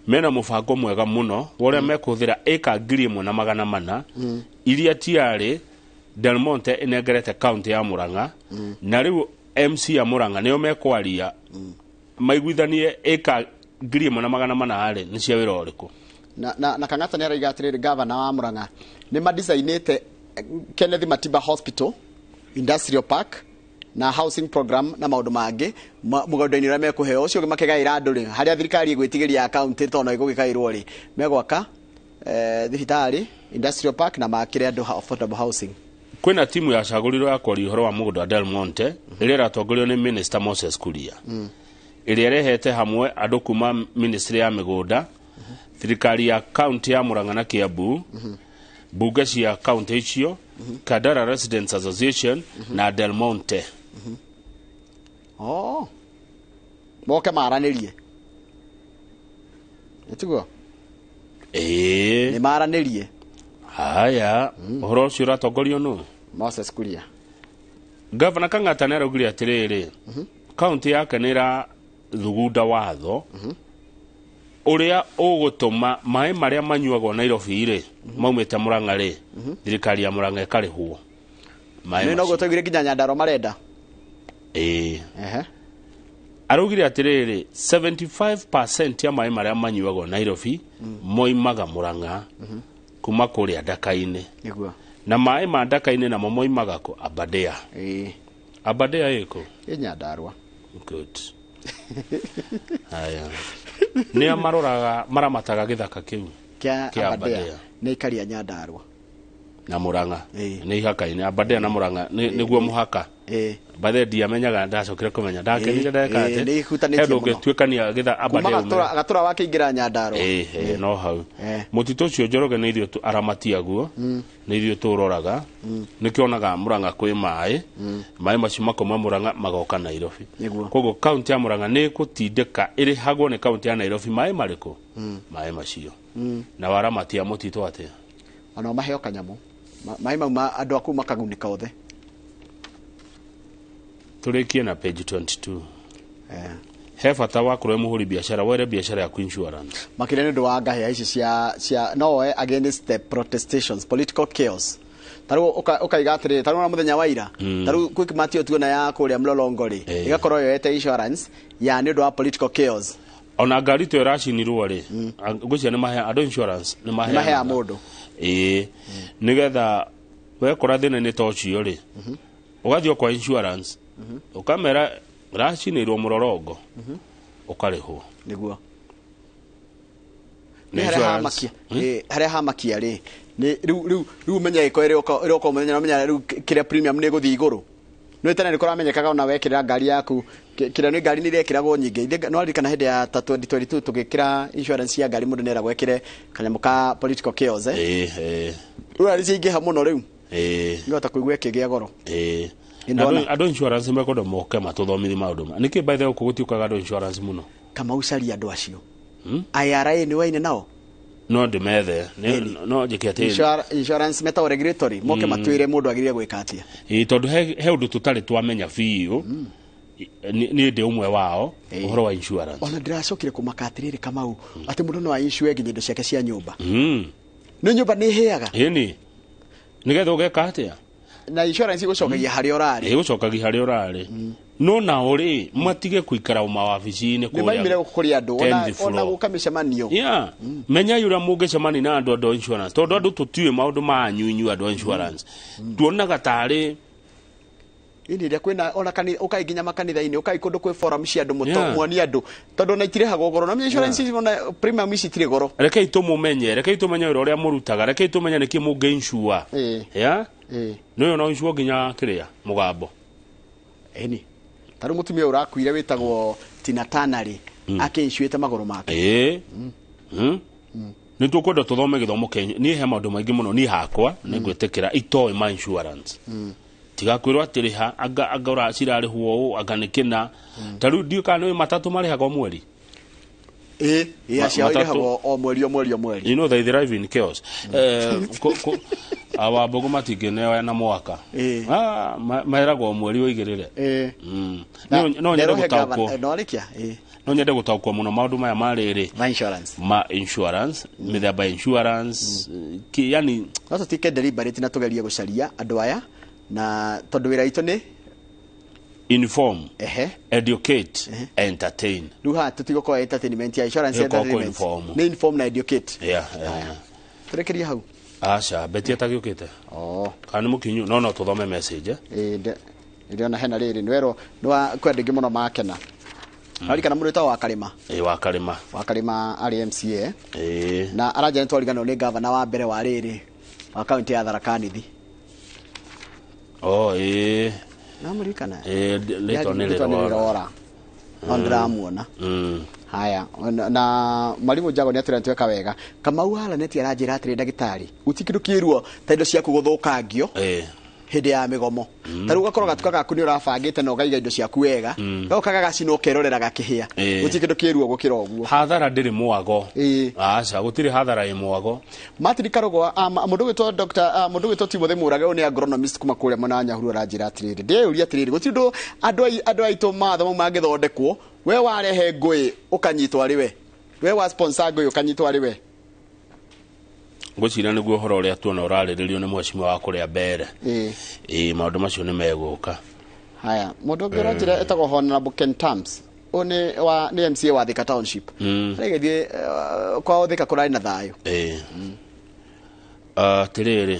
Speaker 2: mena mũbango mwega mũno wa ũrĩa mekũhũthĩra ĩka 1400 iria tiarĩ Del Monte ĩnengerete county ya Murang'a, na rĩu MC ya Murang'a nĩo mekwaria maiguithanie ĩka 1400 rĩ nĩ cia wĩra ũrĩkũ.
Speaker 1: Na Kang'ata nĩ araiga atĩrĩrĩ, gavana wa Murang'a nĩ madesignĩte Kenneth Matiba Hospital, Industrial Park na housing program na maũndũ mangĩ mũgũnda-inĩ ũrĩa mekũheo ũcio ũngĩ makĩgaĩra andũ rĩ, harĩa thirikari ĩgwĩtigĩria kaunti tondũ no ĩgũgĩkaĩrwo rĩ, megwaka thibitarĩ, industrial park na makĩre andũ affordable housing.
Speaker 2: Kwĩna timu yacagũrirwo ya kwaria ũhoro wa mũgũnda wa Del Monte ĩrĩa ĩratongorio nĩ Minister Moses Kuria, ĩrĩa ĩrehete hamwe andũ kuma ministry ya mĩgũnda, thirikari ya kaunti ya Murang'a na Kiambu, mbunge cia kaunti icio, Kandara Residents Association na Del Monte.
Speaker 1: Oh. Moke maranĩrie. Nĩtiguo?
Speaker 2: Ĩĩ.
Speaker 1: Nĩ maranĩrie.
Speaker 2: Haya, ũhoro ũcio ũratongorio nũ?
Speaker 1: Moses Kuria.
Speaker 2: Gavana Kang'ata nĩ araugire atĩrĩrĩ, kaunti yake nĩ ĩrathugunda watho ũrĩa ũgũtũma maĩ marĩa manyuagwo Nairobi rĩ maumĩte Murang'a rĩ, thirikari ya Murang'a ĩkarĩhwo maĩ
Speaker 1: Nĩ noguo
Speaker 2: macio.
Speaker 1: twaiguire nginya Nyandarua marenda.
Speaker 2: Ĩĩ.
Speaker 1: Ehe.
Speaker 2: Araugire atĩrĩrĩ, 75% ya maĩ marĩa manyuagwo Nairobi moimaga Murang'a kuma kũrĩa Ndaka-inĩ.
Speaker 1: Nĩguo.
Speaker 2: Na maĩ ma Ndaka-inĩ namo moimaga kũ? Aberdare.
Speaker 1: Ĩĩ.
Speaker 2: Aberdare ĩkũ?
Speaker 1: Ĩ Nyandarua.
Speaker 2: Good. Haya. Nĩa maroraga maramataga gĩthaka kĩu
Speaker 1: Kĩa
Speaker 2: kĩa
Speaker 1: Aberdare.
Speaker 2: Aberdare
Speaker 1: Nĩ aikari a Nyandarua.
Speaker 2: na Murang'a? Nĩ ihaka-inĩ Aberdare na Murang'a nĩguo mũhaka. Bathe ndiamenyaga, ndacokire kũmenya ndakenire ndeka atĩ
Speaker 1: Nĩ ihutanĩtie
Speaker 2: he ũndũ
Speaker 1: mũno.
Speaker 2: ũngĩtuĩkania gĩtha
Speaker 1: Kuma
Speaker 2: Aberdare ume.
Speaker 1: Gatura wakĩingĩra Nyandarua.
Speaker 2: Ĩĩ, no hau mũtitũ ũcio Njoroge nĩ ithuĩ aramati aguo, nĩ ithuĩ tũroraga. Nĩkĩonaga Murang'a kwĩ maĩ, maĩ macio makauma Murang'a magoka Nairobi.
Speaker 1: Nĩguo.
Speaker 2: Koguo kaunti ya Murang'a nĩ ĩgũtindĩka ĩrĩhagwo nĩ kaunti ya Nairobi maĩ marĩkũ? Maĩ macio. Na waramati a mũtitũ atĩa?
Speaker 1: Ona maheo kanyamũ. Maĩ mau ma andũ a kũu makagunĩka othe.
Speaker 2: Tũrĩkie na page 22. He bata wa kũrĩa mũhũri biacara were biacara yaku insurance.
Speaker 1: Makĩria nĩ ũndũ wa ngahĩha ici cia no oe against the protestations, political chaos. Tarĩu ũkaiga atĩrĩrĩ, tarĩu ona mũthenya wa ira, tarĩu Quickmart ĩyo tuona ya kũrĩa Mlolongo rĩ, ĩgakorwo yoete insurance ya nĩ ũndũ wa political chaos.
Speaker 2: Ona ngari to ĩracinirwo rĩ, ngwĩciria nĩ maheaga andũ insurance, nĩ
Speaker 1: Nĩ maheaga
Speaker 2: maheanaga.
Speaker 1: mũndũ.
Speaker 2: Ĩĩ, nĩgetha wekora thĩna-inĩ ta ũcio rĩ, ũgathiĩ o kwa insurance ũkamera racinĩirwo mũrorongo, ũkarĩhwo.
Speaker 1: Nĩguo.
Speaker 2: Nĩ
Speaker 1: Nĩ harĩa
Speaker 2: insurance.
Speaker 1: hamakia. Ĩĩ, harĩa hamakia rĩ, nĩ rĩu ũmenye ĩko ĩroka mũthenya na ũmenya rĩu kĩrĩa premium nĩ ĩgũthiĩ igũrũ. Nĩ tene nĩ kũramenyekaga ona wekĩra ngari yaku, kĩrĩa nĩ ngari nĩ irekĩragwo nyingĩ. Ithe no ririkana hĩndĩ ya ta 2022 tũgĩkĩra insurance ya ngari mũndũ nĩ eragwo ekĩre kanyamũ ka political chaos, eh.
Speaker 2: Ĩĩ, ĩĩ.
Speaker 1: Rĩu ngari ciaingĩha mũno rĩu.
Speaker 2: Ĩĩ.
Speaker 1: Ngahota kũigua ĩkĩgĩa goro.
Speaker 2: Ĩĩ.
Speaker 1: Nĩ
Speaker 2: Na
Speaker 1: ndona.
Speaker 2: andũ insurance mekwenda moke matũthomithie maũndũ ma nĩkĩ by the way gũkũ gũtiũkaga andũ insurance mũno?
Speaker 1: Kamau caria andũ acio. IRA nĩ waine nao?
Speaker 2: No ndĩmethe. No njĩke atĩrĩ.
Speaker 1: Insurance metagwo regulatory, moke matwĩre mũndũ agĩrĩire gwĩka atĩa.
Speaker 2: Ĩĩ, tondũ he ũndũ tũtarĩ twamenya biũ. Niĩ ndĩ ũmwe wao ũhoro wa insurance.
Speaker 1: Ona ndĩracokire kũmaka atĩrĩrĩ Kamau, atĩ mũndũ no ainsure nginya indo ciake cia nyũmba. Nĩ nyũmba nĩ ĩhĩaga.
Speaker 2: Ĩni. Nĩgetha ũgeka atĩa?
Speaker 1: Na insurance ĩgũcokagia harĩa ũrarĩ.
Speaker 2: Ĩgũcokagia harĩa ũrarĩ. No nao rĩ, matige kũikara mawabici-inĩ
Speaker 1: Nĩ maimire kũrĩ andũ ona
Speaker 2: 10th
Speaker 1: ona
Speaker 2: floor.
Speaker 1: gũka mĩcemanio.
Speaker 2: Yeah. Menyai ũrĩa mũngĩcemania na andũ a insurance tondũ andũ tũtiũĩ maũndũ manyu inyuĩ andũ a insurance. Tuonaga tarĩ
Speaker 1: Ini rĩrĩa kwĩna ona kanitha ũkai nginya makanitha-inĩ ũkai kũndũ kwĩ forum cia andũ mũto
Speaker 2: Yeah.
Speaker 1: muonie andũ tondũ ona itirĩhagwo goro na insurance ici ona premium ici itirĩ goro.
Speaker 2: Rekei tũmũmenye, rekei tũmenye wĩra ũrĩa mũrutaga, rekei tũmenye nĩkĩ mũngĩ insure. Yeah? Nĩũĩ no insure nginya kĩrĩa mũgambo.
Speaker 1: Ĩni. Ta rĩu mũtumia ũyũ ũrakuire wĩtagwo Tina Turner rĩ, akĩinsuĩte magũrũ make.
Speaker 2: Ĩĩ. Nĩ tũkwenda tũthome gĩthomo kĩa niĩ he maũndũ maingĩ mũno niĩ hakwa nĩ ngwĩtĩkĩra itoĩ ma insurance. Tigakwĩrwo atĩ rĩha anga ũracirarĩhwo ũũ anga nĩ kĩna. Ta rĩu ndiũĩ kana nĩũĩ matatũ marĩhaga o mweri.
Speaker 1: Ĩĩ, ĩĩ, acio
Speaker 2: Matatũ.
Speaker 1: irĩhagwo o mweri o mweri o mweri.
Speaker 2: You know they thrive in chaos. Awambogo matingĩneo na mwaka. Maheragwo o mweri ũigĩrĩre. No nyende gũtaũkwo.
Speaker 1: No rĩkia. Ĩĩ.
Speaker 2: No nyende gũtaũkwo mũno maũndũ maya ma rĩrĩ.
Speaker 1: Ma insurance.
Speaker 2: Ma insurance, mĩthemba ya insurance, yani
Speaker 1: no tũtuĩke deliberate na tũgerie gũcaria andũ aya na tondũ wĩra witũ nĩ
Speaker 2: Inform,
Speaker 1: Ehe.
Speaker 2: educate, entertain.
Speaker 1: Rĩu haha tũtigũkorwo entertainment ya insurance
Speaker 2: Ĩkorwo
Speaker 1: entertainment.
Speaker 2: inform.
Speaker 1: Nĩ inform na educate.
Speaker 2: Yeah.
Speaker 1: Tũrekerie hau.
Speaker 2: Aca, beti atagiũkĩte.
Speaker 1: Oh.
Speaker 2: Kana nĩ mũkinyu, no tũthome message.
Speaker 1: Ĩĩ, ndĩrona hena rĩrĩ nĩwerwo nĩ kwĩ andũ aingĩ mũno makena. Aririkana mũndũ wĩtagwo Wakarĩma.
Speaker 2: Ĩĩ, Wakarĩma.
Speaker 1: Wakarĩma arĩ MCA.
Speaker 2: Ĩĩ.
Speaker 1: Na aranja nĩ twariganĩrwo nĩ gavana wa mbere wa rĩrĩ wa kaunti ya Tharaka Nithi.
Speaker 2: Oh, ĩĩ.
Speaker 1: Namũririkana?
Speaker 2: Ĩĩ, rĩtwa nĩ
Speaker 1: Rĩtwa nĩ
Speaker 2: rĩrora.
Speaker 1: rĩrora. No ndĩramuona. Haya, na Mwalimu Jago nĩ atwĩra tweka wega. Kamau Halaneti aranjĩra atĩrĩ ndagĩtarĩ, gũtirĩ kĩndũ kĩruo ta indo ciaku gũthũkangio hĩndĩ ya mĩgomo. Ta rĩu ũgakorwo gatuka gaku nĩ ũrabangĩte na ũkaiga indo ciaku wega, gagoka gagacinwo ũkerorera gakĩhĩa. Gũtirĩ kĩndũ kĩruo gũkĩra ũguo.
Speaker 2: Hathara ndĩrĩ mwago. Aca, gũtirĩ hathara ĩ mwago.
Speaker 1: Martin Karũgwa, mũndũ ũgwĩtwo Dr. Mũndũ ũgwĩtwo Timothy Mũrage ũyũ nĩ agronomist kuma kũrĩa mwena wa Nyahururu aranjĩra atĩrĩrĩ, ndĩyũria atĩrĩrĩ, gũtirĩ ũndũ andũ aitũ matho mau mangĩthondekwo, we warehe ngũĩ ũkanyitwo arĩ we, we wa sponsor ngũĩ ũkanyitwo arĩ we.
Speaker 2: Ngwĩciria nĩguo ũhoro ũrĩa tuona ũrarĩrĩrio nĩ mheshimiwa wa kũrĩa mbere. Ĩĩ, maũndũ macio nĩ megũka.
Speaker 1: Haya, mũndũ ũngĩ ũranjĩra etagwo Honorable Ken Tams, ũyũ nĩ MCA wa Thika Township. Arĩgĩthiĩ kwao Thika kũrarĩ na thayũ.
Speaker 2: Ĩĩ. Atĩrĩrĩ.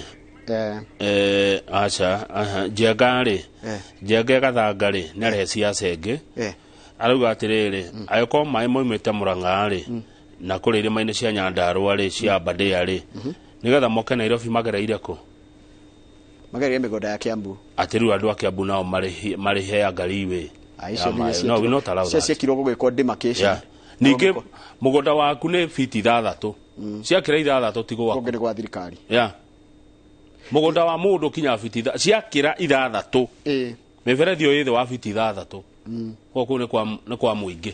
Speaker 2: Aca, Njenga rĩ, Njenga ĩgathanga rĩ, nĩ arehe ciaca ĩngĩ. Arauga atĩrĩrĩ, angĩkorwo maĩ maumĩte Mũrang'a rĩ, na kũrĩa irĩma-inĩ cia Nyandarũa rĩ, cia Aberdare rĩ, nĩgetha moke Nairobi magereire kũ?
Speaker 1: Magereire mĩgũnda ya Kiambu.
Speaker 2: Atĩ rĩu andũ a Kiambu nao marĩhe ngariwĩ.
Speaker 1: Icio
Speaker 2: No, we not allow
Speaker 1: cio
Speaker 2: that.
Speaker 1: ciekirwo gũgĩkwo demarcation.
Speaker 2: Yeah. Ningĩ mũgũnda waku nĩ fiti 6. Ciakĩra 6 ti gwaku.
Speaker 1: Kũngĩ nĩ gwa thirikari.
Speaker 2: Yeah. Mũgũnda wa mũndũ kinya fiti ciakĩra 6. Mĩberethi ĩyo ĩ thĩ wa fiti 6. Koguo kũu nĩ kwa mũingĩ.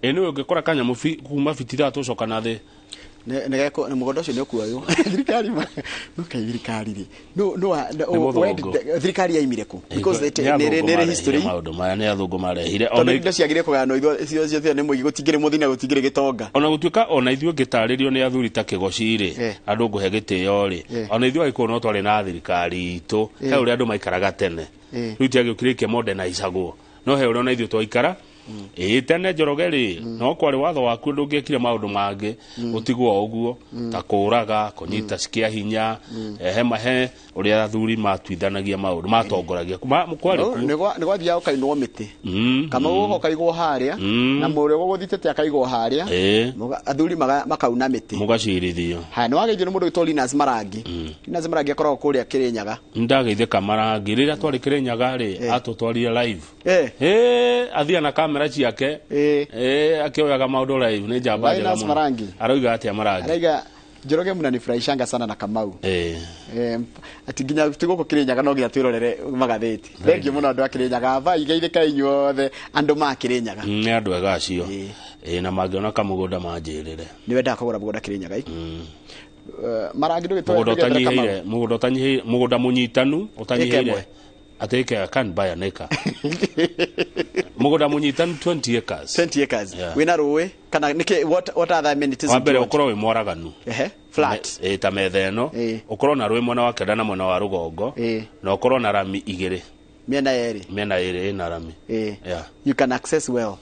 Speaker 2: Ĩ nĩwe ũngĩkora kanyamũ kuma fiti 6 ũcoka na thĩ.
Speaker 1: Nĩ mũgũnda ũcio nĩ ũkuoywo. Thirikari no kai thirikari rĩ. No no thirikari yaimire kũ? Because nĩ history.
Speaker 2: Maũndũ maya nĩ athũngũ marehire.
Speaker 1: Tondũ indo ciagĩrĩire kũgayanwo ithuothe ciothe nĩ mũingĩ, gũtingĩrĩ mũthĩ na gũtingĩrĩ gĩtonga.
Speaker 2: Ona gũtuĩka ona ithuĩ ngĩtarĩrio nĩ athuri ta Kĩgoci rĩ, andũ ngũhe gĩtĩo rĩ, ona ithuĩ Agĩkũyũ no twarĩ na thirikari itũ, he ũrĩa andũ maikaraga tene. Rĩu tiagĩũkire ikĩmodernize-agwo. No he ũrĩa ona ithuĩ twaikara. Ĩĩ tene Njoroge rĩ, no kwarĩ watho waku ndũngĩekire maũndũ mangĩ, ũtigwo ũguo, ta kũũraga, kũnyita cikia hinya, he ũrĩa athuri matuithanagia maũndũ, matongoragia. Kwarĩ kuo.
Speaker 1: Nĩ gwathiaga ũkainwo mĩtĩ. Kamau gũka ũkaigwo harĩa, na mũrĩa ũgũgũthitĩte akaigwo harĩa, athuri makauna mĩtĩ.
Speaker 2: Mũgacirithio.
Speaker 1: Haya, nĩ wageithio nĩ mũndũ wĩtwo Linus Marangi. Linus Marangi akoragwo kũrĩa Kĩrĩnyaga.
Speaker 2: Ndageithĩka Marangi, rĩrĩa twarĩ Kĩrĩnyaga rĩ, atũtwarire live. Athia na kamera ciake. Akĩoyaga maũndũ live, nĩ njamba njega
Speaker 1: Linus
Speaker 2: mũno.
Speaker 1: Marangi.
Speaker 2: Arauga atĩa Marangi?
Speaker 1: Arauga Njoroge mnanifurahishanga sana na Kamau. Ati nginya ti gũkũ Kĩrĩnyaga no nginya twĩrorere magathĩti. Thengiũ mũno andũ a Kĩrĩnyaga, bai geithĩka inyuothe andũ ma Kĩrĩnyaga.
Speaker 2: Nĩ andũ ega acio. Na mangĩona kamũgũnda manjĩrĩre.
Speaker 1: Nĩ wendaga kũgũra mũgũnda Kĩrĩnyaga? Marangi ndũgĩtware
Speaker 2: Mũgũnda
Speaker 1: ndũgĩethere Kamau.
Speaker 2: ũtanyihĩire, mũgũnda ũtanyihĩire, mũgũnda mũnyitanu ũtanyihĩire.
Speaker 1: Ĩka ĩmwe.
Speaker 2: Atĩ ĩka, I can't buy an acre. Mũgũnda mũnyitanu 20 acres.
Speaker 1: 20 acres.
Speaker 2: Yeah.
Speaker 1: Wĩna rũĩ kana nĩkĩ, what are the amenities?
Speaker 2: Wa mbere ũkorwo wĩ mwaraganu.
Speaker 1: Ehe, flat.
Speaker 2: Ta metha ĩno. Ũkorwo na rũĩ mwena wa kĩanda na mwena wa rũgongo. Na ũkorwo na rami 2.
Speaker 1: Mĩena yerĩ.
Speaker 2: Mĩena ĩrĩ ĩna rami. Yeah.
Speaker 1: You can access well.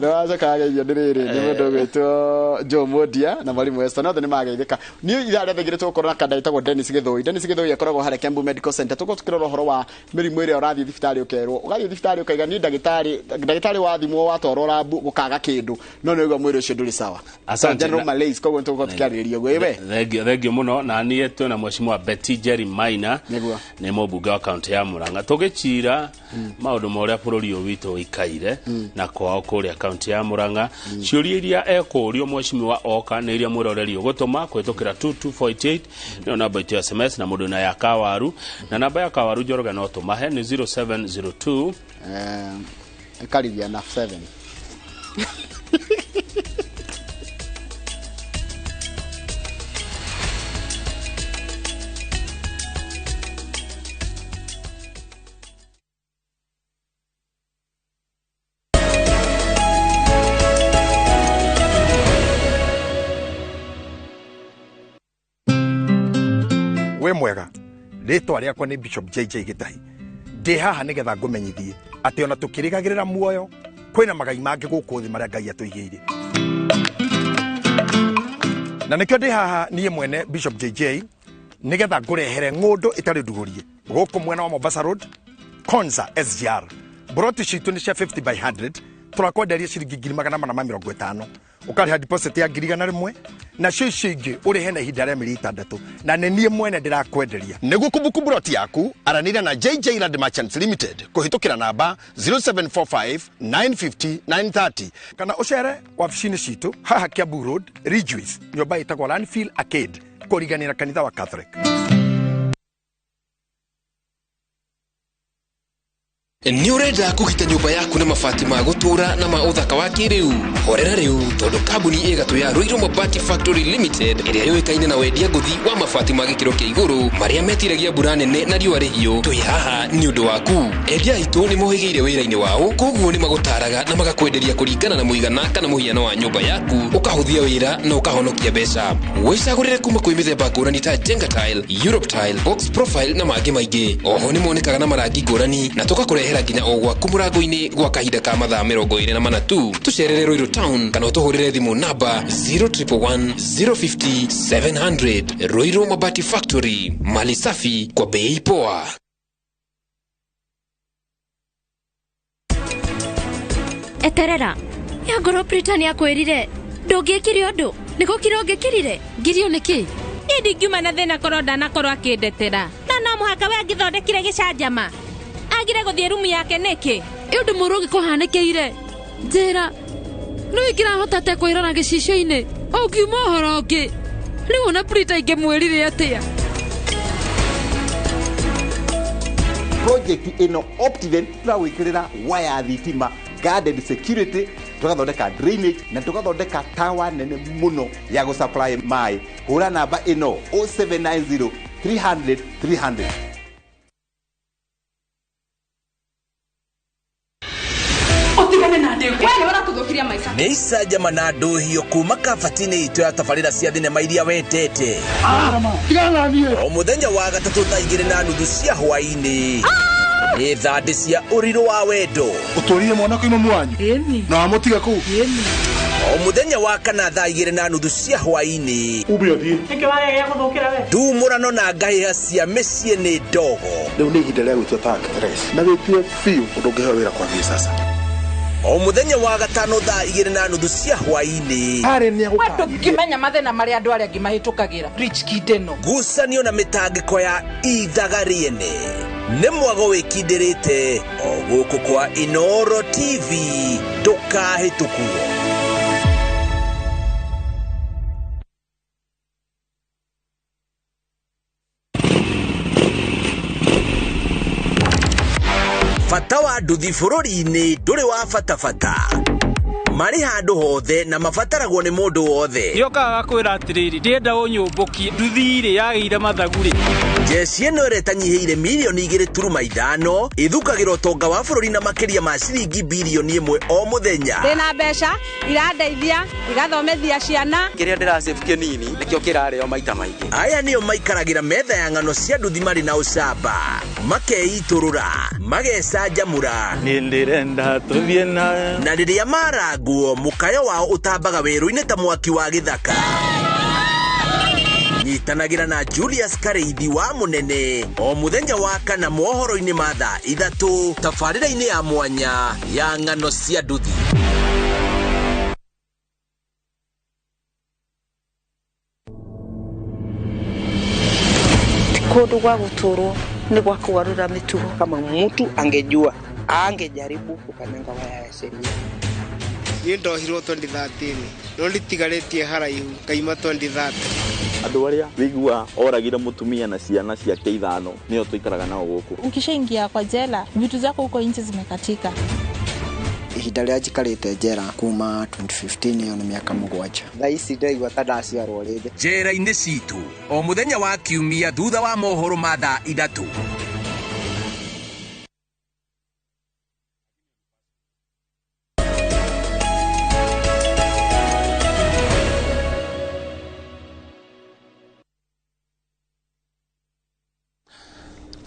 Speaker 1: Nĩ wacoka wageithio nĩ rĩrĩ nĩ mũndũ ũgwĩtwo Joe Modia na Mwalimu Weston, othe nĩ mageithĩka. Niĩ ithaa rĩothe ngĩrĩ tũgũkorwo na kanda ĩtagwo Dennis Gĩthũi. Dennis Gĩthũi akoragwo harĩa Kiambu Medical Center. Tũgũkorwo tũkĩrora ũhoro wa mĩrimũ ĩrĩa ũrathiĩ thibitarĩ ũkerwo. Ũgathiĩ thibitarĩ ũkaiga niĩ ndagĩtarĩ wathimwo watwarwo rambu gũkaga kĩndũ, no nĩ ũigua mwĩrĩ ũcio ndũrĩ sawa.
Speaker 2: Asante.
Speaker 1: General malaise, koguo nĩ tũgũkorwo tũkĩarĩrĩria ũguo. Ĩwe.
Speaker 2: Thengio mũno. Na niĩ twĩna mheshimiwa Betty Jerry Maina, nĩ mũmbunge wa kaunti ya Murang'a. Tũgĩcira maũndũ ma ũrĩa bũrũri ũyũ witũ ũikaire na kwao kũrĩa kaunti ya Murang'a. Ciũria iria ekũũrio mheshimiwa oka nĩ iria mwĩroreri ũgũtũma kũhĩtũkĩra 22488, nĩyo namba itũ ya SMS, na mũndũ na ya Kawaru, na namba ya Kawaru Njoroge no tũmahe nĩ 0702
Speaker 1: karibia na 7.
Speaker 10: Rĩtwa rĩakwa nĩ Bishop JJ Gĩtahi. Ndĩ haha nĩgetha ngũmenyithie atĩ ona tũkĩrĩgagĩrĩra muoyo kwĩna magai mangĩ gũkũ thĩ marĩa Ngai atũigĩire. Na nĩkĩo ndĩ haha niĩ mwene Bishop JJ nĩgetha ngũrehere ng'ũndũ ĩtarĩ ndugũrie gũkũ mwena wa Mombasa Road, Konza SGR. Broti citũ nĩ cia 50 by 100, tũrakwenderia ciringi 450,000. Ũkarĩha deposit ya 100,000 nacio icio ingĩ ũrĩhe na ihinda rĩa mĩeri 6, na nĩ niĩ mwene ndĩrakwenderia. Nĩguo kũbuku broti yaku, aranĩria na JJ Land Merchants Limited kũhĩtũkĩra namba 0745 950 930 kana ũcere wabici-inĩ citũ haha Kiambu Road, Ridgeways, nyũmba ĩtagwo Landfill Arcade, kũriganĩra kanitha wa Catholic.
Speaker 11: Nĩ ũrenda kũgita nyũmba yaku na mabati ma gũtũũra na ma ũthaka wa kĩrĩu? Horera rĩu, tondũ kambuni ĩgatũ ya Ruiru Mabati Factory Limited ĩrĩa yũĩkaine na wendia ngũthi wa mabati ma gĩkĩro kĩa igũrũ marĩa metiragia mbura nene na riũa rĩhiũ, twĩ haha nĩ ũndũ waku. Endia aitũ nĩ mohĩgĩire wĩra-inĩ wao, koguo nĩ magũtaraga na magakwenderia kũringana na mũigana kana mũhiano wa nyũmba yaku, ũkahũthia wĩra na ũkahonokia mbeca. Wĩcagũrĩre kuma kwĩ mĩthemba ngũrani ta Jenga Tile, Europe Tile, Box Profile na mangĩ maingĩ. Oho nĩ monekaga na marangi ngũrani na tũgakũrehera nginya o gwaku mũrango-inĩ gwa kahinda ka mathaa 24 tu. Tũcerere Ruiru Town kana ũtũhũrĩre thimũ namba 0111 050 700. Ruiru Mabati Factory, mali safi kwa bei poa.
Speaker 12: Eterera ya ngoro Prita nĩ akwĩrire ndũngĩkire ũndũ nĩ gũkira ũngĩkirire
Speaker 7: ngirio nĩkĩ?
Speaker 8: Niĩ ndingiuma na thĩna korwo ndanakorwo akĩndetera, na no mũhaka we angĩthondekire gĩcanjama agire gũthiĩ rumu yake nĩkĩ?
Speaker 7: Ĩ ũndũ mũũru ũngĩkũhanĩkĩire njĩra no ingĩrahota te kwĩrora gĩcicio-inĩ ũngiuma ũhoro ũngĩ. Rĩu ona Prita ingĩmwĩrire atĩa?
Speaker 13: Project ĩno Optiven tũrawĩkĩrĩra waya thitima, guarded security, tũgathondeka drainage na tũgathondeka tower nene mũno ya gũsupply maĩ. Hũra namba ĩno 0790 300 300.
Speaker 25: Nĩ icanjama na ndũhio kuma kabati-inĩ itũ ya tabarĩra cia thinema iria wendete. O mũthenya wa gatatũ thaa 2:30 cia hwaĩ-inĩ nĩ thandĩ cia ũrirũ wa wendo.
Speaker 26: Ũtũrire mwana kuuma mwanyu na wamũtiga kũu.
Speaker 25: O mũthenya wa kana thaa 2:30 cia hwaĩ-inĩ ndumũrano na ngahĩha cia mĩciĩ nĩ ndogo.
Speaker 26: Rĩu nĩ ihinda rĩa gwĩtua ta actress na wĩtue biũ ũndũ ũngĩheo wĩra kwambia sasa.
Speaker 25: O mũthenya wa gatano thaa 2:30 cia hwaĩ-inĩ
Speaker 27: ndũngĩmenya mathĩna marĩa andũ arĩa angĩ mahĩtũkagĩra. Rich Kid ĩno
Speaker 25: ngucanio na mĩtangĩko ya ithaga rĩene nĩ mwago wĩkindĩrĩte o gũkũ kwa Inoro TV, ndũkahĩtũkwo. Bata wa nduthi bũrũri-inĩ ndũrĩ wa bata bata, marĩ handũ hothe na mabataragwo nĩ mũndũ wothe.
Speaker 28: Nĩokaga gakwĩra atĩrĩrĩ, ndĩrenda ũnyũmbũkie nduthi-rĩ yagĩire mathagu-rĩ.
Speaker 25: Jeshi ĩno ĩrĩa ĩtanyihĩire milioni 2.5 ĩthukagĩra ũtonga wa bũrũri na makĩria ma ciringi bilioni 1 o mũthenya.
Speaker 6: Ndĩna mbeca irandeithia igathomithia ciana.
Speaker 29: Kĩrĩa ndĩrasave kĩnini nĩkĩo kĩrarĩo maita maingĩ.
Speaker 25: Aya nĩo maikaragĩra metha ya ng'ano cia nduthi marĩ na ũcamba, makeitũrũra, magecanjamũra.
Speaker 23: Niĩ ndĩrenda tũthiĩ nawe.
Speaker 25: Na rĩrĩa marangwo mũkayo wao ũtambaga werũ-inĩ ta mwaki wa gĩthaka. Nyitanagĩra na Julius Kareithi wa Mũnene o mũthenya wa kana mohoro-inĩ ma thaa 3 tabarĩra-inĩ ya mwanya ya ng'ano cia nduthi.
Speaker 30: Kũndũ gwa gũtũrwo nĩ gwa kũgarũra mĩtugo.
Speaker 31: Kama mtu angejua angejaribu kukanyanga waya ya sheria.
Speaker 32: Niĩ ndohirwo 2013 no nditigarĩtie haraihu ngaima 2030.
Speaker 33: Andũ arĩa wĩigua oragire mũtumia na ciana ciake 5 nĩo tũikaraga nao gũkũ.
Speaker 34: Ukishaingia kwa jela vitu zako huko nje zimekatika.
Speaker 35: Ihinda rĩrĩa njikarĩte njera kuma 2015 ĩyo nĩ mĩaka 7.
Speaker 31: Thaa ici ndĩraigua ta ndaciarwo rĩngĩ.
Speaker 25: Njera-inĩ citũ o mũthenya wa kiumia thutha wa mohoro ma thaa 3.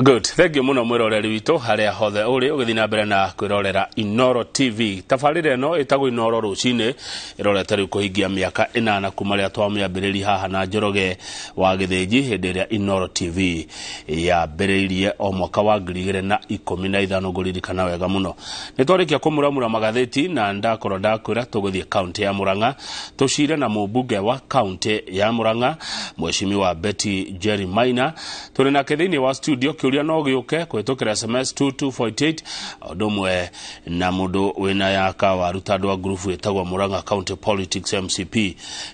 Speaker 2: Good, thank you muno mwiroreri witũ harĩa hothe ũrĩ ũgĩthiĩ na mbere na kwĩrorera Inoro TV. Tabarĩra ĩno ĩtagwo Inoro rũcinĩ, ĩrorete rĩu kũhingia mĩaka 8 kuma rĩrĩa twamĩambĩrĩirie haha na Njoroge wa Gĩthĩnji, hĩndĩ ĩrĩa Inoro TV yambĩrĩirie o mwaka wa 2015, ngũririkana wega mũno. Nĩ twarĩkia kũmuramura magathĩti na ndakorwo ndakwĩra tũgũthiĩ kaunti ya Murang'a, tũcire na mũmbunge wa kaunti ya Murang'a Mheshimiwa Betty Jerry Maina. Tũrĩ nake thĩinĩ wa studio. Kĩũria no gĩũke kũhĩtũkĩra SMS 2248, ũndũ ũmwe na mũndũ wĩna yaka waruta andũ a ngurubu ĩtagwo Murang'a County Politics MCP.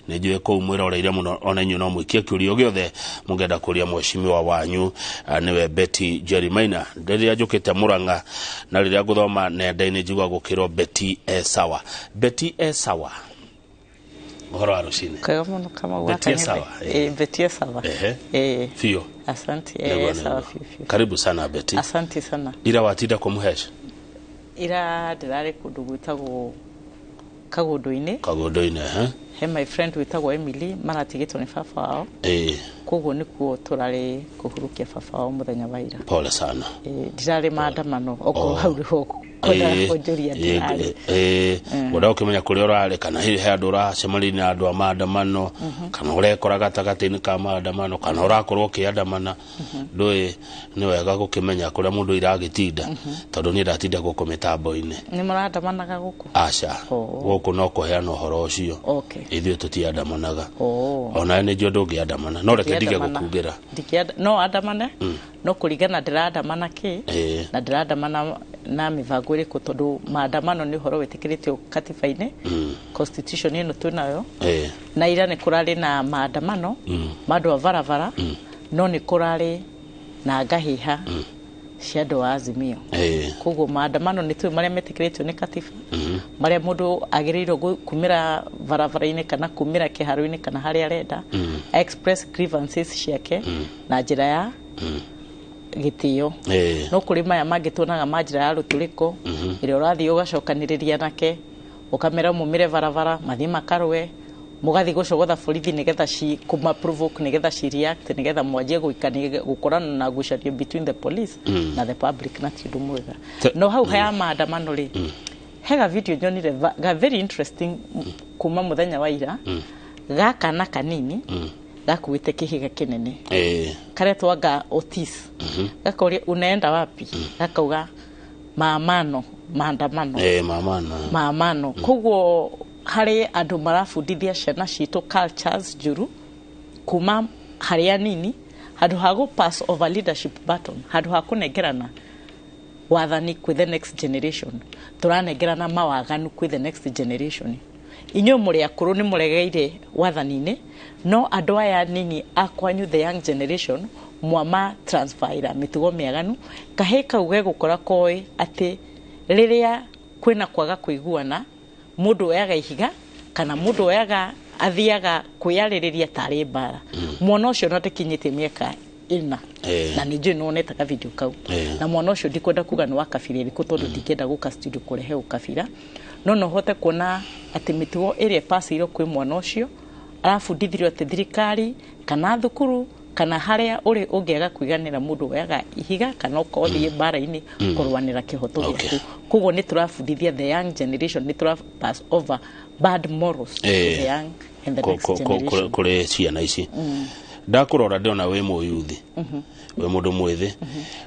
Speaker 2: Nĩ njũĩ kũu mwĩroreire mũno, ona inyuĩ no mũikie kĩũria gĩothe mũngĩenda kũria mheshimiwa wanyu, nĩwe Betty Jerry Maina. Rĩrĩa njũkĩte Murang'a na rĩrĩa ngũthoma nenda-inĩ njigua gũkĩrwo Betty e sawa, Betty e sawa. Ũhoro wa rũcinĩ?
Speaker 30: Kwega mũno Kamau.
Speaker 2: Betty e sawa.
Speaker 30: Betty e sawa.
Speaker 2: Ehe. Biũ.
Speaker 30: Asante. Sawa biũ biũ.
Speaker 2: Karibu sana Betty.
Speaker 30: Asante sana.
Speaker 2: Ira watinda kũmũhesha?
Speaker 30: Ira ndĩrarĩ kũndũ gwĩtagwo Kagundu-inĩ.
Speaker 2: Kagundu-inĩ, ehe.
Speaker 30: He my friend wĩtagwo Emily maratigĩtwo nĩ baba wao. Koguo nĩkuo tũrarĩ kũhurukia baba wao mũthenya wa ira.
Speaker 2: Pole sana.
Speaker 30: Ndirarĩ maandamano okorwo hau nĩho kwendaga kũnjũria ndĩrarĩ.
Speaker 2: Ngwenda gũkĩmenya kũrĩa ũrarĩ, kana hihi he andũ ũracemania na andũ a maandamano, kana ũrekora gatagatĩ-inĩ ka maandamano, kana ũrakorwo ũkĩandamana. Ndũĩ nĩ wega gũkĩmenya kũrĩa mũndũ iragĩtinda, tondũ niĩ ndatinda gũkũ mĩtambo-inĩ.
Speaker 30: Nĩ mũrandamanaga gũkũ?
Speaker 2: Aca, gũkũ no kũheana ũhoro ũcio. Ithuĩ tũtiandamanaga. Onawe nĩ njũĩ ndũngĩandamana, no reke ndige gũkugĩra.
Speaker 30: No andamane, no kũringana ndĩrandamana kĩ, na ndĩrandamana na mĩbango ĩrĩkũ, tondũ maandamano nĩ ũhoro wĩtĩkĩrĩtio katiba-inĩ, constitution ĩno twĩnayo. Na ira nĩ kũrarĩ na maandamano ma andũ a barabara, no nĩ kũrarĩ na ngahĩha cia andũ a Azimio. Koguo maandamano nĩ tũĩ marĩa metĩkĩrĩtio nĩ katiba, marĩa mũndũ agĩrĩirwo kumĩra barabara-inĩ kana kumĩra kĩharo-inĩ kana harĩa arenda, express grievances ciake na njĩra ya gĩtĩo. No kũrĩ maya mangĩ tuonaga ma njĩra ya rũtũrĩko, ĩrĩa ũrathiĩ ũgacokanĩrĩria nake, ũkamera mumĩre barabara, mathiĩ makarũe, mũgathiĩ gũcogotha borithi nĩgetha kũma provoke, nĩgetha ci react, nĩgetha mwanjie gũikania gũkorana na ngucanio between the police na the public, na ti ũndũ mwega. No hau haya maandamano rĩ, hega video nyonire ga very interesting kuma mũthenya wa ira, ga kana kanini gakuĩte kĩhiga kĩnene karetwo ga Otis, gakoria unaenda wapi, gakauga maamano, maandamano. Maamano. Koguo harĩ andũ marabundithia ciana citũ cultures njũru kuma harĩ anini, handũ ha gũ pass over leadership baton, handũ ha kũnengerana wathani kwĩ the next generation, tũranengerana mawaganu kwĩ the next generation. Inyuĩ mũrĩ akũrũ nĩ mũregeire wathani-inĩ, no andũ aya nini a kwanyu the young generation mwama transferira mĩtugo mĩaganu. Kahĩĩ kau gegũkora koĩ atĩ rĩrĩa kwĩna kwaga kũiguana, mũndũ oyaga ihiga kana mũndũ oyaga athiaga kwĩyarĩrĩria tarĩ mbara. Mwana ũcio no ndakinyĩtie mĩaka 4, na nĩ njũĩ nĩwonete ka video kau. Na mwana ũcio ndikwenda kuga nĩ wa kabira ĩrĩkũ, tondũ ndingĩenda gũka studio kũrehe ũkabira, no no hote kuona atĩ mĩtugo ĩrĩa ĩpacĩirwo kwĩ mwana ũcio, arabundithirio atĩ thirikari kana thukuru kana harĩa ũrĩ ũngĩaga kũiganĩra mũndũ oyaga ihiga kana ũkothiĩ mbara-inĩ kũrũanĩra kĩhoto gĩaku. Koguo nĩ tũrabundithia the young generation, nĩ tũra pass over bad morals to the young and the next generation.
Speaker 2: Kũrĩ ciana ici. Ndakũrora ndĩrona wĩ mũyuthi, wĩ mũndũ mwĩthĩ.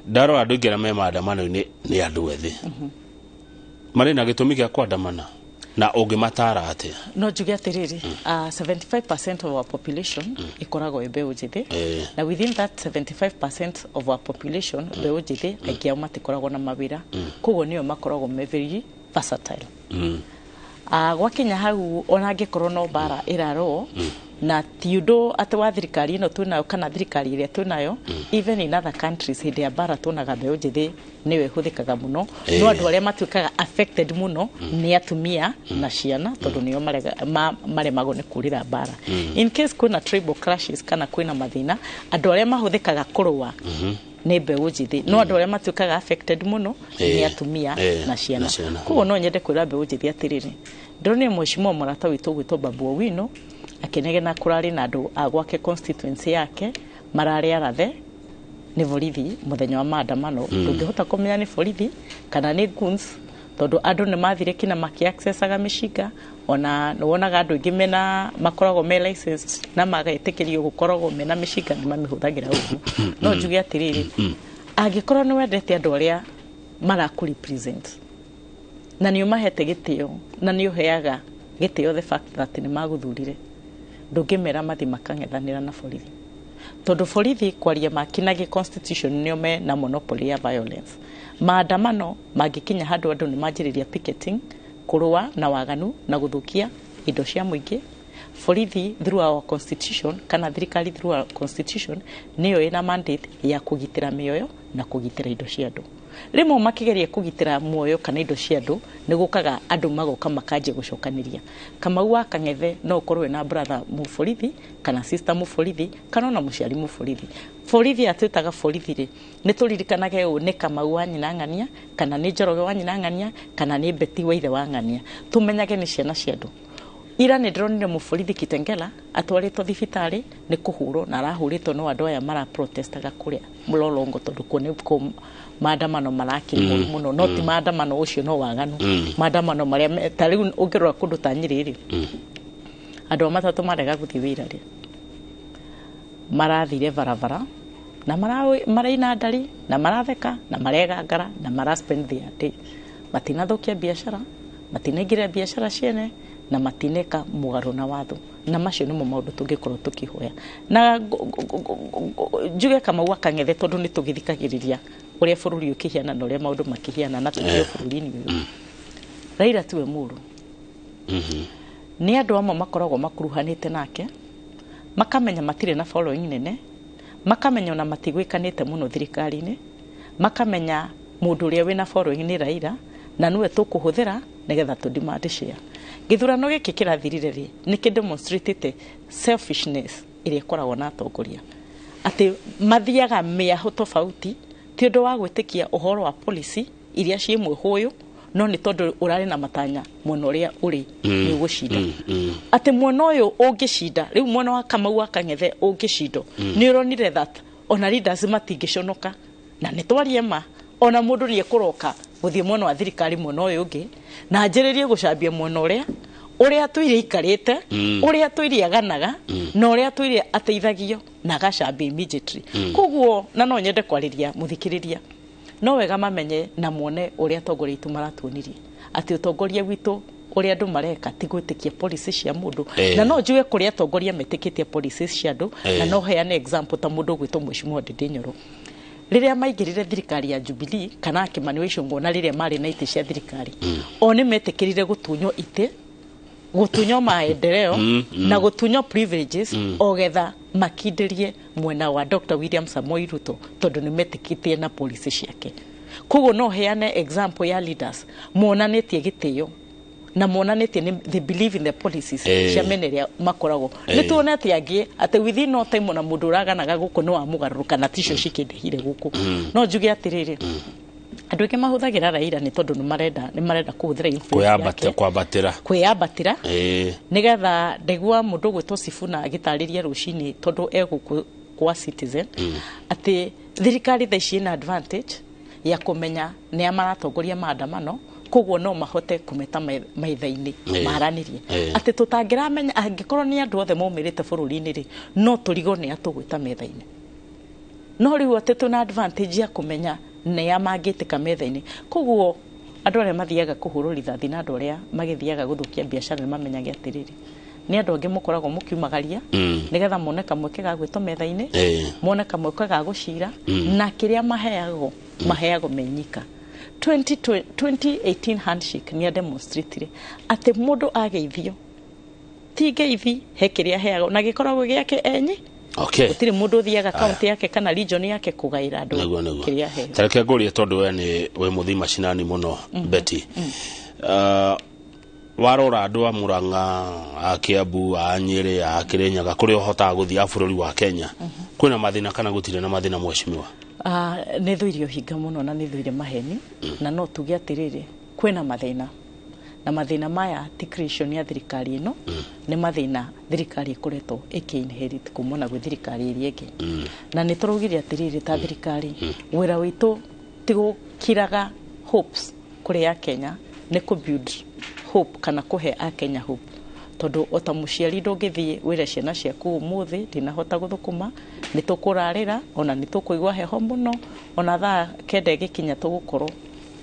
Speaker 2: Ndarora andũ aingĩ arĩa me maandamano-inĩ nĩ andũ ethĩ. Marĩ na gĩtũmi gĩa kũandamana, na ũngĩmatara atĩa?
Speaker 30: No njuge atĩrĩrĩ, 75% of our population ĩkoragwo ĩ mbeũ njĩthĩ, na within that 75% of our population, mbeũ njĩthĩ aingĩ ao matikoragwo na mawĩra, koguo nĩo makoragwo me very versatile. Gwakinya hau ona angĩkorwo no mbara ĩrarũo, na ti ũndũ atĩ wa thirikari ĩno twĩnayo kana thirikari ĩrĩa twĩnayo, even in other countries hĩndĩ ya mbara tuonaga mbeũ njĩthĩ nĩyo ĩhũthĩkaga mũno. No andũ arĩa matuĩkaga affected mũno nĩ atumia na ciana, tondũ nĩo maremagwo nĩ kũrĩra mbara. In case kwĩna tribal clashes kana kwĩna mathĩna, andũ arĩa mahũthĩkaga kũrũa nĩ mbeũ njĩthĩ, no andũ arĩa matuĩkaga affected mũno nĩ atumia na ciana. Koguo no nyende kwĩra mbeũ njĩthĩ atĩrĩrĩ, ndĩronire mheshimiwa mũrata witũ gwĩtwo Babu Owino akĩnegena kũrarĩ na andũ a gwake constituency yake mararĩ arathe Nĩ borithi mũthenya wa maandamano. Ndũngĩhota kũmenya nĩ borithi kana nĩ goons, tondũ andũ nĩ mathire kina makiaccessaga mĩcinga. Ona nĩ wonaga andũ aingĩ mena makoragwo me licensed na magetĩkĩrio gũkoragwo mena mĩcinga, nĩ mamĩhũthagĩra ũguo. No njuge atĩrĩrĩ, angĩkorwo nĩ wendete andũ arĩa marakũ represent na nĩ ũmahete gĩtĩo na nĩ ũheaga gĩtĩo the fact that nĩ magũthurire, ndũngĩmera mathi makang'ethanĩra na borithi, tondũ borithi kwaria makinagi constitution nĩo me na monopoly ya violence. Maandamano mangĩkinya handũ andũ nĩ manjĩrĩria picketing, kũrũa na waganu na gũthũkia indo cia mũingĩ, borithi through our constitution kana thirikari through our constitution nĩyo ĩna mandate ya kũgitĩra mĩoyo na kũgitĩra indo cia andũ. Rĩmwe makĩgeria kũgitĩra muoyo kana indo cia andũ, nĩ gũkaga andũ magoka makanjia gũcokanĩria. Kamau wa Kang'ethe no ũkorwo wĩna brother mũborithi kana sister mũborithi kana ona mũciari mũborithi. Borithi atwĩtaga borithi rĩ, nĩ tũririkanage ũũ nĩ Kamau wa nyina ng'ania, kana nĩ Njoroge wa nyina ng'ania, kana nĩ Beti wa ithe wa ng'ania. Tũmenyage nĩ ciana cia andũ. Ira nĩ ndĩronire mũborithi Kitengela atwarĩtwo thibitarĩ nĩ kũhũrwo, na arahũrĩtwo no andũ aya maraprotestaga kũrĩa Mlolongo, tondũ kuo nĩkuo maandamano marakĩrĩ mũru mũno. No ti maandamano ũcio no waganu, maandamano marĩa ta rĩu ũngĩrora kũndũ ta Nyĩrĩ rĩ, andũ a matatũ marega gũthiĩ wĩra rĩ, marathire barabara na maraina ndari na maratheka na maregangara na mara spend their day. Matinathũkia biacara, matinaingĩrĩra biacara ciene na matineka mũgarũ na watho, na macio nĩmo maũndũ tũngĩkorwo tũkĩhoya. Na njuge Kamau wa Kang'ethe, tondũ nĩ tũgĩthikagĩrĩria ũrĩa bũrũri ũkĩhiana na ũrĩa maũndũ makĩhiana na tũkĩo bũrũri-inĩ ũyũ, Raila tiwe mũũru. Nĩ andũ amwe makoragwo makuruhanĩte nake, makamenya matirĩ na following nene, makamenya ona matigwĩkanĩte mũno thirikari-inĩ, makamenya mũndũ ũrĩa wĩna following nĩ Raila na nĩwe tũkũhũthĩra nĩgetha tũ demand share. Gĩthurano gĩkĩ kĩrathirire rĩ, nĩ kĩ demonstratĩte selfishness ĩrĩa ĩkoragwo na atongoria, atĩ mathiaga mĩahũ tofauti, ti ũndũ wa gwĩtĩkia ũhoro wa policy iria ciĩ mwĩhũyũ, no nĩ tondũ ũrarĩ na matanya mwena ũrĩa ũrĩ nĩ ũgũcinda, atĩ mwena ũyũ ũngĩcinda. Rĩu mwena wa Kamau wa Kang'ethe ũngĩcindwo, nĩ ũronire that ona leaders matingĩconoka, na nĩ twarie ma, ona mũndũ nĩ ekũroka gũthiĩ mwena wa thirikari mwena ũyũ ũngĩ na anjĩrĩrie gũcambia mwena ũrĩa ũrĩa tũire ikarĩte, ũrĩa tũire aganaga, na ũrĩa tũire ateithagio, na agacambia immediately. Koguo na no nyende kwarĩria mũthikĩrĩria, no wega mamenye na muone ũrĩa atongoria aitũ maratuonirie atĩ ũtongoria witũ ũrĩa andũ mareka ti gwĩtĩkia policy cia mũndũ. Na no njuge kũrĩ atongoria metĩkĩtie policies cia andũ, na no heane example ta mũndũ ũgwĩtwo Mheshimiwa Ndindi Nyoro. Rĩrĩa maingĩrire thirikari ya Jubilee kana Kimani wa Ichung'wah, na rĩrĩa marĩ na itĩ cia thirikari, o nĩ metĩkĩrire gũtunywo itĩ, gũtunywo maendeleo na gũtunywo privileges, o getha makindĩrie mwena wa Dr. William Samoei Ruto, tondũ nĩ metĩkĩtie na policy ciake. Koguo no heane example ya leaders monanĩtie gĩtĩo na monanĩtie nĩ they believe in the policies cia mena ĩrĩa makoragwo. Nĩ tuone atĩ angĩ atĩ within no time ona mũndũ ũraganaga gũkũ nĩ wamũgarũrũka na ticio cikĩndehire gũkũ. No njuge atĩrĩrĩ, andũ aingĩ mahũthagĩra Raila nĩ tondũ nĩ marenda kũhũthĩra influence yake
Speaker 2: kwambatĩra.
Speaker 30: Kwĩyambatĩra, nĩgetha ndaigua mũndũ ũgwĩtwo Sifuna agĩtarĩria rũcinĩ, tondũ egũkũ kwa Citizen, atĩ thirikari thaa ici ĩna advantage ya kũmenya nĩa maratongoria maandamano, koguo no mahote kũmeta maitha-inĩ maranĩrie, atĩ tũtangĩramenya angĩkorwo nĩ andũ othe maumĩrĩte bũrũri-inĩ rĩ, no tũrigwo nĩ atũgwĩta metha-inĩ. No rĩu atĩ twĩna advantage ya kũmenya nĩa mangĩtĩka metha-inĩ. Koguo andũ arĩa mathiaga kũhũrwo rithathi na andũ arĩa magĩthiaga gũthũkia biacara nĩ mamenyage atĩrĩrĩ, nĩ andũ angĩ mũkoragwo mũkiumagaria nĩgetha mone kamweke ga gwĩtwo metha-inĩ, mone kamweke ga gũcira, na kĩrĩa maheagwo maheagwo menyika. 20 2018 handshake nĩ demonstratire atĩ mũndũ ageithio ti ngeithi, he kĩrĩa aheagwo na gĩkoragwo gĩake enyi. Gũtirĩ mũndũ ũthiaga kaunti yake kana region yake kũgaĩra andũ
Speaker 2: Nĩguo.
Speaker 30: kĩrĩa aheo.
Speaker 2: Tareke ngũrie, tondũ we nĩ wĩ mũthi macinani mũno, Betty. Warora andũ a Murang'a, a Kiambu, a Nyĩrĩ, a Kĩrĩnyaga, kũrĩa ũhotaga gũthiĩ a bũrũri wa Kenya, kwĩna mathĩna kana gũtirĩ na mathĩna, mheshimiwa?
Speaker 30: Ah, nĩ thũire ũhinga mũno na nĩ thũire maheni, na no tuge atĩrĩrĩ, kwĩna mathĩna Na mathĩna maya ti creation ya thirikari ĩno, nĩ mathĩna thirikari ĩkoretwo ĩkĩ-inherit kuma na gwĩ thirikari ĩrĩa ĩngĩ. Na nĩ tũraugire atĩrĩrĩ, ta thirikari wĩra witũ ti gũkiraga hopes kũrĩ Akenya, nĩ kũ build hope kana kũhe Akenya hope, tondũ o ta mũciari ndũngĩthiĩ wĩre ciana ciaku ũmũthĩ ndinahota gũthũkũma, nĩ tũkũrarĩra ona nĩ tũkũigua heho mũno, ona thaa 9 ĩgĩkinya tũgũkorwo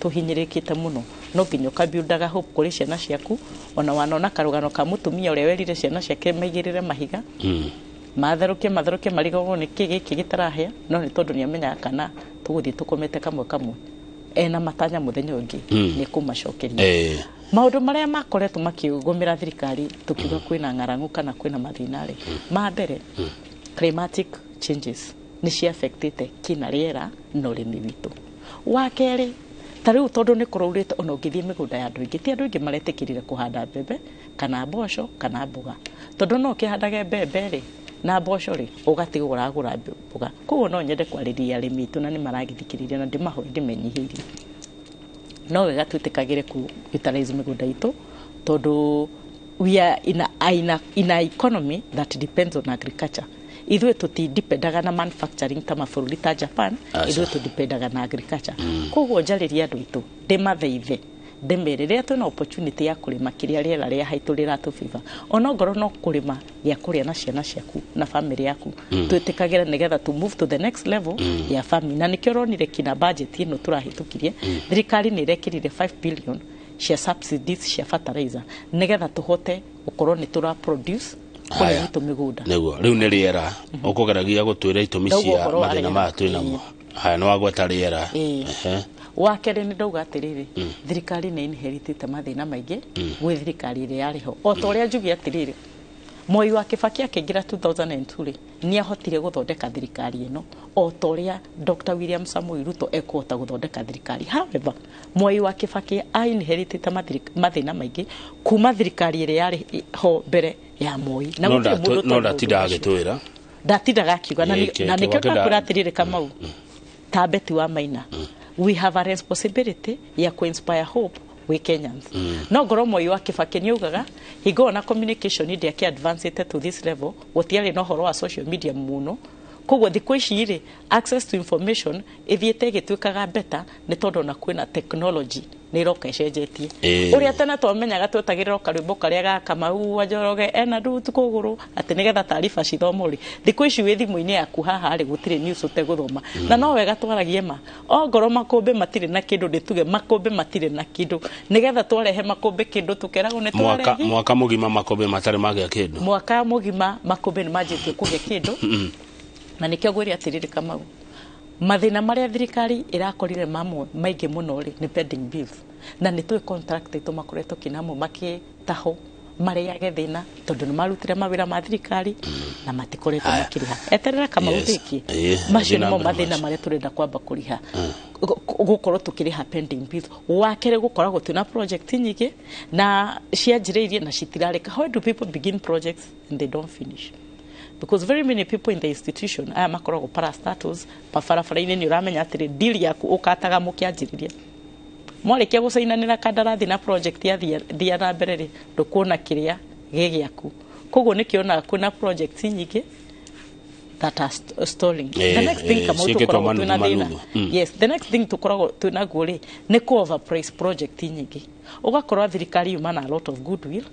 Speaker 30: tũhinyĩrĩkĩte mũno. No nginya ũkabuildaga hope kũrĩ ciana ciaku. Ona wanona karũgano ka mũtumia ũrĩa werire ciana ciake maigĩrĩre mahiga, matherũkie matherũkie, marigagwo nĩ kĩ gĩkĩ gĩtarahĩa, no nĩ tondũ nĩ amenyaga kana tũgũthiĩ tũkomete kamwe kamwe, ena matanya mũthenya ũngĩ nĩ kũmacokeria. Maũndũ marĩa makoretwo makĩgũmĩra thirikari tũkiuga kwĩna ng'aragu kana kwĩna mathĩna rĩ, ma mbere, climatic changes nĩ ciaffectĩte kina rĩera na ũrĩmi witũ. Wa kerĩ, ta rĩu tondũ nĩ kũraurĩte, ona ũngĩthiĩ mĩgũnda ya andũ aingĩ, ti andũ aingĩ maretĩkĩrire kũhanda mbembe kana mboco kana mboga, tondũ no ũkĩhandage mbembe rĩ na mboco rĩ, ũgatigwo ũragũra mboga. Koguo no nyende kwarĩria arĩmi aitũ, na nĩ maragĩthikĩrĩria, na ndĩmahoe ndĩmenyihĩirie, no wega twĩtĩkagĩre ku utilize mĩgũnda itũ, tondũ we are in a economy that depends on agriculture. Ithuĩ tũtidipendaga na manufacturing ta mabũrũri ta Japan.
Speaker 2: Aca.
Speaker 30: Ithuĩ tũdipendaga na agriculture. Koguo njarĩria andũ aitũ, ndĩmathaithe, ndĩmere rĩrĩa twĩna opportunity ya kũrĩma kĩrĩa rĩera rĩa haitũ rĩratũbiba, ona ngorwo no kũrĩma gĩa kũrĩa na ciana ciaku na family yaku, twĩtĩkagĩre nĩgetha to move to the next level ya family. Na nĩkĩo ũronire kina budget ĩno tũrahĩtũkirie, thirikari nĩ ĩrekĩrire 5 billion cia subsidies cia fertilizer nĩgetha tũhote gũkorwo nĩ tũra produce kũrĩa
Speaker 2: Haya.
Speaker 30: gwitũ mĩgũnda.
Speaker 2: Nĩguo rĩu nĩ rĩera ũkũgeragia gũtwĩra itũmi
Speaker 30: Ndauga
Speaker 2: cia
Speaker 30: ũhoro wa
Speaker 2: mathĩna
Speaker 30: rĩera.
Speaker 2: maya twĩ namo. Haya, nĩ wagweta rĩera.
Speaker 30: Ĩĩ. Wa kerĩ, nĩ ndauga atĩrĩrĩ, thirikari nĩ inheritĩte mathĩna maingĩ gwĩ thirikari ĩrĩa yarĩ ho. O ta ũrĩa njuge atĩrĩrĩ, Moi wa Kibaki akĩingĩra 2002 rĩ, nĩ ahotire gũthondeka thirikari ĩno o ta ũrĩa Dr. William Samoei Ruto ekũhota gũthondeka thirikari. However, Moi wa Kibaki ainheritĩte mathĩna maingĩ kuma thirikari ĩrĩa yarĩ ho mbere ya Moi, na
Speaker 2: No
Speaker 30: gũtirĩ mũndũ
Speaker 2: no
Speaker 30: ũtoĩ maũndũ
Speaker 2: ndatindaga
Speaker 30: macio.
Speaker 2: agĩtwĩra.
Speaker 30: Ndatindaga akiuga na
Speaker 2: Ĩĩ,
Speaker 30: na nĩkĩo
Speaker 2: kĩwake
Speaker 30: ndakwĩra atĩrĩrĩ, Kamau, ta Betty wa Maina, we have a responsibility ya ku-inspire hope we Kenyans. No ngorwo Moi wa Kibaki nĩ augaga hingo ĩyo na communication ndĩakĩ advanced to this level, gũtiarĩ na ũhoro wa social media mũno. Koguo thikũ ici rĩ, access to information ĩthiĩte ĩgĩtuĩkaga better, nĩ tondũ ona kwĩna technology nĩ ĩroka ĩcenjetie. Ũrĩa tene twamenyaga twetagĩrĩra karwĩmbo karĩa ga Kamau wa Njoroge ena ndutu kũgũrũ atĩ nĩgetha taariba cithomwo rĩ, thikũ ici wĩ thimũ-inĩ yaku haha rĩ, gũtirĩ news ũtegũthoma. Na no wega twaragie ma, ongorwo makũmbĩ matirĩ na kĩndũ, ndĩtuge makũmbĩ matirĩ na kĩndũ, nĩgetha twarehe makũmbĩ kĩndũ tũkeragwo nĩ
Speaker 2: Mwaka
Speaker 30: twarehi.
Speaker 2: Mwaka mũgima makũmbĩ matarĩ magĩa kĩndũ.
Speaker 30: Mwaka mũgima makũmbĩ nĩ manjĩtie kũgĩa kĩndũ. Na nĩkĩo ngwĩre atĩrĩrĩ, Kamau, mathĩna marĩa thirikari ĩrakorire mamwe maingĩ mũno rĩ, nĩ pending bills, na nĩ tũĩ contract aitũ makoretwo kinamo makĩtaho marĩage thĩna, tondũ nĩ marutire mawĩra ma thirikari na matikoretwo makĩrĩha. Eterera, Kamau. Ndĩkie. Macio
Speaker 2: Thiĩ na
Speaker 30: nĩmo
Speaker 2: mbere.
Speaker 30: Mathĩna marĩa tũrenda kwamba kũrĩha, gũkorwo tũkĩrĩha pending bills. Wa kerĩ, gũkoragwo twĩna project nyingĩ na cianjĩrĩirie na citirarĩka. How do people begin projects and they don't finish? Because very many people in the institution aya makoragwo parastatals mabarabara-inĩ, nĩ ũramenya atĩrĩ, deal yaku ũkataga mũkĩanjĩrĩria, mwarĩkia gũcainanĩra kandarathi na project yathia na mbere rĩ, ndũkuona kĩrĩa gĩ gĩaku. Koguo nĩkĩonaga kwĩna projects nyingĩ that are stalling. The next thing, Kamau,
Speaker 2: ciĩkĩtwo
Speaker 30: tũkoragwo twĩna
Speaker 2: manuthu,
Speaker 30: thĩna.
Speaker 2: manuthu.
Speaker 30: Yes, the next thing tũkoragwo twĩnaguo rĩ, nĩ kũ overprice project nyingĩ. Ũgakorwo thirikari yuma na a lot of goodwill,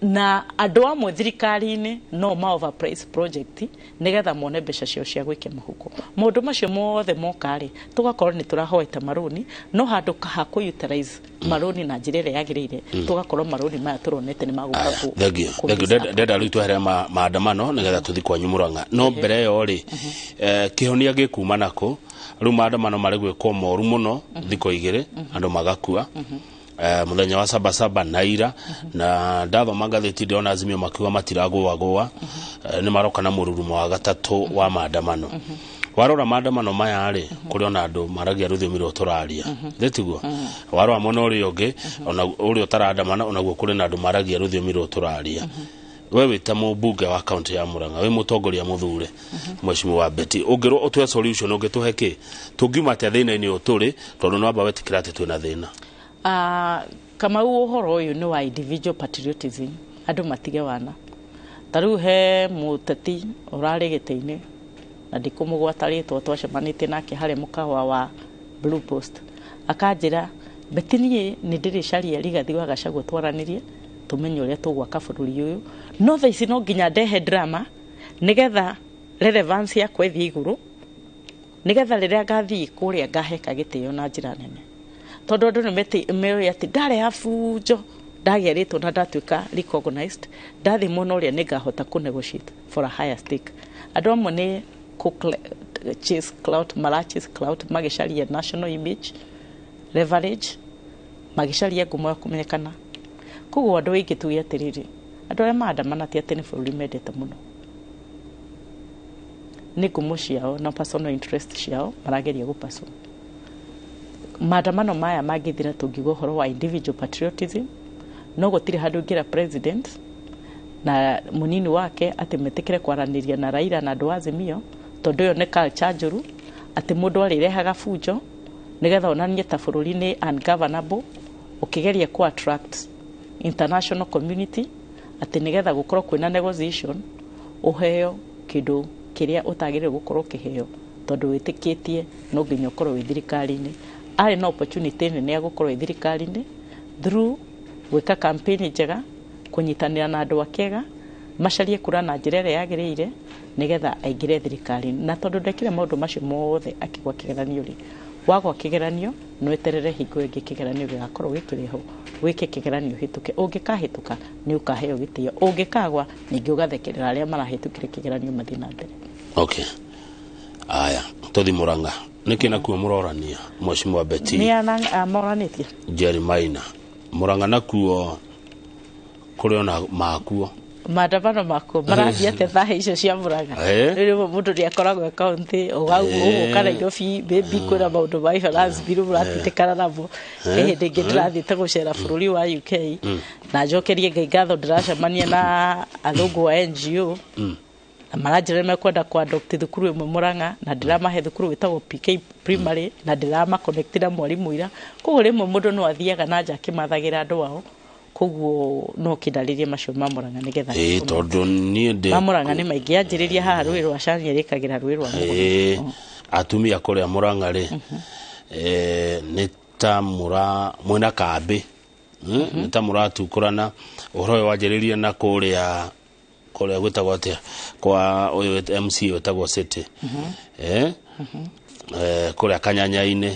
Speaker 30: na andũ amwe thirikari-inĩ no ma overprice project nĩgetha mone mbeca ciao cia gwĩkia mũhuko. Maũndũ macio mothe moka rĩ, tũgakorwo nĩ tũrahoete marũni, no handũ ha kũ utilize marũni na njĩra ĩrĩa yagĩrĩire, tũgakorwo marũni maya tũronete nĩ magũka
Speaker 2: Thank you.
Speaker 30: kũ
Speaker 2: Thank you. Ndenda rĩu twehere maandamano nĩgetha tũthi kwanyu Mũrang'a, no mbere ĩyo rĩ, kĩhonia gĩkuma nakũ? Rĩu maandamano marĩ gwĩkwo moru mũno thikũ 2, andũ magakua. Mũthenya wa sabasaba na ira na ndathoma ngathĩti ndĩrona Azimio makiuga matiragũagũa, nĩ maroka na mũrurumo wa gatatũ wa maandamano. Warora maandamano maya rĩ, kũrĩ ona andũ maragia rũthiomi rũrũ tũraria thĩtiguo. Warora mwena ũrĩa ũngĩ, ona ũrĩa ũtarandamana, onaguo kũrĩ na andũ maragia rũthiomi rũrũ tũraria. We wĩ ta mũmbunge wa kaunti ya Murang'a, wĩ mũtongoria mũthure, mheshimiwa Betty, ũngĩrwo ũtũhe solution, ũngĩtũhe kĩ? Tũngiuma atĩa thĩna-inĩ ũyũ tũrĩ, tondũ nĩ wamba wetĩkĩra atĩ twĩna thĩna?
Speaker 30: Kamau ũhoro ũyũ nĩ wa individual patriotism, andũ matige wana. Ta rĩu he mũteti ũrarĩ gĩtĩ-inĩ na ndikũmũgwata rĩtwa, twacemanĩtie nake harĩa mũkawa wa Blue Post, akanjĩra, "Beti, niĩ nĩ ndĩrĩcaria Rigathi wa Gachagua twaranĩrie tũmenye ũrĩa tũgwaka bũrũri ũyũ, no thaa ici no nginya ndehe drama nĩgetha relevance yakwa ĩthiĩ igũrũ, nĩgetha rĩrĩa ngathiĩ kũrĩa ngaheka gĩtĩo na njĩra nene, tondũ andũ nĩ meũĩ atĩ ndareha bunjo, ndagĩa rĩtwa na ndatuĩka recognized, ndathiĩ mwena ũrĩa nĩ ngahota kũ negotiate for a higher stake." Andũ amwe nĩ chase clout, mara chase clout, magĩcaria national image leverage, magĩcaria ngumo ya kũmenyekana. Koguo andũ aingĩ, tuge atĩrĩrĩ, andũ arĩa maandamana ti atĩ nĩ bũrũri mendete mũno, nĩ ngumo ciao na personal interest ciao marageria gũpasu. Maandamano maya mangĩthira, tũngiuga ũhoro wa individual patriotism, no gũtirĩ handũ ingĩra president na mũnini wake atĩ metĩkĩre kwaranĩria na Raila na andũ a Azimio, tondũ ĩyo nĩ culture njũru, atĩ mũndũ arĩrehaga bunjo nĩgetha onanie ta bũrũri nĩ ungovernable, ũkĩgeria ku attract international community atĩ nĩgetha gũkorwo kwĩna negotiation, ũheo kĩndũ kĩrĩa ũtagĩrĩire gũkorwo ũkĩheo, tondũ wĩtĩkĩtie no nginya ũkorwo wĩ thirikari-inĩ. Arĩ na opportunity nene ya gũkorwo wĩ thirikari-inĩ through gwĩka campaign njega, kũnyitanĩra na andũ akega, macarie kura na njĩra ĩrĩa yagĩrĩire nĩgetha aingĩre thirikari-inĩ. Na tondũ ndekire maũndũ macio mothe, akĩgwa kĩgeranio rĩ, wagwa kĩgeranio no weterere hingo ĩngĩ kĩgeranio gĩgakorwo gĩkĩrĩho, wĩke kĩgeranio ũhĩtũke. Ũngĩkahĩtũka nĩ ũkaheo gĩtĩo, ũngĩkagwa ningĩ ũgathekerera arĩa marahĩtũkire kĩgeranio mathiĩ na mbere.
Speaker 2: Okay, aya tũthi Murang'a. Nĩkĩ nakuo mũrorania, Mheshimiwa Betty?
Speaker 30: Nĩ moranĩtie.
Speaker 2: Jerry Maina, Murang'a nakuo kũrĩ ona makuo.
Speaker 30: Maandamano makuo marathiĩ atĩa thaa icio cia Murang'a? Rĩu rĩmwe mũndũ nĩ akoragwo kaunti, ũgũka Nairobi, maybe kwĩna maũndũ ma insurance bill mũratindĩkana namo. He hĩndĩ ĩngĩ ndĩrathiĩte gũcera bũrũri wa UK, na njokerie Ngai ngatho, ndĩracemania na athũngũ a NGO na maranjĩra nĩ mekwenda kũ adopt thukuru ĩmwe Murang'a, na ndĩramahe thukuru wĩtagwo PK Primary na ndĩramaconnect na mwarimũ ira. Koguo rĩmwe mũndũ no athiaga na nja akĩmathagĩra andũ ao. Koguo no kĩndarĩrie macio ma Murang'a nĩgetha
Speaker 2: Ĩĩ, tondũ niĩ ndĩ
Speaker 30: ma Murang'a nĩ maingĩ, yanjĩrĩria haha rũĩ rwa Cania, rĩkagĩra rũĩ rwa Mũgũnda.
Speaker 2: Ĩĩ, atumia kũrĩa Murang'a rĩ, nĩ ta mũra mwĩna kambĩ, nĩ ta mũratukũrana. Ũhoro ũyũ wanjĩrĩria na kũrĩa gwĩtagwo atĩa, kwa ũyũ MC wĩtagwo City, kũrĩa Kanyanya-inĩ,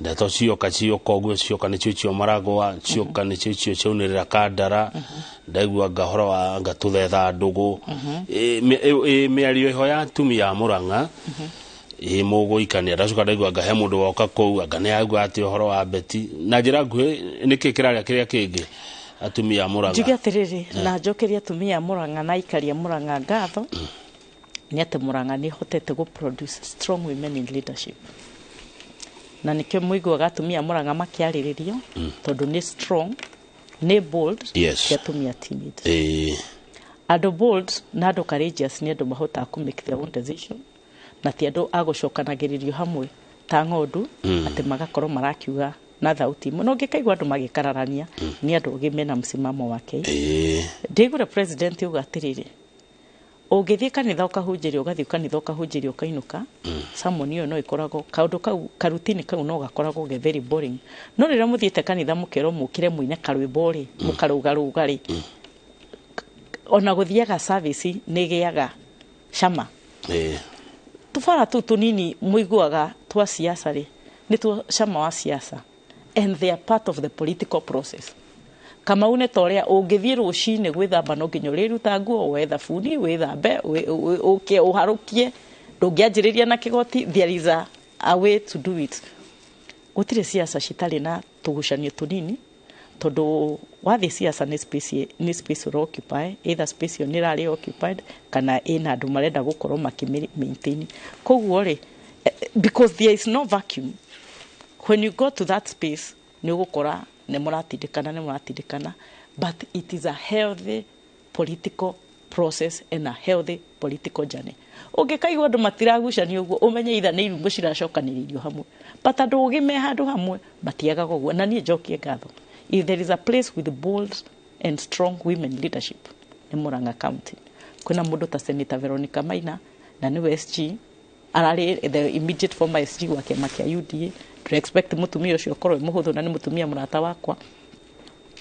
Speaker 2: ndeto cioka cioka ũguo, cioka nĩcio icio maragwa, cioka nĩcio icio ciaunĩrĩra kandara, ndaigua ngahoro wa ngatũthetha ndũgũ. Mĩario ĩho ya atumia a Murang'a ĩ mũgũikania. Ndacoka ndaigua anga he mũndũ woka kũu, anga nĩ aigua atĩ ũhoro wa Beti. Na njĩra nguhĩ, nĩkĩ kĩrarĩa kĩrĩa kĩngĩ atumia a Murang'a?
Speaker 30: Njuge atĩrĩrĩ, na njokerie atumia a Murang'a na aikari a Murang'a ngatho, nĩ atĩ Murang'a nĩ ĩhotete gũ produce strong women in leadership, na nĩkĩo mũiguaga atumia a Murang'a makĩarĩrĩrio, tondũ nĩ strong, nĩ bold. Ti atumia timid. Andũ bold na andũ courageous nĩ andũ mahotaga kũ make their own decision, na ti andũ a gũcokanagĩrĩrio hamwe ta ng'ondu, atĩ magakorwo marakiuga na thauti ĩmwe. No ũngĩkaigua andũ magĩkararania, nĩ andũ ogĩ mena msimamo wake. Ndĩigure president uga atĩrĩrĩ, ũngĩthiĩ kanitha ũkahunjĩrio, ũgathiĩ kanitha ũkahunjĩrio, ũkainũka, sermon ĩyo no ĩkoragwo kaũndũ kau karutini kau no gakoragwo ge very boring. No rĩrĩa mũthiĩte kanitha mũkerwo mũkĩre mũine karwĩmbo rĩ, mũkarũgarũga rĩ, ona gũthiaga service nĩ ĩgĩaga cama. Tũbara tũu tũnini mũiguaga twa siasa rĩ, nĩ tuo cama wa siasa, and they are part of the political process. Kamau, nĩ ta ũrĩa ũngĩthiĩ rũcinĩ gwĩthamba, no nginya ũrĩruta nguo, woe thabuni, wĩthambe, ũke ũharũkie, ndũngĩanjĩrĩria na kĩgoti. There is a way to do it. Gũtirĩ siasa citarĩ na tũgucanio tũnini, tondũ wathiĩ siasa nĩ space ũra occupy, either space ĩyo nĩ ĩrarĩ occupied kana ĩna andũ marenda gũkorwo makĩ maintain. Koguo rĩ, because there is no vacuum, when you go to that space nĩ ũgũkora nĩ mũratindĩkana, nĩ mũratindĩkana, but it is a healthy political process and a healthy political journey. Ũngĩkaigua andũ matiragucania ũguo, ũmenye itha nĩ irumbo ciracokanĩrĩirio hamwe, but andũ ũgĩ me handũ hamwe matiagaga ũguo. Na niĩ njokie ngatho If there is a place with bold and strong women leadership, nĩ Murang'a County. Kwĩna mũndũ ta Senator Veronica Maina, na nĩwe SG, ararĩ the immediate former SG wa kĩama kĩa UDA. Ndũre expect mũtumia ũcio akorwo e mũhũthũ, na nĩ mũtumia mũrata wakwa.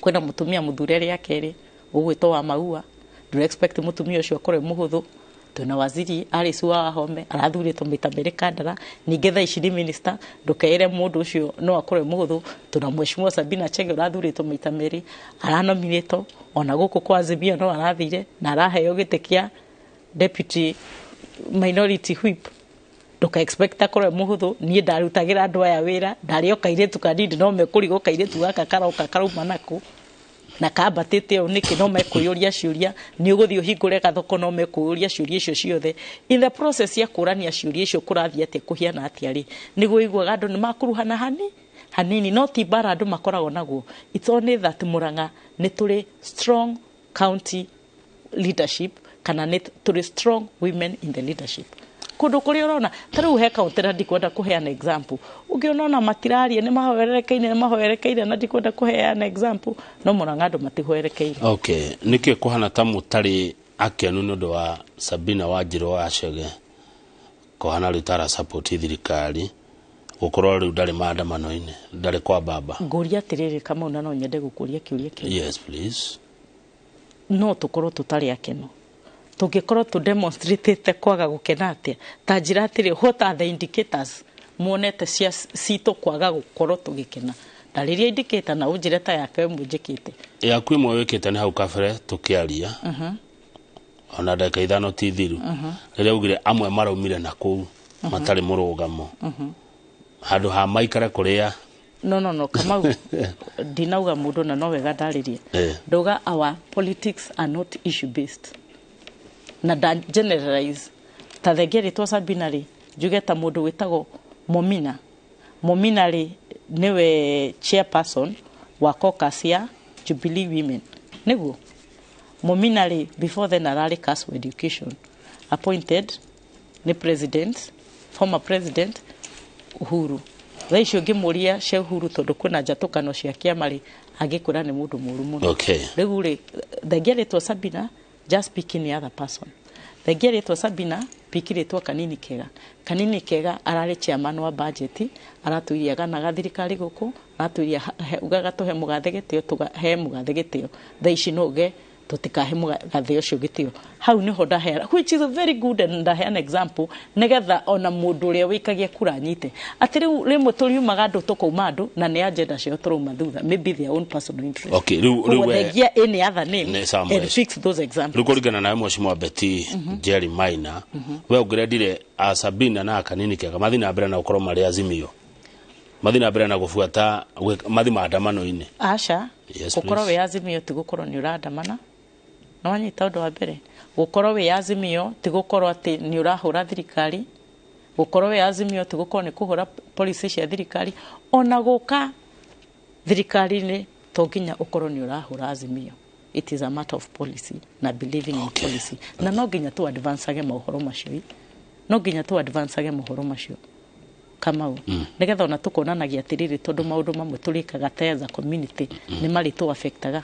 Speaker 30: Kwĩna mũtumia mũthure rĩa kerĩ ũgwĩtwo wa Maua, ndũre expect mũtumia ũcio akorwo e mũhũthũ. Twĩna waziri Alice wa Wahome, arathurĩtwo maita merĩ Kandara, ningĩ thaa ici nĩ minister, ndũkeĩre mũndũ ũcio no akorwo e mũhũthũ. Tuna mheshimiwa Sabina Chege ũrathurĩtwo maita merĩ, aranominĩtwo ona gũkũ kwa Azimio no arathire na araheo gĩtĩ kĩa deputy minority whip. Nduka expect akorwo e mũhũthũ. Niĩ ndarutagĩra andũ aya wĩra ndarĩ o kairĩtu kanini, no mekũrigwo kairĩtu gaka karoka karauma nakũ na kambatĩte ũũ nĩkĩ, no mekwĩyũria ciũria. Nĩ ũgũthiĩ ũhingũre gathoko, no mekwĩyũria ciũria icio ciothe. In the process ya kũrania ciũria icio, kũrathiĩ atĩa, kũhiana atĩa rĩ, nĩguo iguaga andũ nĩ makuruhana hani hanini, no ti mbara andũ makoragwo naguo. It's only that Murang'a nĩ tũrĩ strong county leadership, kana nĩ tũrĩ strong women in the leadership. Kũndũ kũrĩa ũrona ta rĩu he kaunti, na ndikwenda kũheana example, ũngĩona ona matiraria, nĩ mahoerekeire, nĩ mahoerekeire, na ndikwenda kũheana example, no Murang'a andũ matihoerekeire.
Speaker 2: Okay, nĩkĩ kũhana ta mũtarĩ akenu nĩ ũndũ wa Sabina Wanjirũ wa Chege kũhana rĩu tara support thirikari, gũkorwo rĩu ndarĩ maandamano-inĩ, ndarĩ kwa baba?
Speaker 30: Ngũria atĩrĩrĩ, Kamau, na no nyende gũkũria kĩũria kĩu.
Speaker 2: Yes, please.
Speaker 30: No tũkorwo tũtarĩ akenu tũngĩkorwo tũ demonstratĩte kwaga gũkena atĩa? Ta njĩra atĩrĩ, what are the indicators muonete cia citũ kwaga gũkorwo tũgĩkena? Ndarĩria indicator na ũnjĩre ta yake ĩmwe njĩkĩte.
Speaker 2: Yaku ĩmwe wĩkĩte nĩ hau kabere tũkĩaria, ona ndagĩka 5 ti thiru, rĩrĩa ugire amwe maraumire na kũu matarĩ mũrũgamo, handũ ha maikare kũrĩa.
Speaker 30: No, Kamau, ndinauga mũndũ, na no wega ndarĩrie. Ndauga our politics are not issue based, na nda generalize. Ta thengia rĩtwa Sabina rĩ, njuge ta mũndũ wĩtagwo Momina. Momina rĩ, nĩwe chairperson wa caucus ya Jubilee Women, nĩguo Momina rĩ, before then ararĩ CAS education, appointed nĩ president, former president Uhuru. Thaa icio ũngĩmũria cia Uhuru, tondũ kwĩna njatũkano cia kĩama rĩ, angĩkwĩra nĩ mũndũ mũru mũno. Rĩu rĩ, thengia rĩtwa Sabina, just pick any other person. Thengia rĩtwa Sabina, pick rĩtwa Kanini Kega. Kanini Kega ararĩ chairman wa budget, aratũirie aganaga thirikari gũkũ, aratũirie ugaga tũhe mũgathe gĩtĩo, tũgahe mũgathe gĩtĩo. Thaa ici no uge tũtikahe mũgathe ũcio gĩtĩo. Hau nĩho ndaheana, which is a very good, and ndaheana example nĩgetha ona mũndũ ũrĩa wĩikagia kura anyite atĩ rĩu rĩmwe tũriumaga andũ, tũkauma andũ na nĩ agenda ciao tũrauma thutha, maybe their own personal interest.
Speaker 2: Okay, rĩu
Speaker 30: Koguo thengia any other name
Speaker 2: Nĩ Samuel.
Speaker 30: and fix those examples.
Speaker 2: Rĩu kũringana nawe, mheshimiwa Betty Jerry Maina, we ũngĩrendire a Sabina na Kanini Kega mathiĩ na mbere na gũkorwo marĩ Azimio, mathiĩ na mbere na gũbuata mathiĩ maandamano-inĩ?
Speaker 30: Aca.
Speaker 2: Yes,
Speaker 30: Gũkorwo
Speaker 2: please.
Speaker 30: wĩ Azimio ti gũkorwo nĩ ũrandamana. No wanyita ũndũ wa mbere, gũkorwo wĩ Azimio ti gũkorwo atĩ nĩ ũrahũra thirikari. Gũkorwo wĩ Azimio ti gũkorwo nĩ kũhũra policy cia thirikari. Ona gũka thirikari-inĩ to nginya ũkorwo nĩ ũrahũra Azimio. It is a matter of policy na believing in policy, na no nginya tu advanceage mohoro macio, no nginya tu advanceage mohoro macio, Kamau, nĩgetha ona tũkonanagia atĩrĩrĩ, tondũ maũndũ mamwe tũrĩkaga ta as a community nĩ marĩ tũ affectaga,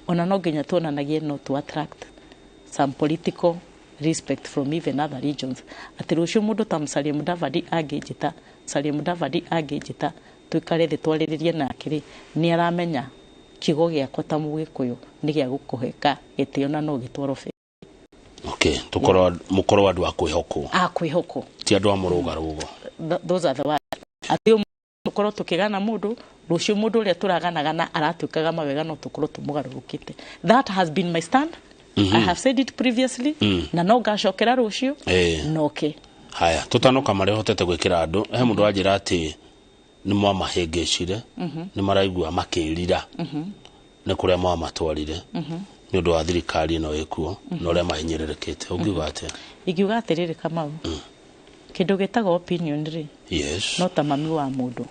Speaker 30: ona no nginya tuonanagie no to attract some political respect from even other regions, atĩ rũciũ mũndũ ta Musalia Mudavadi angĩnjĩta, Musalia Mudavadi angĩnjĩta tuikare thĩ twarĩrĩrie nake rĩ, nĩ aramenya kiugo gĩakwa ta Mũgĩkũyũ nĩ gĩa gũkũheka gĩtĩo na no gĩtwarwo bengi.
Speaker 2: Okay, tukorwo mukorwo andũ a kwĩhokwo.
Speaker 30: A kwĩhokwo.
Speaker 2: Ti andũ a mũrũgarũgo.
Speaker 30: Those are the words, atĩ tũkorwo tũkĩgana mũndũ, rũciũ mũndũ ũrĩa tũraganaga na aratuĩkaga mawega, no tũkorwo tũmũgarũrũkĩte. That has been my stand. I have said it previously, na no ngacokera rũciũ noke.
Speaker 2: Haya, tũtanoka marĩa ũhotete gwĩkĩra andũ, he mũndũ wanjĩra atĩ nĩ mwamahĩngĩcire, nĩ maraigua makĩrira nĩ kũrĩa mwamatwarire nĩ ũndũ wa thirikari ĩno ĩkuo na ũrĩa mahinyĩrĩrĩkĩte. Ũngiuga atĩa?
Speaker 30: Ingiuga atĩrĩrĩ, Kamau, kĩndũ gĩtagwo opinion rĩ, no ta mami wa mũndũ.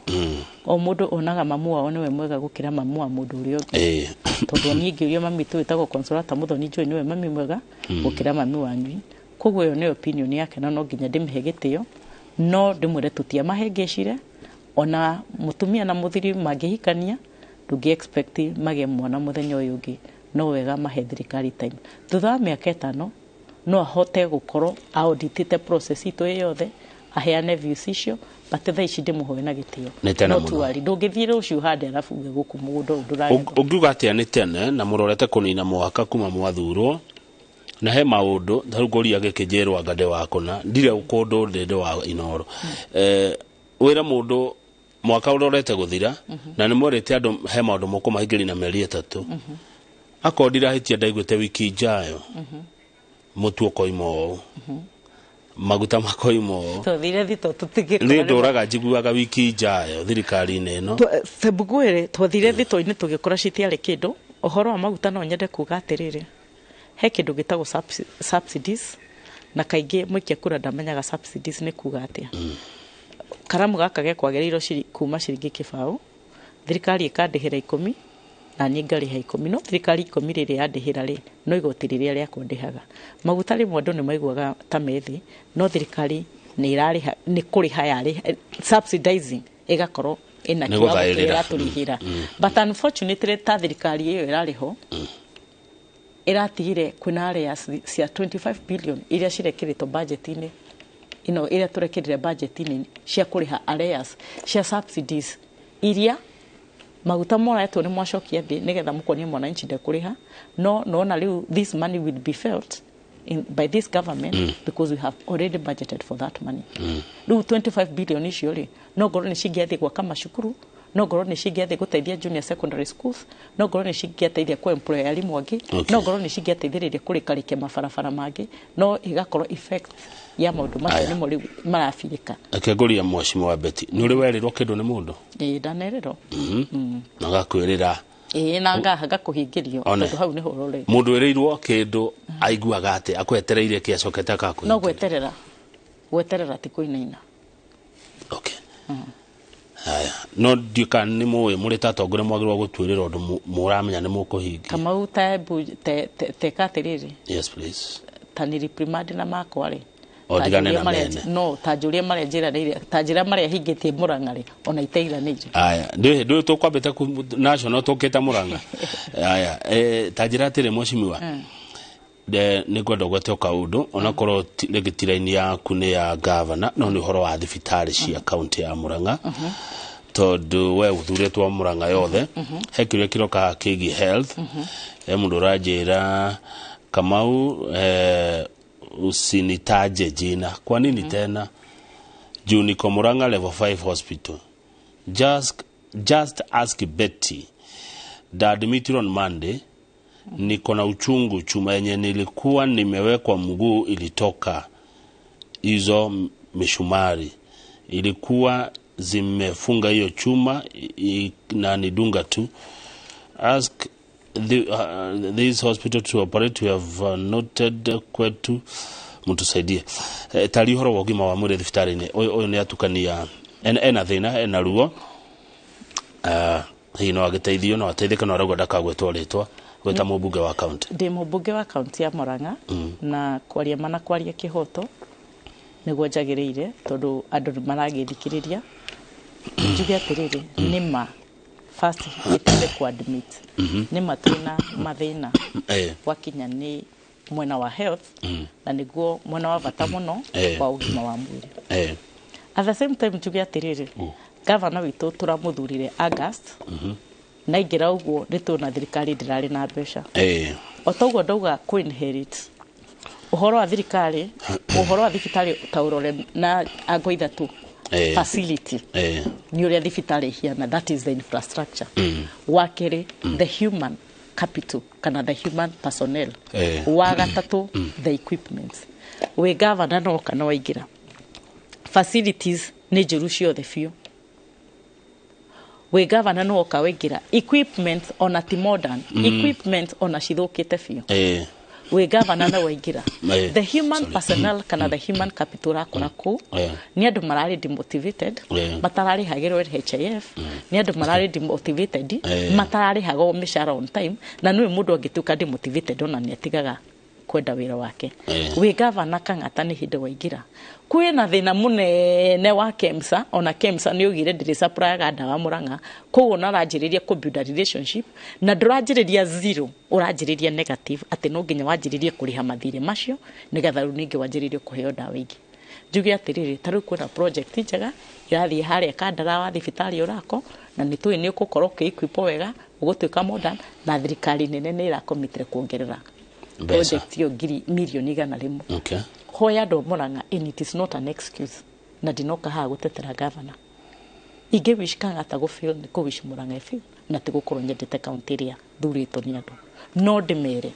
Speaker 30: O mũndũ onaga mamu wao nĩwe mwega gũkĩra mamu wa mũndũ ũrĩa ũngĩ. Tondũ niĩ ngĩũrio, mami witũ wĩtagwo Consolata Muthoni njũĩ nĩwe mami mwega gũkĩra mami wanyu. Koguo ĩyo nĩ opinion yake, na no nginya ndĩmĩhe gĩtĩo, no ndĩmwĩre tũtiamahĩngĩcire. Ona mũtumia na mũthuri mangĩhikania Ndũngĩ expect magĩe mwana mũthenya ũyũ ũngĩ. No wega mahe thirikari time. Thutha wa mĩaka 5 no ahote gũkorwo auditĩte process itũ ĩ yothe, aheane views icio, but thaa ici ndĩmũhoe na gĩtĩo.
Speaker 2: Nĩ tene
Speaker 30: No
Speaker 2: mũno.
Speaker 30: tuari ndũngĩthiĩ rũciũ hande arabu uge gũkũ mũgũnda ũyũ ndũragethwo.
Speaker 2: Ũngiuga atĩa nĩ tene na mũrorete kũnina mwaka kuma mwathurwo na he maũndũ tarĩu ngũria gĩkĩ njĩrwo anga ndĩ wa kũna ndirĩ kũndũ ndĩ wa Inooro. Wĩra mũndũ mwaka ũrorete gũthira na nĩ mwerĩte andũ he maũndũ mũkũmahingĩria na mĩeri 3. Akorwo ndirahĩtia ndaiguĩte wiki njayo mũtu ũkoima ũũ, maguta makoima ũũ.
Speaker 30: Twathire thito tũtigĩkora.
Speaker 2: Nĩ ndũraga njiguaga wiki njayo thirikari-inĩ ĩno.
Speaker 30: Sebugwĩrĩ twathire thito-inĩ tũgĩkora citiarĩ kĩndũ. Ũhoro wa maguta no nyende kuga atĩrĩrĩ, he kĩndũ gĩtagwo subsidies, na kaingĩ mũikia kura ndamenyaga subsidies nĩ kuga atĩa. Karamu gaka gekwagĩrĩirwo kuma ciringi 0, thirikari ĩkandĩhĩra 10 na niĩ ngarĩha 10, no thirikari 10 rĩrĩa yandĩhĩra rĩ, no igoti rĩrĩa rĩakwa ndĩhaga. Maguta rĩmwe andũ nĩ maiguaga ta methĩ, no thirikari nĩ ĩrarĩha, nĩ kũrĩha yarĩha, subsidizing ĩgakorwo ĩna kiwango kĩrĩa ĩratũrĩhĩra. But unfortunately ta thirikari ĩyo ĩrarĩho ĩratigire kwĩna areas cia 25 billion iria cirekĩrĩtwo budget-inĩ ĩno, iria tũrekĩrire budget-inĩ cia kũrĩha areas cia subsidies iria maguta moretwo nĩ mwacokia thĩ nĩgetha mũkonie mwananchi ndekũrĩha. No nona rĩu this money will be felt by this government because we have already budgeted for that money. Rĩu 25 billion icio rĩ, no ngorwo nĩ cingĩathiĩ gwaka macukuru, no ngorwo nĩ cingĩathiĩ gũteithia junior secondary schools, no ngorwo nĩ cingĩateithia kũ employ arimũ angĩ, no ngorwo nĩ cingĩateithĩrĩria kũrĩkarĩkia mabarabara mangĩ, no ĩgakorwo effect ya maũndũ macio nĩmo rĩu marabirĩka.
Speaker 2: Reke ngũrie Mheshimiwa Betty, nĩ ũrĩ werĩrwo kĩndũ nĩ mũndũ?
Speaker 30: Ĩĩ, ndanerĩrwo.
Speaker 2: Na gakwĩrĩra.
Speaker 30: Ĩĩ, na ngahaga kũhingĩrio tondũ hau nĩho ũrorete.
Speaker 2: Mũndũ wĩrĩirwo kĩndũ aiguaga atĩ akwetereire kĩ acokete agakũhingia.
Speaker 30: No gweterera. Gweterera ti kũinaina.
Speaker 2: Okay. Haya, no ndiũ kana nĩ mũĩ mũrĩ ta atongoria mwagĩrĩirwo gũtuĩrĩra ũndũ mũramenya nĩ mũkũhingia.
Speaker 30: Kamau teka atĩrĩrĩ.
Speaker 2: Yes please.
Speaker 30: Ta nĩ reprimand na makwa rĩ.
Speaker 2: O ndigane na mene.
Speaker 30: No, ta njũrie marĩa njĩranĩire, ta njĩra marĩa hingĩtie Murang'a rĩ, ona itairanĩire.
Speaker 2: Aya, ndũ tũkwambĩte national tũkĩte Murang'a. Aya, ta njĩra atĩrĩ mheshimiwa. Nĩ ngwenda ũgwete o kaũndũ onakorwo rĩngĩ ti raini yaku nĩ ya gavana, no nĩ ũhoro wa thibitarĩ cia kaunti ya Murang'a, tondũ we ũthurĩtwo Murang'a yothe. He kĩũria kĩroka kĩgiĩ health. He mũndũ ũranjĩra Kamau, usinitaje jina. Kwa nini tena? Juu niko Murang'a level 5 hospital. Just ask Betty. Da admitted on Monday. Niko na uchungu, chuma yenye nilikuwa nimewekwa mguu ilitoka hizo mishumari. Ilikuwa zimefunga hiyo chuma na nidunga tu. Ask this hospital to operate. We have noted kwetu, mtusaidie. Tari ũhoro wa ũgima wa mwĩrĩ thibitarĩ-inĩ ũyũ nĩ atukania ena thĩna, ena ruo. Hihi no agĩteithio, no ateithĩke, no arauga ndakagwetwo rĩtwa gwĩta mũmbunge wa kaunti.
Speaker 30: Ndĩ mũmbunge wa kaunti ya Murang'a na kwaria mana kwaria kĩhoto nĩguo njagĩrĩire tondũ andũ nĩ maragĩthikĩrĩria. Njuge atĩrĩrĩ, nĩ ma first gĩtinde ku admit nĩ ma twĩna mathĩna gwakinya nĩ mwena wa health na nĩguo mwena wa bata mũno wa ũgima wa mwĩrĩ. At the same time njuge atĩrĩrĩ, gavana witũ tũramũthurire August na ingĩra ũguo nĩ tuona thirikari ndĩrarĩ na mbeca. O toguo ndauga kũ inherit ũhoro wa thirikari, ũhoro wa thibitarĩ ta ũrore na ango ithatũ facility nĩ ũrĩa thibitarĩ ihiana, that is the infrastructure. Wa kerĩ, the human capital kana the human personnel. Wa gatatũ, the equipment. Wĩ gavana no kana waingĩra facilities nĩ njũru ciothe biũ. Wĩ gavana no oka waingĩra equipment ona ti modern, equipment ona cithũkĩte biũ. Wĩ gavana na waingĩra the human personnel kana the human capital rakora kũu nĩ andũ mararĩ demotivated, matararĩhagĩrwo NHIF, nĩ andũ mararĩ demotivated, matararĩhagwo mĩcara on time, na nĩwe mũndũ angĩtuĩka demotivated ona nĩ atigaga Kwenda wĩra wake. Wĩ gavana Kang'ata nĩ hĩndĩ waingĩra kwĩna thĩna mũnene wa KEMSA. Ona KEMSA nĩ ugire ndĩrĩ supplyaga ndawa Murang'a, koguo naranjĩrĩria kũ build a relationship na ndũranjĩrĩria zero, ũranjĩrĩria negative, atĩ no nginya wanjĩrĩrie kũrĩha mathirĩ macio nĩgetha rĩu ningĩ wanjĩrĩrie kũheo ndawa ingĩ. Njuge atĩrĩrĩ, ta rĩu kwĩna project njega irathiĩ harĩa kandara wa thibitarĩ ũrako, na nĩ tũĩ nĩ ũgũkorwo ũkĩ-equip wega, ũgũtuĩka modern, na thirikari nene nĩ ĩrakomitire kuongerera
Speaker 2: mbeca
Speaker 30: project ĩyo ngiri mirioni 100. Hoya andũ a Murang'a, and it is not an excuse, na ndinoka haha gũtetera governor. Ingĩ wish Kang'ata gũ fail nĩ kũ wish Murang'a fail, na ti gũkorwo nyendete kaunti ĩrĩa thurĩtwo nĩ andũ. No ndĩmere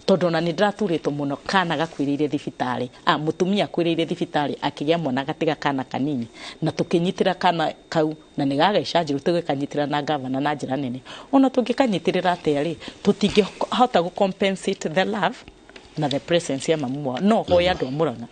Speaker 30: tondũ ona nĩ ndĩraturĩtwo mũno, kana gakuĩrĩire thibitarĩ, mũtumia akuĩrĩire thibitarĩ akĩgĩa mwana, gatiga kana kanini, na tũkĩnyitĩra kana kau na nĩ gagaica njĩru, tũgĩkanyitĩra na gavana na njĩra nene. Ona tũngĩkanyitĩrĩra atĩa rĩ, tũtingĩhota gũ compensate the love na the presence ya mamu wao. No hoya andũ a Murang'a,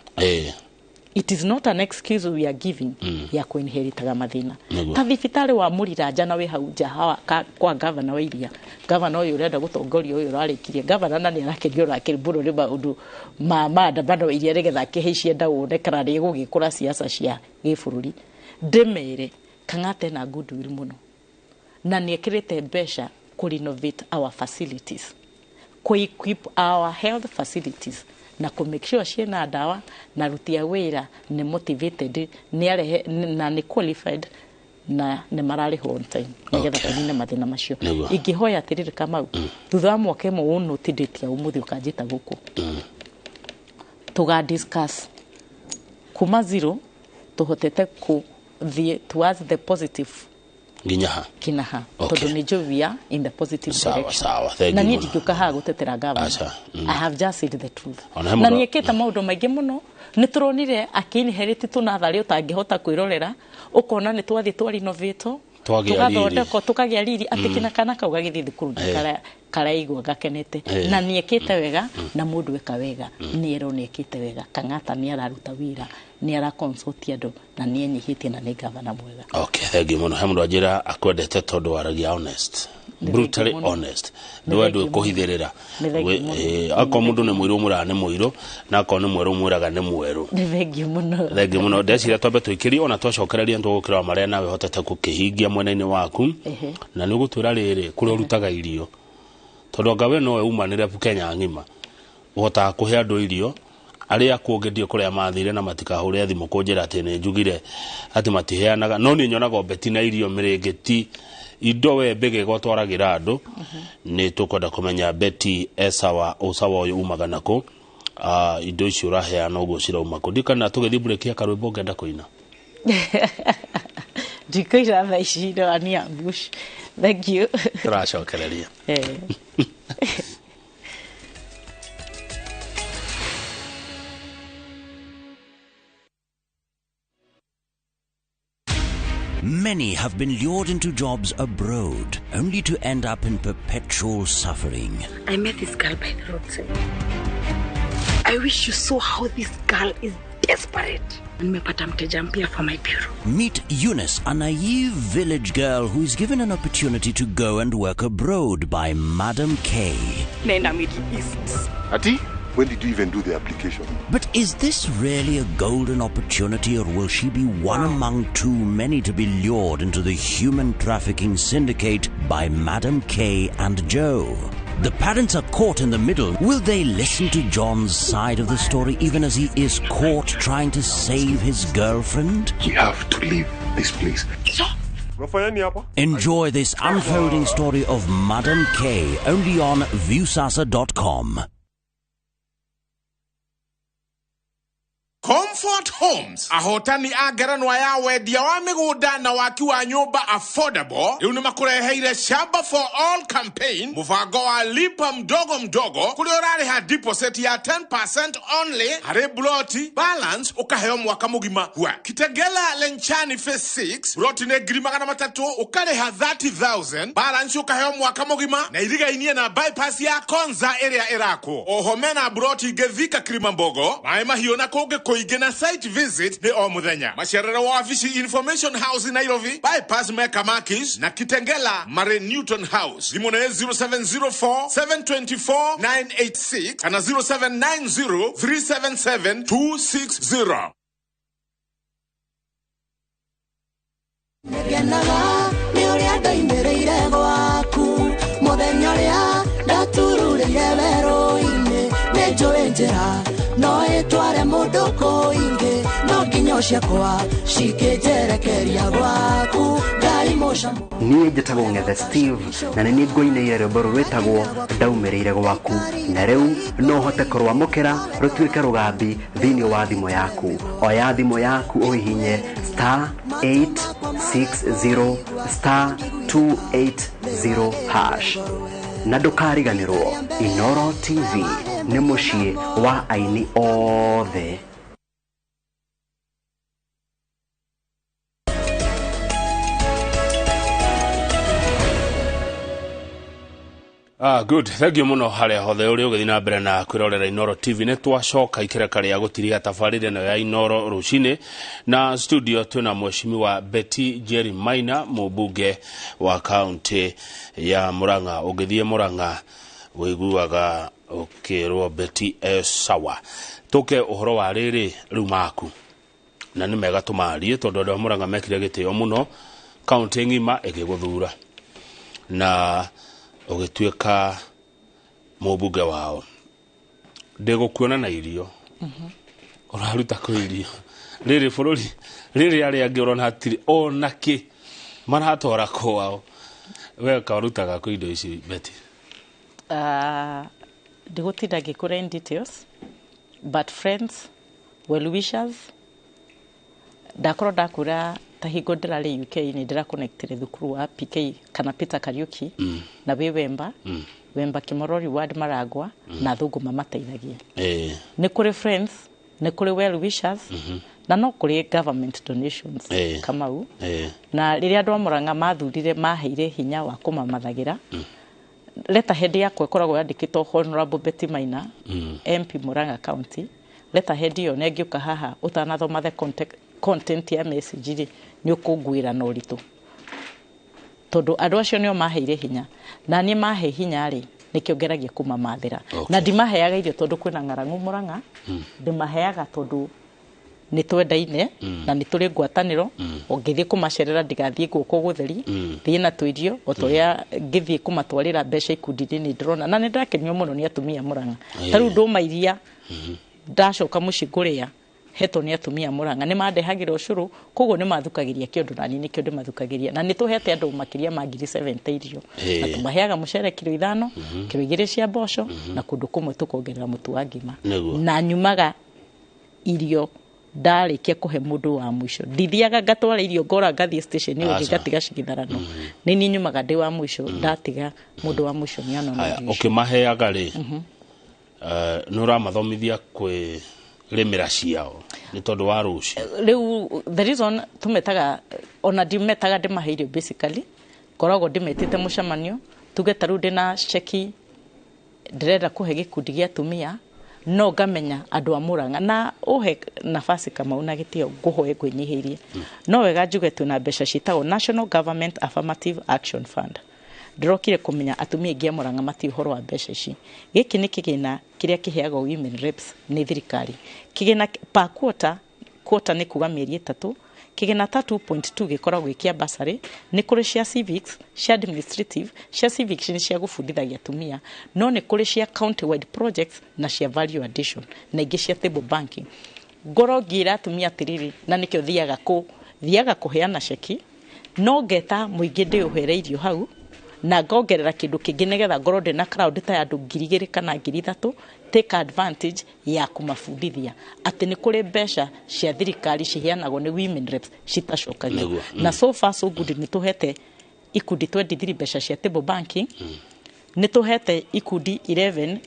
Speaker 30: it is not an excuse we are giving ya kuinheritaga mathina. Ta thibitarĩ wa Mũriranja na wĩ hau nja hawa kwa gavana wa iria, gavana ũyũ ũrenda gũtongoria ũyũ ũrarĩkirie gavana, na nĩ arakenio nake mũno nĩ maũndũ ma maandamano iria, nĩgetha akĩhaicie nda wone kana nĩ egũgĩkũra siasa cia gĩbũrũri. Ndĩmere Kang'ata ena goodwill mũno na nĩ ekĩrĩte mbeca kũ renovate our facilities, kũ equip our health facilities, na kũ make sure ciĩna ndawa na aruti a wĩra nĩ motivated, nĩ arehe na nĩ qualified na nĩ mararĩhwo on time, nĩgetha tũnine mathĩna macio. Ingĩhoya atĩrĩrĩ, Kamau, thutha wa mwaka ĩmwe ũnũti date ya ũmũthĩ ũkanjĩta gũkũ, tũga discuss kuma zero tũhotete kũthiĩ towards the positive
Speaker 2: nginya ha.
Speaker 30: Kina ha. Tondũ nĩ njũĩ we are in the positive direction.
Speaker 2: Sawa, thank
Speaker 30: Na
Speaker 2: you
Speaker 30: niĩ
Speaker 2: mũno.
Speaker 30: ndingĩũka haha gũtetera gavana.
Speaker 2: Aca.
Speaker 30: I have just said the truth.
Speaker 2: Ona he
Speaker 30: Na
Speaker 2: mũndũ-
Speaker 30: nĩ ekĩte maũndũ maingĩ mũno. Nĩ tũronire akĩ-inherit tũnatharĩ ũtangĩhota kwĩrorera, ũkona nĩ twathiĩ twa renovate,
Speaker 2: Twagĩa
Speaker 30: tũgathondekwo, tũkagĩa riri, atĩ kina kana kau gagĩthiĩ thukuru nĩ karaigua gakenete. Na nĩ ekĩte wega, na mũndũ eka wega nĩ erwo nĩ ekĩte wega. Kang'ata nĩ araruta wĩra, nĩ ara consult andũ, na nĩ enyihĩtie, na nĩ gavana mwega.
Speaker 2: Okay, thank you mũno. He mũndũ anjĩra akwendete tondũ waragia honest,
Speaker 30: Nĩ
Speaker 2: brutally
Speaker 30: thank you mũno.
Speaker 2: honest.
Speaker 30: Nĩ
Speaker 2: Ndũwe
Speaker 30: thank you mũno.
Speaker 2: ndwĩkũhithĩrĩra.
Speaker 30: Nĩ thank you mũno.
Speaker 2: Akorwo mũndũ nĩ mũirũ ũmwĩraga nĩ mũirũ, na akorwo nĩ mwerũ ũmwĩraga nĩ mwerũ.
Speaker 30: Nĩ thank you mũno.
Speaker 2: Thengi mũno. Ndeciria twambe tũikĩrie, ona twacokereria nĩtũgũkĩrora marĩa nawe hotete gũkĩhingia mwena-inĩ waku. Na nĩ ũgũtwĩra rĩrĩ kũrĩa ũrutaga irio, tondũ anga we nowe umanĩre Kenya ng'ima ũhotaga kũhe andũ irio arĩa kũngĩ ndiũ kũrĩa mathire, na matikahũre thimũ kũnjĩra atĩ nĩ njugire atĩ matiheanaga, no niĩ nyonaga Betty na irio mĩrĩngĩti indo we mbĩgĩga ũtwaragĩra andũ. Nĩ tũkwenda kũmenya Betty esawa ũcawa ũyũ umaga nakũ, indo icio ũraheana ũguo cirauma kũ. Ndikana tũgĩthiĩ break ya karwĩmbo ngenda kũina.
Speaker 30: Ndikũira thaa ici no ni ambush. Thank you.
Speaker 2: Tũracokereria.
Speaker 1: Many have been lured into jobs abroad, only to end up in perpetual suffering.
Speaker 3: I met this girl by the roadside. I wish you saw how this girl is desperate. Nimepata mteja mpya for my bureau.
Speaker 1: Meet Eunice, a naive village girl who is given an opportunity to go and work abroad by Madam K.
Speaker 3: Naenda Middle East.
Speaker 26: Ati, when did you even do the application?
Speaker 1: But is this really a golden opportunity, or will she be one among too many to be lured into the human trafficking syndicate by Madam K and Joe? The parents are caught in the middle. Will they listen to John's side of the story even as he is caught trying to save his girlfriend?
Speaker 26: We have to leave this place. Unafanya nini hapa?
Speaker 1: Enjoy this unfolding story of Madam K only on Viusasa.com.
Speaker 4: Comfort Homes, ahotani a ngerenwa ya wendia wa mĩgũnda na waki wa nyũmba affordable, rĩu nĩ makũreheire Shamba for All campaign, mũbango wa lipa mdogo mdogo, kũrĩa ũrarĩha deposit ya 10% only harĩ ploti, balance ũkaheo mwaka mũgima. Hua Kitengela Lenchani Phase 6, ploti nĩ 300,000, ũkarĩha 30,000, balance ũkaheo mwaka mũgima, na irigainie na bypass ya Konza ĩrĩa ĩrakwo. Oho mena ploti ingĩ Thika, Kilimambogo, Maĩ Mahiũ na kũngĩ kũingĩ na Na site visit nĩ o mũthenya. Macerere wabici Information House Nairobi, Bypass Mecca Makis na Kitengela Mare Newton House. Thimũ nĩ 0704 724 986 kana 0790 377 260.
Speaker 5: Ngenaga nĩ ũrĩa ndoimĩrĩire gwaku mũthenya ũrĩa ndatururĩire werũ-inĩ nĩ njũĩ njĩra no ĩtware mũndũ kũingĩ no nginya ciakwa cikĩnjerekeria gwaku Ngai mũcamo.
Speaker 9: Niĩ njĩtagwo Ng'ethe Steve na nĩ niĩ ngũinĩire rwĩmbo rũrũ rwĩtagwo ndaumĩrĩire gwaku, na rĩu no ũhote kũrwamũkĩra rũtuĩke rũgambi thĩinĩ wa thimũ yaku. Oya thimũ yaku ũhihinye star 860 star 280 hash. Na ndũkariganĩrwo, Inoro TV nĩ mũciĩ wa aini othe.
Speaker 2: Good. Thank you muno haria hothe uri ugithi na mbere na kwirorera Inoro TV. Nĩ twacoka ikereka rĩa gũtiria tabarĩra ĩno ya Inoro rũcinĩ, na studio twĩna mheshimiwa Betty Jerry Maina, mũmbunge wa kaunti ya Murang'a. Ũngĩthiĩ Murang'a wĩiguaga ũkĩrwo Betty e sawa. Tũke ũhoro wa rĩrĩ rĩu maku, na nĩ mega tũmarie tondũ andũ a Murang'a mekire gĩtĩo mũno, kaunti ng'ima ĩgĩgũthura na ũgĩtuĩka mũmbunge wao. Ndĩgũkuona na irio, ũraruta kũ irio rĩrĩ bũrũri rĩrĩ arĩa angĩ ũrona hatirĩ ona kĩ maratwara kwao, we karutaga kũ indo ici Betty?
Speaker 30: Ndigũtinda ngĩkũra in details, but friends, well wishers, ndakorwo ndakũra ta hingo ndĩrarĩ UK nĩ ndĩraconnectire thukuru wa PK kana Peter Kariuki na wĩ Wemba, Wemba Kimorori Ward Maragwa, na thũngũ mamateithagia. Nĩ kũrĩ friends, nĩ kũrĩ well wishers, na no kũrĩ government donations Kamau. Na rĩrĩa andũ a Murang'a mathurire maheire hinya wa kũmamathagĩra, letterhead yakwa ĩkoragwo yandĩkĩtwo Honorable Betty Maina, MP Murang'a County. Letterhead ĩyo nĩ haha ũtanathoma the content ya message rĩ, nĩ ũkũnguĩra na ũritũ tondũ andũ acio nĩo maheire hinya, na niĩ mahe hinya rĩ nĩkĩo ngeragia kũmamathĩra. Na ndimaheaga irio tondũ kwĩna ng'aragu Murang'a, ndimaheaga tondũ nĩ twendaine na nĩ tũrĩ ngwatanĩro. Ũngĩthiĩ kũmacerera ndigathiĩ guoko gũtheri, thiĩ na tũirio o ta ũrĩa ngĩthiĩ kũmatwarĩra mbeca ikundi-inĩ nĩ ndĩrona, na nĩ ndakenio mũno nĩ atumia Murang'a. Ta rĩu ndũma iria ndacoka mũciĩ ngũrĩa hetwo nĩ atumia Murang'a, nĩ mandehagĩra ũcũrũ, koguo nĩ mathukagĩria kĩondo na niĩ nĩkĩo ndĩmathukagĩria. Na nĩ tũhete andũ makĩria ma 70,000 irio, na tũmaheaga mũcere kiro 5, kiro 2 cia mboco, na kũndũ kũmwe tũkongerera mũtu wa ngima. Na nyumaga irio ndarĩkia kũhe mũndũ wa mũico, ndithiaga ngatwara irio ngora ngathiĩ station ĩyo ngatiga cigitharano, nĩ niĩ nyumaga ndĩ wa mũico, ndatiga mũndũ wa mũico nĩ anona irio.
Speaker 2: Ũkĩmaheaga rĩ, nĩ ũramathomithia kwĩ rĩmĩra ciao nĩ tondũ wa rũciũ?
Speaker 30: Rĩu the reason tũmetaga, ona ndimetaga ndĩmahe irio basically, ngoragwo ndĩmetĩte mũcemanio, tuge ta rĩu ndĩna ceki ndĩrenda kũhe gĩkundi gĩa atumia, no ngamenya andũ a Murang'a na ũhe nafasi Kamau na gĩtĩo ngũhoe ngwĩnyihĩirie. No wega njuge twĩna mbeca ciĩtagwo National Government Affirmative Action Fund. Ndĩrokire kũmenya atumia aingĩ a Murang'a matiũĩ ũhoro wa mbeca ici. Gĩkĩ nĩ kĩgĩna kĩrĩa kĩheagwo women reps nĩ thirikari. Kĩgĩna per quarter, quarter nĩ kuga mĩeri 3, kĩgĩna ta 2.2 gĩkoragwo gĩ kĩa bursary, nĩ kũrĩ cia civics, cia administrative, cia civics nĩ cia gũbundithagia atumia, no nĩ kũrĩ cia county wide projects na cia value addition na ingĩ cia table banking. Ngorwo ngĩra atumia atĩrĩrĩ, na nĩkĩo thiaga kũheana ceki, no ngeta mũingĩ ndĩũhere irio hau, na ngongerera kĩndũ kĩngĩ nĩgetha ngorwo ndĩna crowd ta ya andũ 2,000 kana 3,000, take advantage ya kũmabundithia atĩ nĩ kũrĩ mbeca cia thirikari ciheanagwo nĩ women reps citacokagio. Na so far so good, nĩ tũhete ikundi 23 mbeca cia table banking, nĩ tũhete ikundi 11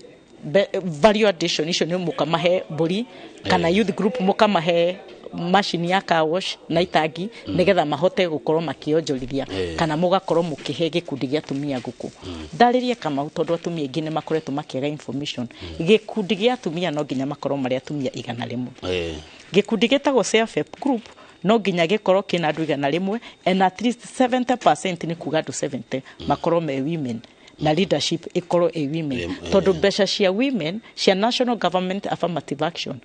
Speaker 30: value addition, icio nĩ mũkamahe mbũri kana youth group mũkamahe macini ya car wash na itangi nĩgetha mahote gũkorwo makĩonjorithia kana mũgakorwo mũkĩhe gĩkundi gĩa atumia ngũkũ. Ndarĩrie Kamau tondũ atumia aingĩ nĩ makoretwo makĩaga information. Gĩkundi gĩa atumia no nginya makorwo marĩ atumia 100. Gĩkundi gĩtagwo self help group no nginya gĩkorwo kĩna andũ 100 and at least 70% nĩ kuga andũ 70 makorwo me women na leadership ĩkorwo ĩ women, tondũ mbeca cia women cia national government affirmative action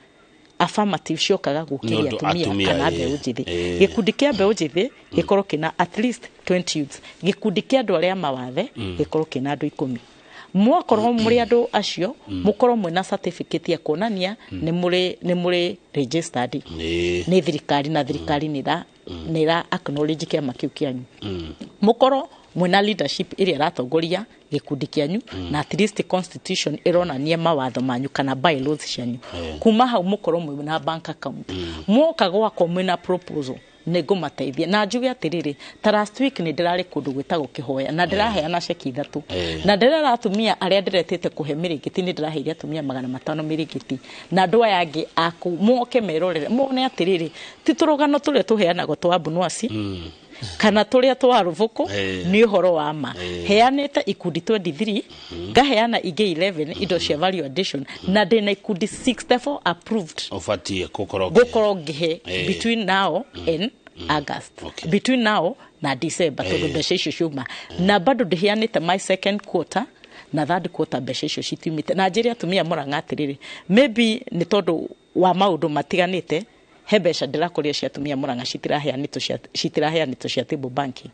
Speaker 30: affirmative ciokaga gũkĩria atumia kana mbeũ njĩthĩ. Gĩkundi kĩa mbeũ njĩthĩ gĩkorwo kĩna at least 20 youths. Gĩkundi kĩa andũ arĩa mawathe gĩkorwo kĩna andũ 10. Mwakorwo mũrĩ andũ acio mũkorwo mwĩna certificate ya kuonania nĩ mũrĩ registered nĩ thirikari na thirikari nĩ ĩra acknowledge kĩama kĩu kĩanyu. Mũkorwo mwĩna leadership ĩrĩa ĩratongoria gĩkundi kĩanyu na at least constitution ĩronania mawatho manyu kana bylaws cianyu. Kuma hau mũkorwo mwĩna bank account. Mwoka gwakwa mwĩna proposal nĩngũmateithia. Na njuge atĩrĩrĩ, ta last week nĩ ndĩrarĩ kũndũ gwĩtagwo Kĩhoya na ndĩraheana ceki 3 na ndĩrera atumia arĩa ndĩretĩte kũhe mĩrĩngĩti, nĩ ndĩraheire atumia 500 mĩrĩngĩti na andũ aya angĩ aku moke merorere mone atĩrĩrĩ, ti tũrũgano tũrĩa tũheanagwo twa Abunwasi kana tũrĩa twa Rũbũkũ, nĩ ũhoro wa ma. Heanĩte ikundi 23, ngaheana ingĩ 11 indo cia value addition na ndĩna ikundi 64 approved
Speaker 2: ũbatiĩ gũkorwo
Speaker 30: ngĩhe between now and August, between now na December, tondũ mbeca icio ciuma. Na bado ndĩheanĩte my second quarter na third quarter mbeca icio citiumĩte. Na njĩre atumia Mũrang'a atĩrĩrĩ, maybe nĩ tondũ wa maũndũ matiganĩte, he mbeca ndĩrakoria cia atumia Mũrang'a citiraheanĩtwo cia table banking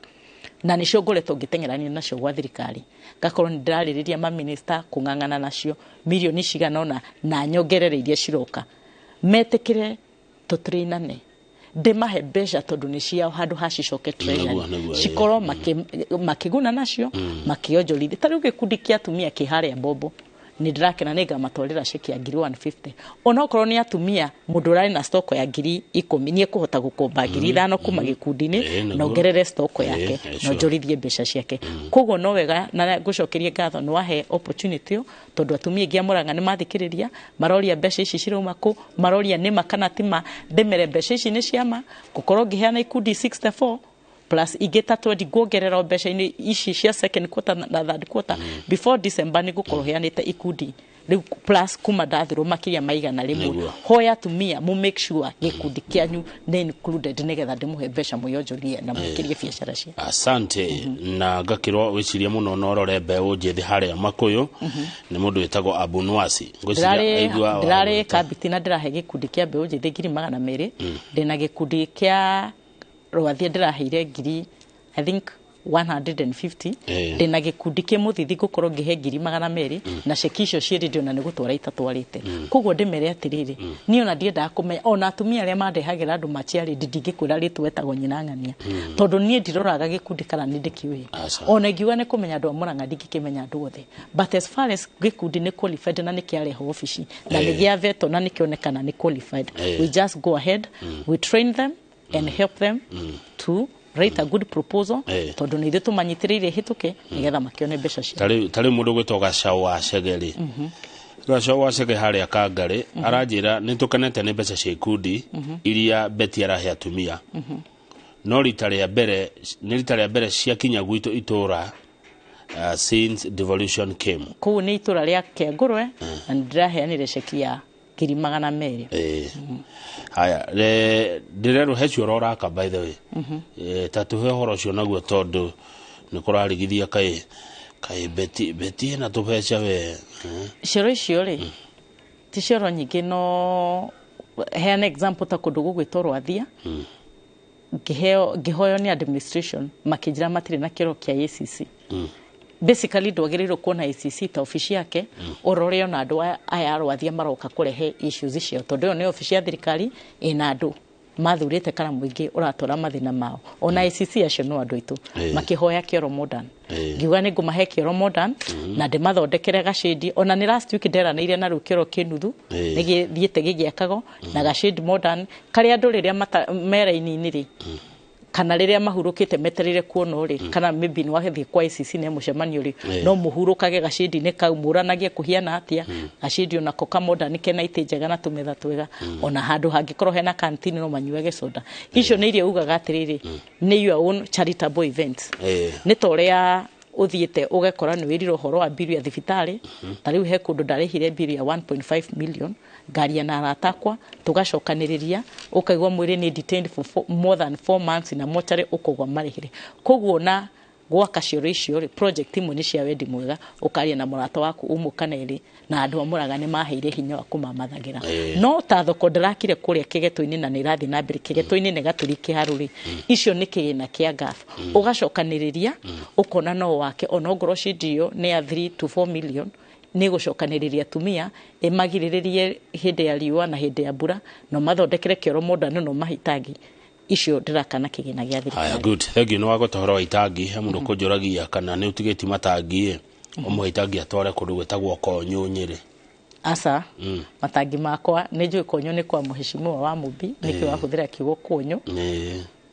Speaker 30: na nĩcio ngoretwo ngĩteng'erania nacio gwa thirikari, ngakorwo nĩ ndĩrarĩrĩria maminista kũng'ang'ana nacio mirioni cigana ũna na nyongerere iria ciroka metĩkĩre tũtrainane, ndĩmahe mbeca tondũ nĩ ciao handũ ha cicoke treasury cikorwo makĩguna nacio makĩonjorithia. Ta rĩu gĩkundi kĩa atumia kĩ harĩa Mbombo nĩ ndĩrakena nĩ ngamatwarĩra ceki ya 150,000 onokorwo nĩ atumia mũndũ ũrarĩ na stoko ya 10,000 nĩ ekũhota gũkomba 5,000 kuma gĩkundi-inĩ na ongerere stoko yake na onjorithie mbeca ciake. Koguo no wega na ngũcokerie ngatho nĩ wahe opportunity ĩyo tondũ atumia aingĩ a Mũrang'a nĩ mathikĩrĩria, maroria mbeca ici cirauma kũ, maroria nĩma kana tima, ndĩmere mbeca ici nĩ ciama, ngũkorwo ngĩheana ikundi 64 plus ingĩ ta 20 nguongerera mbeca-inĩ ici cia second quarter na third quarter before December nĩ ngũkorwo heanĩte ikundi rĩu plus kuma ndathirwo makĩria ma 100. Hoya atumia mu make sure gĩkundi kĩanyu nĩ included nĩgetha ndĩmũhe mbeca mwĩonjorie na mũkĩrie biacara cia.
Speaker 2: Asante. Na ngakĩrwo wĩcirie mũno na ũrore mbeũ njĩthĩ harĩa Makũyũ nĩ mũndũ wĩtagwo Abunwasi.
Speaker 30: Ndĩrarĩ kambiti na ndĩrahe gĩkundi kĩa mbeũ njĩthĩ 200,000. Ndĩna gĩkundi kĩa Rwathia ndĩraheire ngiri I think 150. Ndĩna gĩkundi kĩ Mũthithi ngũkorwo ngĩhe 200,000 na ceki icio cierĩ ndĩona nĩ gũtwara itatwarĩte. Koguo ndĩmere atĩrĩrĩ, niĩ ona ndiendaga kũmenya ona atumia arĩa mandehagĩra andũ maciarĩ ndingĩkwĩra rĩtwa etagwo Nyina Ng'ania tondũ niĩ ndiroraga gĩkundi kana nĩ ndĩkĩũĩ. Ona ingiuga nĩ kũmenya andũ a Mũrang'a ndingĩkĩmenya andũ othe, but as far as gĩkundi nĩ qualified na nĩ kĩareho obici na nĩ gĩavetwo na nĩ kĩonekana nĩ qualified, we just go ahead, we train them and help them to write a good proposal tondũ nĩ ithuĩ tũmanyitĩrĩire hĩtũke nĩgetha makĩone mbeca ciao.
Speaker 2: Ta rĩu mũndũ gwĩtwo Gacau wa Chege rĩ, Gacau wa Chege harĩa Kangarĩ aranjĩra nĩ tũkenete nĩ mbeca cia ikundi iria Betty arahe atumia, no rita rĩa mbere nĩ rita rĩa mbere ciakinya gwitũ itũra since devolution came.
Speaker 30: Kũu nĩ itũra rĩa Kĩangũrwe na nĩndĩraheanire ceki ya 200,000.
Speaker 2: Haya, ndĩrerwo he cioro ũraka by the way. Ta tũhe ũhoro ũcio naguo tondũ nĩ kũrarigithia kaĩ Betty ena tũbeca we.
Speaker 30: Cioro icio rĩ ti cioro nyingĩ, no heana example ta kũndũ gũgwĩtwo Rwathia ngĩhoyo nĩ administration makĩnjĩra matirĩ na kĩoro kĩa ACC. Basically ndwagĩrĩirwo kuona ACC ta obici yake ũrore ona andũ aya a Rwathia maroka kũrehe issues ciao tondũ ĩyo nĩ obici ya thirikari ĩna andũ mathurĩte kana mũingĩ ũratwara mathĩna mao. Ona ACC acio no andũ aitũ makĩhoya kĩoro modern, ngiuga nĩ ngũmahe kĩoro modern na ndĩmathondekere gacĩndi. Ona nĩ last week nderanĩire na rĩu kĩoro kĩnuthu nĩ gĩthiĩte gĩgĩakagwo na gacĩndi modern karĩa andũ rĩrĩa meraini-inĩ rĩ Kana rĩrĩa mahurũkĩte metereire kuonwo rĩ, kana maybe nĩ wathiĩ kwa ICC nĩ mũcemanio rĩ, no mũhurũkage gacindi-inĩ kau, mũranagie kũhiana atĩa gacindi onako kamodern kena itĩ njega na tũmetha twega, ona handũ hangĩkorwo hena kantini no manyuage soda. Icio nĩ iria ugaga atĩrĩrĩ, nĩ your own charitable events. Nĩ ta ũrĩa ũthiĩte ũgekora nĩ wĩrire ũhoro wa mbiru ya thibitarĩ. Ta rĩu he kũndũ ndarĩhire mbiru ya 1.5 million, ngaria na arata akwa, tũgacokanĩrĩria, ũkaigua mwĩrĩ nĩ detained for more than 4 months na mocarĩ, ũkauga marĩhĩre. Koguo na gwaka cioro icio rĩ, project imwe nĩ cia wendi mwega, ũkaria na mũrata waku ũmwe kana erĩ, na andũ a Mũrang'a nĩ maheire hinya wa kũmamathagĩra. No ta thoko ndĩrakire kũrĩa Kĩgeto-inĩ na nĩ ĩrathiĩ na mbere Kĩgeto-inĩ nĩ Gatũri Kĩharũ rĩ, icio nĩ kĩgĩna kĩa ngaf, ũgacokanĩrĩria, ũkona no wake ona ongorwo cindio nĩ ya 3 to 4 million, nĩ gũcokanĩrĩria atumia, ĩmagirĩrĩrie hĩndĩ ya riũa na hĩndĩ ya mbura, na ũmathondekere kĩoro modern na ũmahitangi. Icio ndĩraka na kĩgĩna gĩa
Speaker 2: Haya.
Speaker 30: thirikari.
Speaker 2: Good, thank you. Nĩ wagota ũhoro wa itangi, he mũndũ kũnjũragia kana nĩ ũtigĩti matangi ĩ, ũmũhe itangi atware kũndũ gwĩtagwo Konyũ, Nyĩrĩ.
Speaker 30: Aca. Matangi makwa nĩ njũĩ konyũ nĩ kwa mũheshimiwa wa Mũmbi, nĩkĩo wahũthĩra kiugo kũnyũ.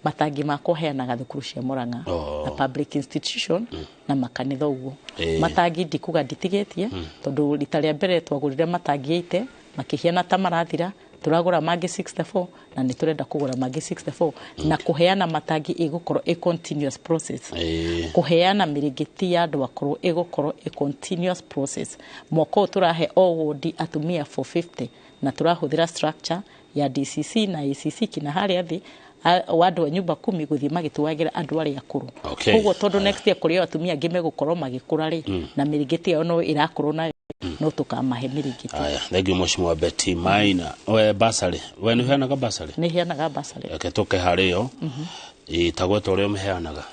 Speaker 30: Matangi makwa heanaga thukuru cia Mũrang'a na public institution na makanitha ũguo. Matangi ndikuga nditigĩtie, tondũ rita rĩa mbere twagũrire matangi 80, makĩhiana ta marathira, tũragũra mangĩ 64, na nĩ tũrenda kũgũra mangĩ 64, na kũheana matangi ĩgũkorwo ĩ continuous process. Kũheana mĩrĩngĩti ya andũ akũrũ ĩgũkorwo ĩ continuous process. Mwaka ũyũ tũrahe o wodi atumia 450, na tũrahũthĩra structure ya DCC na ACC kina harĩa thĩ wa andũ a nyumba kumi gũthiĩ magĩtuagĩra andũ arĩa akũrũ. Koguo tondũ next year kũrĩ o atumia angĩ megũkorwo magĩkũra rĩ, na mĩrĩngĩti yao no ĩrakũrwo nayo, no tũkamahe mĩrĩngĩti.
Speaker 2: Haya, thank you, Mheshimiwa Betty Maina. We basarĩ, we nĩ ũheanaga basarĩ?
Speaker 30: Nĩ heanaga basarĩ.
Speaker 2: Reke tũke harĩ yo. Ĩtagwo ta ũrĩa ũmĩheanaga.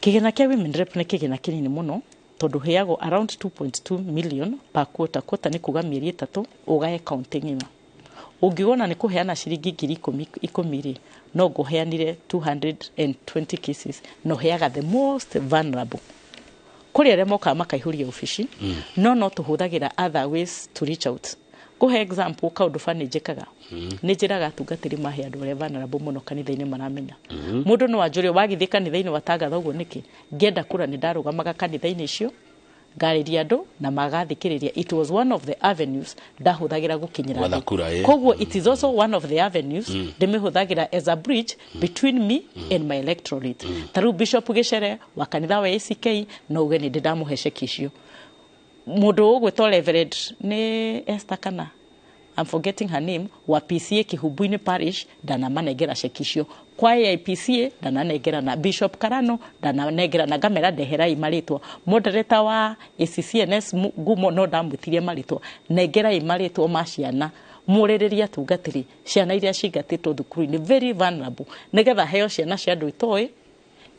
Speaker 30: Kĩgĩna kĩa women rep nĩ kĩgĩna kĩnini mũno, tondũ heagwo around 2.2 million per quarter. Quarter nĩ kuga mĩeri 3, ũgae kaunti ng'ima. Ũngĩona nĩ kũheana ciringi 10,000 ikũmi rĩ, no ngũheanire 220 cases, no heaga the most vulnerable, kũrĩ arĩa mokaga makaihũria obici. No tũhũthagĩra other ways to reach out. Ngũhe example, kaũndũ bani njĩkaga, nĩ njĩraga atungatĩri mahe andũ arĩa vulnerable mũno kanitha-inĩ maramenya. Mũndũ no anjũrie, wagĩthiĩ kanitha-inĩ watangatha ũguo nĩkĩ? Ngĩenda kura nĩ ndarũgamaga kanitha-inĩ icio, ngarĩria andũ na magathikĩrĩria. It was one of the avenues ndahũthagĩra gũkinyĩra
Speaker 2: Gwetha
Speaker 30: andũ.
Speaker 2: kura, ĩ.
Speaker 30: Koguo it is also one of the avenues ndĩmĩhũthagĩra as a bridge between me and my electorate. Ta rĩu Bishop Gĩcere wa kanitha wa ACK, no uge nĩ ndĩ ndamũhe ceki icio. Mũndũ ũgwĩtwo Reverend nĩ Esther kana I'm forgetting her name, wa PCA Kihubuini Parish, ndanamanengera ceki icio. Kwa AIPCA ndananengera, na Bishop Karano ndananengera, na ngamera ndeherai marĩtwa. Moderator wa ACCNS Ngumo no ndamwĩtirie marĩtwa, nengerai marĩtwa ma ciana, mũrĩrĩrie atungatĩri ciana iria cingatĩtwo thukuru-inĩ, very vulnerable, nĩgetha heo ciana cia andũ itoĩ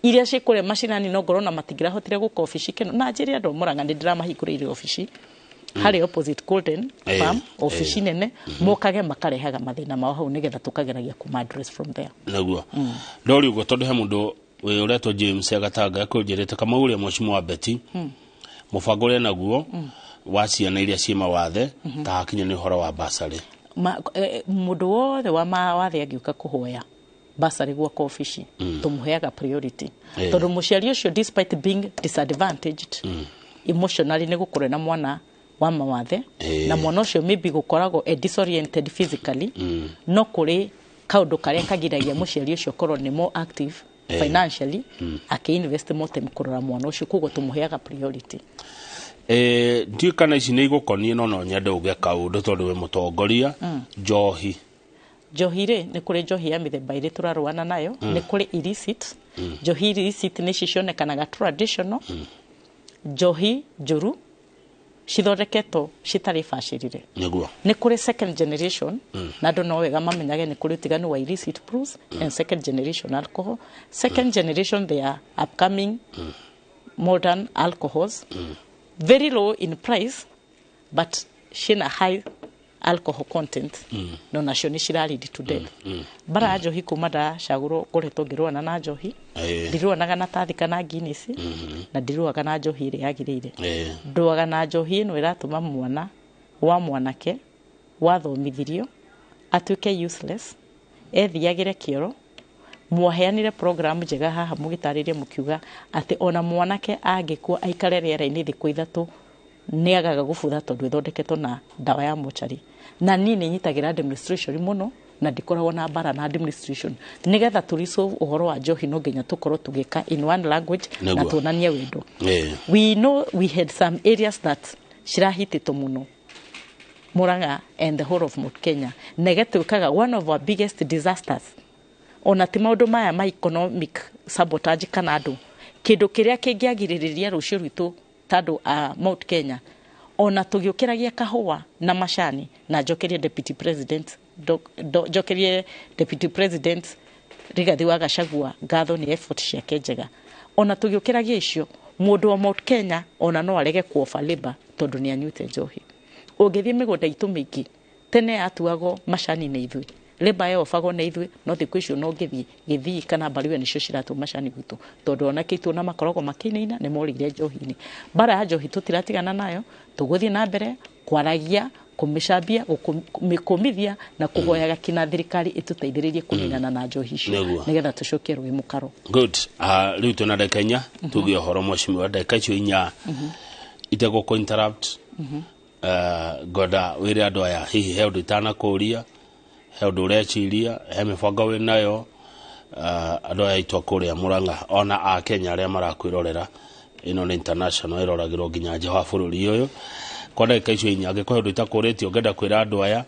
Speaker 30: iria ciĩ kũrĩa macinani, no ngorwo na matingĩrahotire gũka obici kĩno. Na njĩre andũ a Mũrang'a nĩ ndĩramahingũrĩire obici harĩ opposite Golden Farm, obici nene, mokage makarehaga mathĩna mao hau, nĩgetha tũkageragia kũma address from there.
Speaker 2: Naguo ndori ũguo, tondũ he mũndũ wĩ ũretwo James Agatanga ekũnjĩrĩte Kamau ũrĩa Mheshimiwa Betty, mũbango ũrĩa naguo wa ciana iria ciĩ mawathe, ta hakinya nĩ ũhoro wa basarĩ.
Speaker 30: Mũndũ wothe wa mawathe angĩũka kũhoya basarĩ gwakwa obici, tũmũheaga priority, tondũ mũciari ũcio, despite being disadvantaged emotionally nĩ gũkorwo na mwana wa mawathe, na mwana ũcio maybe gũkoragwo e disoriented physically, no kũrĩ kaũndũ karĩa kagiragia mũciari ũcio korwo nĩ more active financially, akĩ-invest more time kũrora mwana ũcio. Koguo tũmũheaga priority.
Speaker 2: Ndiũĩ kana ici nĩ igũkoniĩ, no nyende uge kaũndũ tondũ wĩ mũtongoria. Njohi.
Speaker 30: Njohi rĩ, nĩ kũrĩ njohi ya mĩthemba ĩrĩ tũrarũana nayo. Nĩ kũrĩ illicit njohi. Illicit nĩ ici cionekanaga traditional, njohi njũru cithondeketwo citarĩ bacĩrĩre. Nĩ kũrĩ second generation, na andũ no wega mamenyage nĩ kũrĩ ũtiganu wa illicit brews and second generation alcohol. Second generation, they are upcoming modern alcohols, very low in price but ciĩna high alcohol content, no nacio nĩ cira lead to death. Mbara ya njohi, kuma ndacagũrwo ngoretwo ngĩrũana na njohi. Ndirũanaga na tathi kana Guinness, na ndirũaga na njohi ĩrĩa yagĩrĩire. Ndũaga na njohi ĩno ĩratũma mwana wa mwanake wathomithirio atuĩke useless, ethiagĩre kĩoro, Mwaheanire program njega haha mũgĩtarĩria mũkiuga atĩ ona mwanake angĩkua aikare rĩera-inĩ thikũ 3 nĩ agaga gũbutha tondũ ĩthondeketwo na ndawa ya mochari. Na niĩ nĩ nyitagĩra administration mũno na ndikoragwo na mbara na administration nigetha tũ resolve ũhoro wa njohi no nginya tũkorwo tũgĩka in one language na tuonanie wendo. We know we had some areas that cirahitĩtwo mũno, Murang'a and the whole of Mount Kenya, na ĩgatuĩkaga one of our biggest disasters. Ona ti maũndũ maya ma economic sabotage kana andũ, kĩndũ kĩrĩa kĩngĩagirĩrĩria rũciũ rwitũ ta andũ a Mount Kenya, ona tũgĩũkĩragia kahũa na macani. Na njokerie Deputy President njokerie Deputy President Rigathi wa Gachagua ngatho nĩ effort ciake njega. Ona tũgĩũkĩragia icio, mũndũ wa Mount Kenya ona no arege kuoba labor tondũ nĩ anyuĩte njohi. Ũngĩthiĩ mĩgũnda itũ mĩingĩ tene yatuagwo macani nĩ ithuĩ, labor yobagwo nĩ ithuĩ, no thikũ icio no ngĩthiĩ Gĩthii kana Mbariwe nĩcio ciratua macani gwitũ, tondũ onake itũ na makoragwo makĩinaina nĩ morĩire njohi-inĩ. Mbara ya njohi tũtiratigana nayo, tũgũthiĩ na mbere kwaragia, kũmĩcambia, kũmĩkũmithia na kũhoyaga kina thirikari ĩtũteithĩrĩrie kũninana na njohi icio nĩgetha tũcokie rũĩ mũkaro.
Speaker 2: Good. Rĩu twĩna ndagĩka 4 tuge ũhoro mheshimiwa, ndagĩka icio 4 itegũkũ interrupt. Ngwenda wĩre andũ aya hihi he ũndũ itanakũria, he ũndũ ũreciria, he mĩbango wĩ nayo. Andũ aya aitũ a kũrĩa Murang'a ona a Kenya arĩa marakwĩrorera, ĩno nĩ international ĩroragĩrwo nginya nja wa bũrũri ũyũ. Kwa ndagĩka icio 4 angĩkorwo he ũndũ itakũrĩtie ũngĩenda kwĩra andũ aya,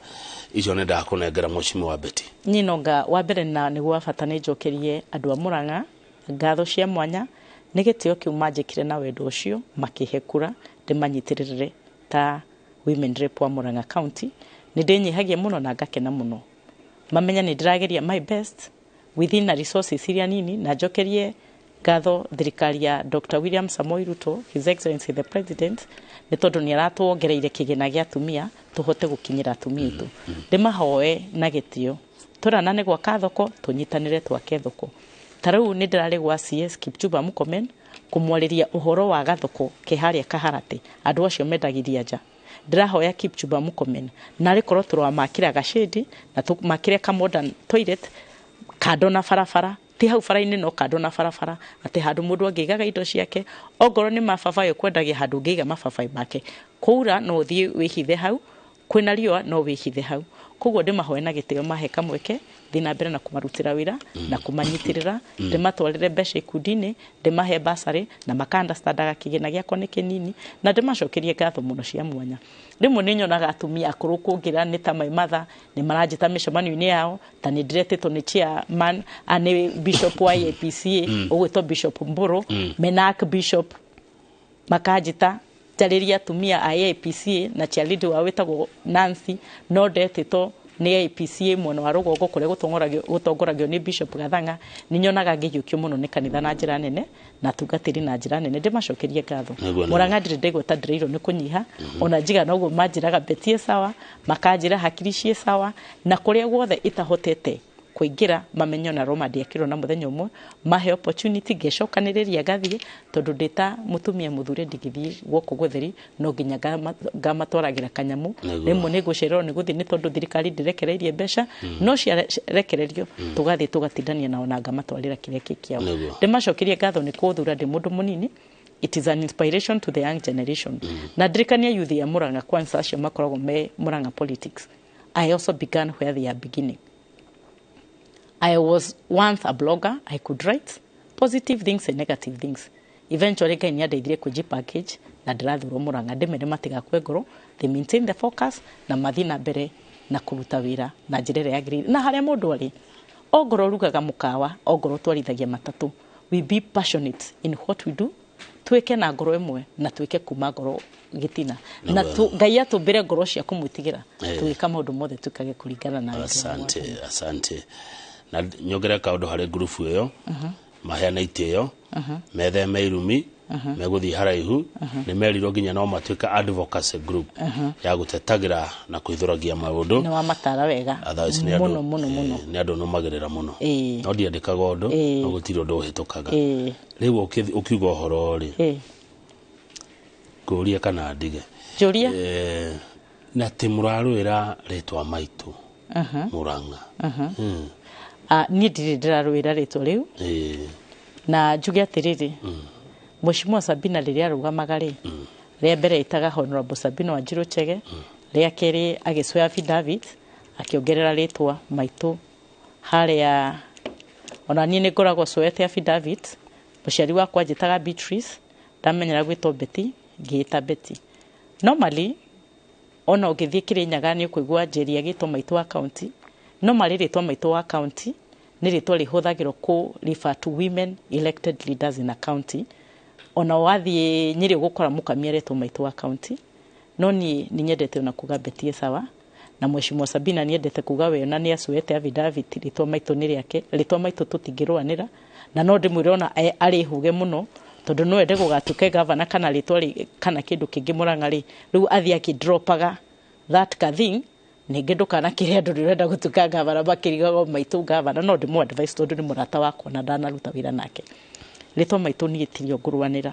Speaker 2: icio nĩ ndakũnengera mheshimiwa Betty.
Speaker 30: Niĩ nonga wa mbere na nĩguo wa bata nĩ njokerie andũ a Murang'a ngatho cia mwanya nĩ gĩtĩo kĩu manjĩkire na wendo ũcio makĩhe kura ndĩmanyitĩrĩre ta Women Rep wa Murang'a County. Nĩ ndĩnyihagia mũno na ngakena mũno, mamenya nĩ ndĩrageria my best within na resources iria nini. Na njokerie ngatho thirikari ya Dr. William Samoei Ruto, His Excellency the President, nĩ tondũ nĩ aratuongereire kĩgĩna gĩa atumia tũhote gũkinyĩra atumia aitũ. Ndĩmahoe na gĩtĩo tũrana nĩ gwaka thoko, tũnyitanĩre twake thoko. Ta rĩu nĩ ndĩrarĩ gwa CS Kipchumba Murkomen kũmwarĩria ũhoro wa gathoko ke harĩa Kaharatĩ, andũ acio mendagĩria nja. Ndĩrahoya Kipchumba Murkomen narĩ korwo tũramakĩra gacĩndi na tũmakĩre ka modern toilet kando na barabara, ti hau bara-inĩ no kando na barabara, atĩ handũ mũndũ angĩigaga indo ciake. Ongorwo nĩ mababaĩ ũkwendagia handũ ũngĩiga mababaĩ make, kũura no ũthiĩ wĩhithe hau, kwĩna riũa no wĩhithe hau. Koguo ndĩmahoe na gĩtĩo mahe kamweke thiĩ na mbere na kũmarutĩra wĩra na kũmanyitĩrĩra, ndĩmatwarĩre mbeca ikundi-inĩ, ndĩmahe bursary na maka-understandaga kĩgĩna gĩakwa nĩ kĩnini, na ndĩmacokerie ngatho mũno cia mwanya. Rĩmwe nĩ nyonaga atumia akũrũ kũngĩra nĩ ta my mother nĩ maranjĩta mĩcemanio-inĩ yao, ta nĩ ndĩretĩtwo nĩ chairman nĩ bishop wa APCA ũgwĩtwo Bishop Mbũrũ, mena Bishop makanjĩta njarĩrie atumia a APCA na chairlady wao wĩtagwo Nancy, no ndetĩtwo nĩ APCA mwena wa rũgongo kũrĩa gũtongoragio nĩ Bishop Gathanga. Nĩ nyonaga ngĩhiũkio mũno nĩ kanitha na njĩra nene na atungatĩri na njĩra nene, ndĩmacokerie ngatho. Murang'a ndirĩ ndaigua ta ndĩrĩirwo nĩ kũnyiha, ona njigana ũguo manjĩraga Betty sawa, makanjĩra hakiri ciĩ sawa, na kũrĩa guothe itahotete kũingĩra mamenyo na Roma ndiakĩrwo na mũthenya ũmwe mahe opportunity ngecokanĩrĩria ngathiĩ, tondũ ndĩ ta mũtumia mũthure ndingĩthiĩ guoko gũtheri, no nginya ngamatwaragĩra kanyamu. Rĩmwe nĩ ngũcererwo nĩ gũthiĩ nĩ tondũ thirikari ndĩrekereirie mbeca, no ciarekererio tũgathiĩ tũgatindania nao na ngamatwarĩra kĩrĩa kĩ kĩao. Ndĩmacokerie ngatho nĩ kũthura ndĩ mũndũ mũnini. It is an inspiration to the young generation. Na ndirikania youth ya Murang'a kwanza acio makoragwo me Murang'a politics. I also began where they are beginning. I was once a blogger. I could write positive things and negative things. Eventually, Ngai nĩandeithirie kũnji package na ndĩrathurwo Murang'a ndĩmere matigakue ngoro, they maintain the focus na mathiĩ na mbere na kũruta wĩra na njĩra ĩrĩa yagĩrĩire. Na harĩa mũndũ arĩ, ongorwo ũrugaga mũkawa, ongorwo ũtwarithagia matatũ, we be passionate in what we do, twĩke na ngoro ĩmwe na twĩke kuma ngoro gĩtina, na Ngai atũmbĩre ngoro cia kũmwĩtigĩra, tũgĩka maũndũ mothe twĩkage kũringana na wendo wa
Speaker 2: Asante,
Speaker 30: Mwathani.
Speaker 2: asante. Na nyongere kaũndũ harĩ ngurubu ĩyo, maheana itĩo, metheme irumi, megũthiĩ haraihu, nĩ merirwo nginya no matuĩke advocacy group ya gũtetagĩra na kwĩthũragia maũndũ.
Speaker 30: Nĩ wamatara wega.
Speaker 2: Otherwise nĩ andũ
Speaker 30: Mũno, mũno, mũno.
Speaker 2: Nĩ andũ nũmagĩrĩra mũno. No ndiandĩkaga ũndũ, no gũtirĩ ũndũ ũhĩtũkaga. Rĩu ũkiuga ũhoro rĩ, ngũrie kana ndige?
Speaker 30: Njũria.
Speaker 2: Na atĩ mũrarũĩra rĩtwa maitũ, Murang'a.
Speaker 30: Niĩ ndirĩ ndĩrarũĩra rĩtwa rĩu. Na njuge atĩrĩrĩ, Mheshimiwa Sabina rĩrĩa arũgamaga rĩ, rĩa mbere ĩtaga Honorable Sabina Wanjiru Chege, rĩa kerĩ agĩcoya affidavit akĩongerera rĩtwa maitũ harĩa. Ona niĩ nĩ ngoragwo coete affidavit. Mũciari wakwa anjĩtaga Beatrice, ndamenyera gwĩtwo Betty, ngĩĩta Betty. Normally ona ũngĩthiĩ Kĩrĩnyaga nĩ ũkũigua Njeri agĩtwo maitũ wa county. Normally rĩtwa maitũ wa county nĩ rĩtwa rĩhũthagĩrwo kũ refer to women elected leaders in a county. Ona wathiĩ Nyĩrĩ ũgũkora mũkamia aretwo maitũ wa county. No niĩ nĩ nyendete ona kuga Betty sawa, na Mheshimiwa Sabina nĩ endete kuga we ona nĩ acoete affidavit rĩtwa maitũ nĩ rĩake. Rĩtwa maitũ tũtingĩrũanĩra, na no ndĩmwĩre ona arĩ huge mũno, tondũ no ende gũgatuĩke gavana kana rĩtwa kana kĩndũ kĩngĩ Mũrang'a rĩ, rĩu athiĩ akĩdropaga that ka thing. Ningĩ ndũkanakĩre andũ nĩ ũrenda gũtuĩka gavana makĩrigagwo maitũ gavana. No ndĩmũ advice tondũ nĩ mũrata wakwa na ndanaruta wĩra nake. Rĩtwa maitũ niĩ tirio ngũrũanĩra.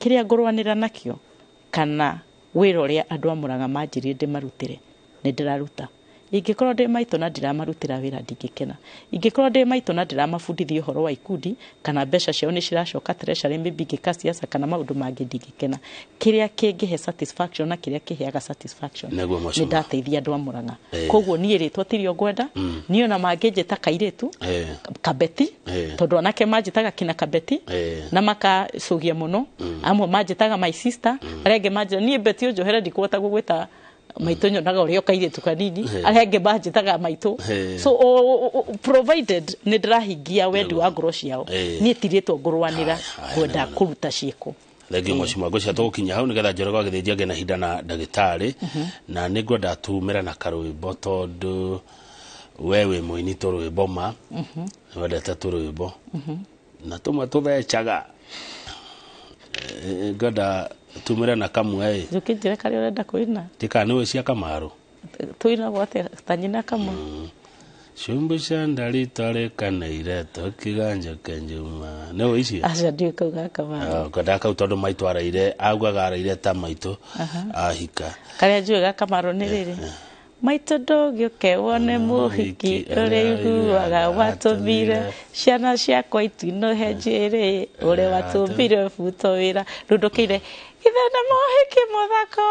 Speaker 30: Kĩrĩa ngũrũanĩra nakĩo kana wĩra ũrĩa andũ a Mũrang'a manjĩrire ndĩmarutĩre nĩ ndĩraruta. Ingĩkorwo ndĩ maitũ na ndiramarutĩra wĩra, ndingĩkena. Ingĩkorwo ndĩ maitũ na ndiramabundithia ũhoro wa ikundi kana mbeca ciao nĩ ciracoka treasury, maybe ngĩka siasa kana maũndũ mangĩ, ndingĩkena. Kĩrĩa kĩngĩhe satisfaction na kĩrĩa kĩheaga satisfaction nĩ ndateithia andũ a Mũrang'a. Koguo niĩ rĩtwa tirio ngwenda. Niĩ ona mangĩnjĩta kairĩtu kabeti, tondũ anake manjĩtaga kina kabeti na makacũgia mũno. Amwe manjĩtaga my sister, arĩa angĩ manjĩta niĩ Beti ũnjohere, ndikũhota gũgwĩta maitũ, nyonaga ũrĩa kairĩtu kanini. Arĩa angĩ manjĩtaga maitũ. So provided nĩ ndĩrahingia wendi wa ngoro ciao, niĩ ti rĩtwa ngũrũanĩra, ngwenda kũruta ciĩko.
Speaker 2: Thengiũ mheshimiwa, ngwĩciria tũgũkinya hau nĩgetha Njoroge agĩthĩnjia ngĩe na ihinda na ndagĩtarĩ. Na nĩ ngwenda tumĩre na karwĩmbo, tondũ we wĩ mũini tũrwĩmbo ma nĩ wendete tũrwĩmbo na tũmwe tũthecaga. Ngwenda tumĩre na kamwe ĩ.
Speaker 30: Njũkĩ njĩre karĩa ũrenda kũina.
Speaker 2: Tika nĩ cia Kamaru.
Speaker 30: Tũinagwo atĩa ta nyina kamwe?
Speaker 2: Shumbusha ndaritorĩkanĩire tũkiga njoke njuma nĩ ũĩ icio?
Speaker 30: Aca, ndiũĩ kau ga Kamaru.
Speaker 2: Ngwenda kau tondũ maitũ araire, augaga araire ta maitũ ahika.
Speaker 30: Karĩa njũĩ ga Kamaru nĩ rĩrĩ: maitũ ndũgĩũke wone mũhiki ũrĩa iguaga watũmire ciana ciakwa ituinũhe njuĩrĩ ũrĩa watũmbire buto wĩra rĩu ndũkĩire githe nĩ mũhiki mũthako.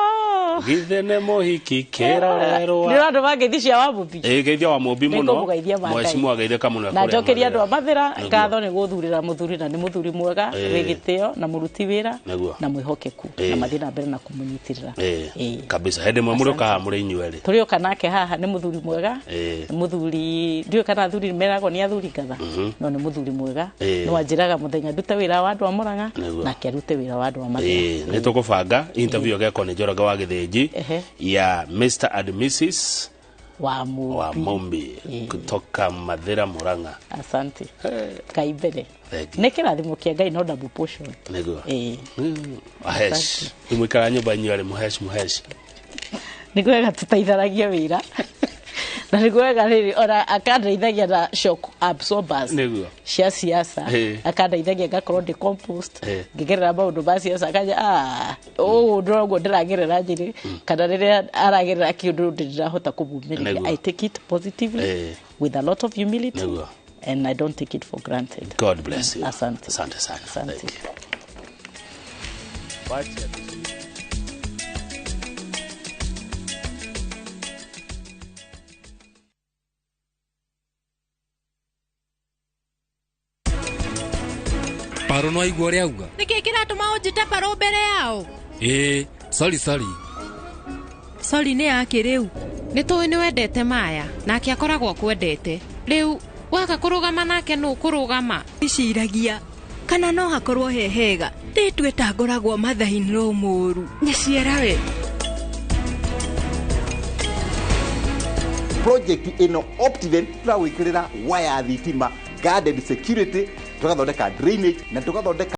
Speaker 2: Githe nĩ mũhiki kĩrorerwa.
Speaker 30: Nĩ andũ mangeithi cia Wamũmbi.
Speaker 2: Ĩ, geithia wa Mũmbi mũno.
Speaker 30: Nĩngũmũgeithia ma Ngai.
Speaker 2: Mheshimiwa geithĩka mũno.
Speaker 30: Na
Speaker 2: kũrĩa
Speaker 30: njokerie andũ a
Speaker 2: Mathĩra.
Speaker 30: Mathĩra ngatho nĩ gũthurĩra mũthuri, na nĩ mũthuri mwega wĩ gĩtĩo na mũruti wĩra na mwĩhokeku, na mathiĩ na mbere na kũmũnyitĩrĩra.
Speaker 2: Ĩ, kabisa, hĩndĩ ĩmwe mũrĩũka haha mũrĩ inyuerĩ.
Speaker 30: Tũrĩũka nake haha, nĩ mũthuri mwega. Nĩ mũthuri, ndiũĩ kana athuri meragwo nĩ athuri ngatha, no nĩ mũthuri mwega. Nĩ wanjĩraga mũthenya ndute wĩra wa andũ a Mũrang'a, nake arute wĩra wa andũ a Mathĩra.
Speaker 2: Ĩ, nĩ tũkũbanga interview ĩgekwo nĩ Njoroge wa Gĩthĩnji ya Mr and Mrs
Speaker 30: wa
Speaker 2: wa
Speaker 30: Mũmbi.
Speaker 2: Mumbi kutoka Mathĩra, Murang'a.
Speaker 30: Asante. Ngai mbere.
Speaker 2: Thank you.
Speaker 30: Nĩ kĩrathimo kĩa Ngai, no double portion.
Speaker 2: Nĩguo.
Speaker 30: Ĩ.
Speaker 2: Ahesh rĩu mũikara nyũmba inyuerĩ, mũhesh mũhesh.
Speaker 30: Nĩ kwega tũteithanagia wĩra, na nĩ kwega rĩrĩ ona akandeithagia na shock absorbers cia siasa. Akandeithagia ngakorwo ndĩ compost ngĩgerera maũndũ ma siasa, akanja ũũ ndĩroguo ndĩragerera njĩrĩ kana rĩrĩa aragerera kĩũndũ ndĩrahota kũmumĩrĩria. I take it positively with a lot of humility and I don't take it for granted.
Speaker 2: God bless you.
Speaker 30: Asante.
Speaker 2: Asante sana.
Speaker 30: Asante.
Speaker 2: Thank you. Wacha.
Speaker 7: Paro no aigua ũrĩa auga.
Speaker 6: Nĩkĩ kĩratũma ũnjĩte parũ mbere yao?
Speaker 7: Ĩĩ, sorry, sorry.
Speaker 6: Sori nĩ yake rĩu?
Speaker 8: Nĩ tũĩ nĩ wendete Maya, nake akoragwo akwendete. Rĩu waga kũrũgama nake, nũ kũrũgama?
Speaker 6: Iciragia kana no hakorwo he hega ndĩtue ta ngoragwo mother-in-law mũũru nyaciarawe.
Speaker 13: Project ĩno Optiven tũragwĩkĩrĩra waya thitima, guarded security, tũgathondeka drainage na tũgathondeka